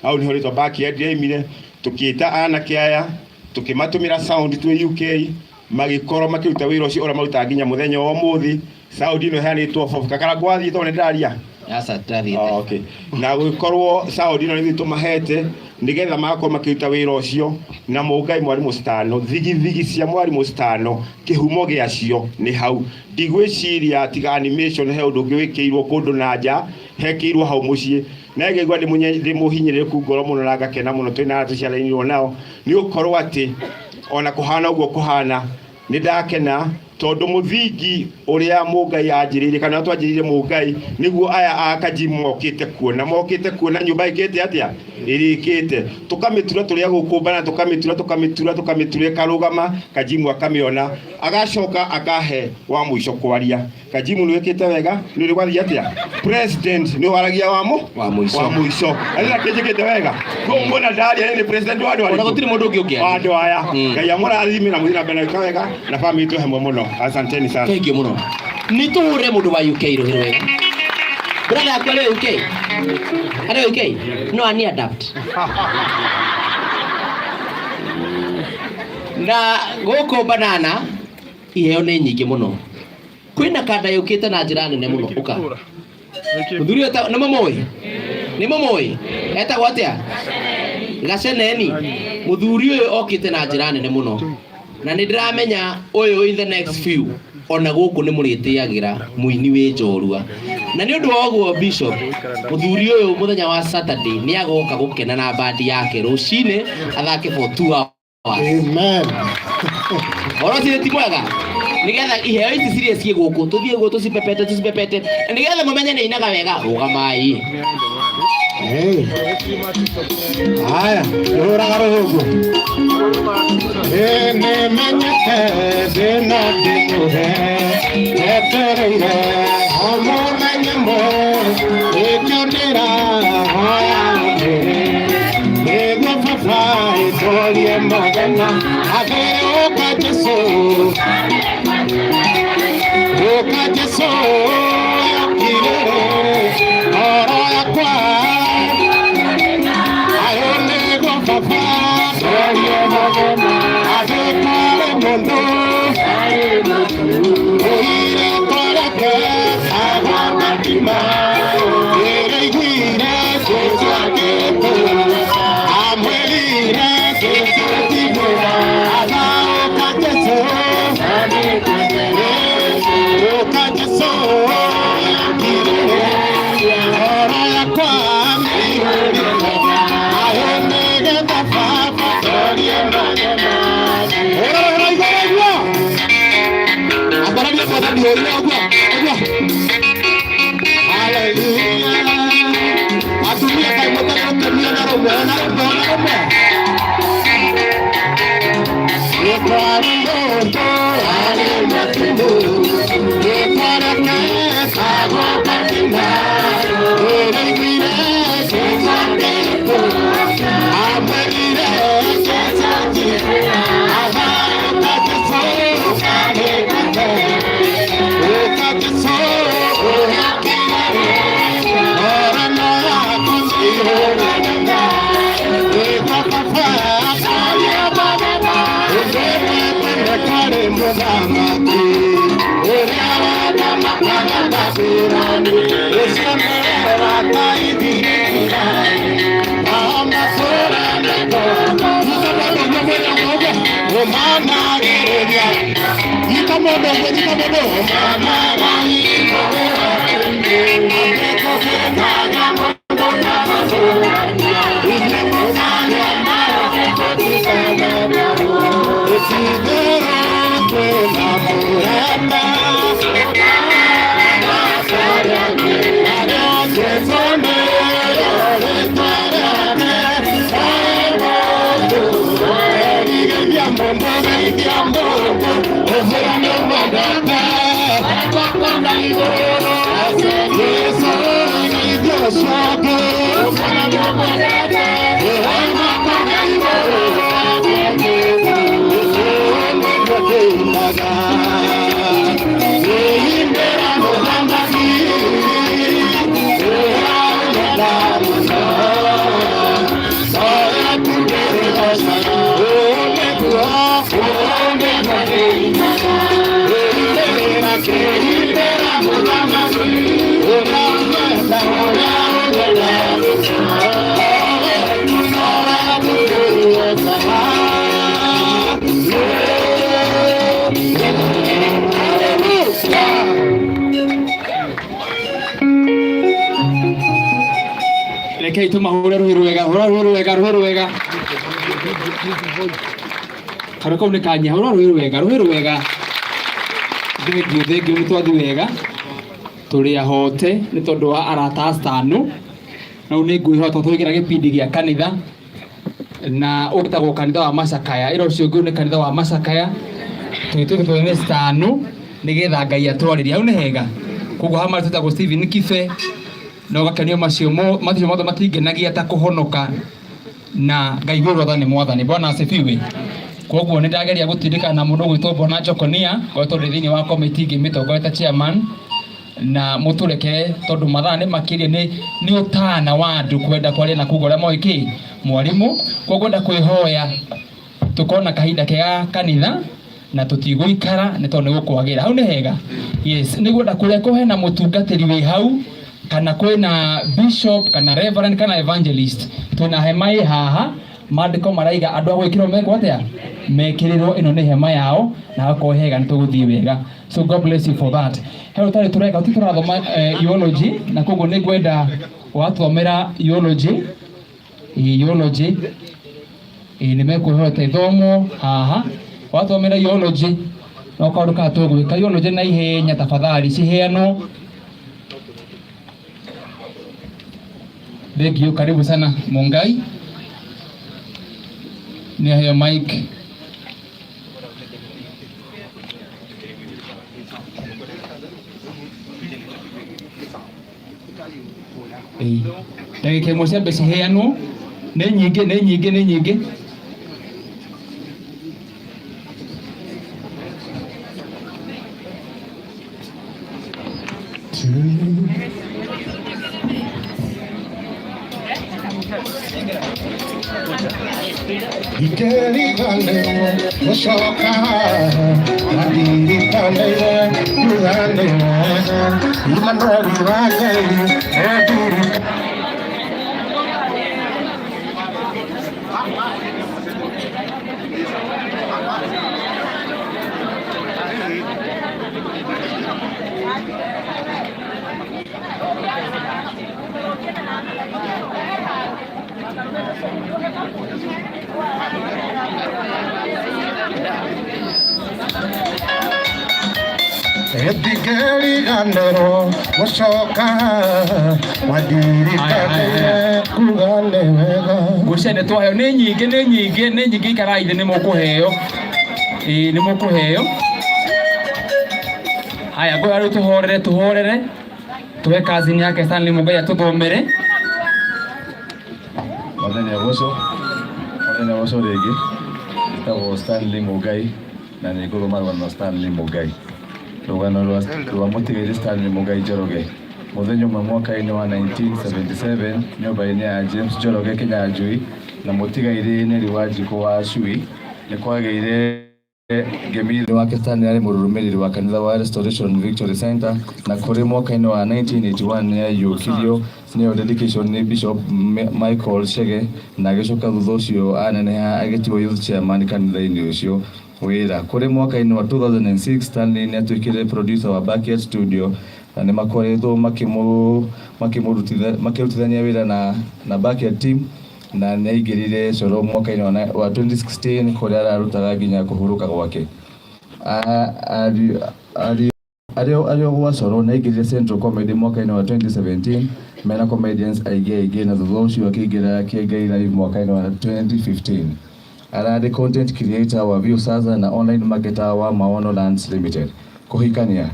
Hau nĩho rĩtwa Backyard rĩaimire, tũkĩta anake aya, tũkĩmatũmĩra sound twĩ UK, magĩkorwo makĩruta wĩra ũcio ũrĩa marutaga nginya mũthenya wa ũmũthĩ. Sound ĩno ĩheanĩtwo bobu. Kakara ngwathiĩ tondũ nĩndĩraria. Aca, ndirathiĩte. Oh, okay. Na gũgĩkorwo sound ĩno nĩ ithuĩ tũmahete nĩgetha magakorwo makĩruta wĩra ũcio na mũngai Mwarimũ Stano, thigithigi cia Mwarimũ Stano kĩhumo gĩacio nĩ hau. Ndigwĩciria tiga animation he ũndũ ũngĩ wĩkĩirwo kũndũ na nja, hekĩirwo hau mũciĩ. Na ngaigua ndĩ mũhinyĩrĩrĩku ngoro mũno na ngakena mũno twĩna arĩa tũciaranĩirwo nao, nĩ gũkorwo atĩ ona kũhana ũguo kũhana nĩ ndakena tondũ mũthingi ũrĩa mũngai anjĩrĩire kana twanjĩrĩire mũngai nĩguo aya a Kajimu mokĩte kuona, mokĩte kuona nyũmba ĩkĩte atĩa, ĩrĩkĩte. Tũkamĩtura tũrĩa gũkũ bana, tũkamĩtura, tũkamĩtura, tũkamĩtura ĩkarũgama, Kajimu akamĩona, agacoka akahe wa mũico kwaria. Kajimu nĩ wĩkĩte wega, nĩ ũrĩ gwathiĩ atĩa? President nĩ waragia wa mũ? Wa mũico. Wa mũico. Na nĩ kĩnjĩkĩte wega. Koguo muona ndaria nĩ president wa andũ arĩkũ? Ona gũtirĩ mũndũ ũngĩ ũngĩaria. Wa andũ aya. Ngai amũrathime na mũthiĩ na mbere na gwĩka wega na family itũ hamwe mũno. Asanteni sana. Thank you mũno. Nĩ tũhũre mũndũ wa UK rũhĩ rwega. Brother yaku arĩ UK? Arĩ UK? No ani adapt. Na gũkũ banana iheo nĩ nyingĩ mũno. Kwĩna kanda yũkĩte na njĩra nene mũno. Ũka. Mũthuri ũyũ nĩ mũmũĩ? Nĩ mũmũĩ? Etagwo atĩa? Gaceneni. Mũthuri ũyũ okĩte na njĩra nene mũno. Na nĩ ndĩramenya ũyũ in the next few ona gũkũ nĩ mũrĩtĩagĩra mũini wĩ njorua. Na nĩ ũndũ wa ũguo Bishop, mũthuri ũyũ mũthenya wa Saturday nĩ agoka gũkena na bandi yake rũcinĩ athake for 2 hours. Amen. Ũhoro ũcio ti mwega? Nĩgetha iheo ici cirĩe ciĩ gũkũ, tũthiĩ ũguo tũcipepete, tũcipepete, na nĩgetha mũmenye nĩ ainaga wega, rũgamai. Hey. Haya, rũraga rũhũngũ. Ĩ nĩmenyete thĩna ndĩmũhe, etereire o mũthenya ũmwe, nĩkĩo ndĩrahoya ũmĩrĩ. Nĩguo baba ĩtũrie mũthenya, agĩũka Jesũ. Ũka Jesũ, yokire ngoro yakwa. Ayo nĩguo baba tũrie mũthenya, agĩkore mũndũ. Ũire twareke agamatima, ĩraiguire Jesũ agĩtũra. Amwĩrire Jesũ ti mwega, agaũka Jesũ. Ũka Jesũ, ngoro yakwa mĩihũrie. Ayo nĩgetha baba tũrie mũthenya. Ũra ũra igũrũ ũguo. Ambararia mwathani ũrĩa ũguo, ũguo. Hallelujah. Atumia kaĩ mũtarĩ gũkenio na rũmwe, na rũmwe, na rũmwe. Gĩtware mũndũ arĩ mũtino, gĩtware ketagwo Fatima, ĩraiguire Jesũ agĩtũra, amwĩrire Jesũ ti mwega, agaũka Jesũ agĩkate. Ũka Jesũ ũyakĩre, ngoro yaku ĩihũre wega. Nĩguo baba tũrie mũthenya, ũndĩmwete karĩ mũthamaki, ũrĩa wathamakaga Babuloni, ũcio nĩwe wakaithirĩra. Nao matũũra nĩkona. Ũmanagĩrĩria. Nyita mũndũ ũmwe, nyita mũndũ ũmwe. Rekei tũmahũre rũhĩ rwega, hũra rũhĩ rwega, rũhĩ rwega. Karũ kau nĩ kanya, hũra rũhĩ rwega, rũhĩ rwega. Thengiũ, thengiũ nĩ twathi wega. Tũrĩ ahote nĩ tondũ wa arata a Stano. Na rĩu nĩ ngwĩhoka tũingĩra gĩbindi gĩa kanitha na ũtagwo kanitha wa Macakaya. Ĩra ũcio ũngĩ nĩ kanitha wa Macakaya. Tũgĩtuĩka tũrĩ nĩ Stano nĩgetha Ngai atwarĩrie. Hau nĩ hega. Koguo haha marĩ twĩtagwo Stephen Kibe na ũgakenio macio macio mothe matingenagia ta kũhonoka na ngaigua rwatha nĩ mwathani. Bwana asifiwe. Koguo nĩ ndageria gũtindĩkana na mũndũ ũgwĩtwo Bwana Njokonia ngoretwo ndĩ thĩinĩ wa komiti ngĩmĩtongoria ta chairman na mũtũrekere tondũ mathaa nĩ makĩria nĩ ũtana wa andũ kwenda kwaria na koguo arĩa moĩ kĩ mwarimũ koguo ngwenda kwĩhoya tũkorwo na kahinda kega kanitha na tũtigũikara nĩ tondũ nĩ gũkwagĩra. Hau nĩ hega. Yes, nĩ ngwenda kũrĩa kũhena mũtungatĩri wĩ hau kana kwĩna bishop kana reverend kana evangelist, twĩna hema ĩ haha mandĩko maraiga andũ a gwĩkĩrwo mekwo atĩa mekĩrĩrwo ĩno nĩ hema yao na hakorwo hega nĩ tũgũthiĩ wega. So God bless you for that. He ũtarĩ tũreka ti tũrathoma eulogy na koguo nĩ ngwenda wathomera eulogy, eulogy nĩ mekwĩhota ithomwo haha wathomera eulogy no kaũndũ ka tũgwĩka eulogy na ihenya tafadhali ciheanwo. Thank you, karibu sana Mungai. Ni aheo mic. Ndagĩka ĩmwe cia mbeca iheanwo nĩ nyingĩ, nĩ nyingĩ, nĩ nyingĩ. Ndikeriganĩrwo gũcoka na ndirikanĩire kuga nĩ wega Imanueli wa Ngai endirika. Ndikeriganĩrwo gũcoka wandirikanaire kuga nĩ wega. Ngũcia nĩ twaheo nĩ nyingĩ, nĩ nyingĩ, nĩ nyingĩ, ikarai thĩ nĩ mũkũheo. Ĩĩ nĩ mũkũheo. Haya, ngoya rĩu tũhorere, tũhorere. Tũhe cousin yake Stanley Mungai atũthomere. Mwathani agocwo, mwathani agocwo rĩngĩ. Njĩtagwo Stanley Mungai na nĩ ngũthoma rũgano rwa Stanley Mungai. Rũgano rwa mũtigairĩ Stanley Mungai Njoroge. Mũthenya ũmwe mwaka-inĩ wa 1977 nyũmba-inĩ ya James Njoroge Kinyanjui na mũtigairĩ Neri Wanjikũ wa Cui nĩ kwagĩire Ngemi wake Stanley arĩ mũrũmĩrĩri wa kanitha wa Restoration Victory Center na kũrĩ mwaka-inĩ wa 1981 nĩ aiyũkirio nĩyo dedication nĩ Bishop Michael Chege na agĩcoka thutha ũcio aneneha agĩtuo youth chairman kanitha-inĩ ũcio wĩra. Kũrĩ mwaka-inĩ wa 2006 Stanley nĩ atuĩkire producer wa Backyard Studio na nĩ makoretwo makĩrutithania wĩra na Backyard team na nĩ aingĩrire coro mwaka-inĩ wa 2016 kũrĩa ararutaga nginya kũhurũka gwake. Arĩ o gwa Coro nĩ aingĩrire Central Comedy mwaka-inĩ wa 2017 mena comedians aingĩ aingĩ na thutha ũcio akĩingĩra Kĩengei Live mwaka-inĩ wa 2015. Ararĩ content creator wa Viusasa na online marketer wa Maono Lands Limited. Kũhikania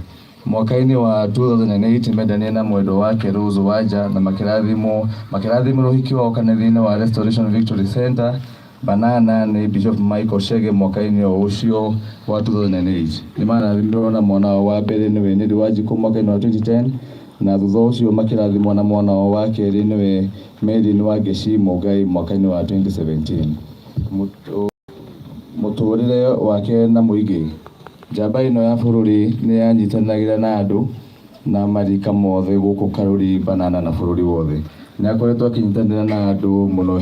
mwaka-inĩ wa 2008 mendanire na mwendwa wake Rose Wanja na makĩrathimĩrwo ũhiki wao kanitha-inĩ wa Restoration Victory Center Banana nĩ Bishop Michael Chege mwaka-inĩ o ũcio wa 2008. Nĩ marathimirwo na mwana wao wa mbere nĩwe Nelly Wanjikũ mwaka-inĩ wa 2010 na thutha ũcio makĩrathimwo na mwana wao wa kerĩ nĩwe Melin Wangeci Mũngai mwaka-inĩ wa 2017. Mũtũrĩre wake na mũingĩ. Njamba ĩno ya bũrũri nĩ yanyitanagĩra na andũ na marika mothe gũkũ Karuri Banana na bũrũri wothe. Nĩ akoretwo akĩnyitanĩra na andũ mũno.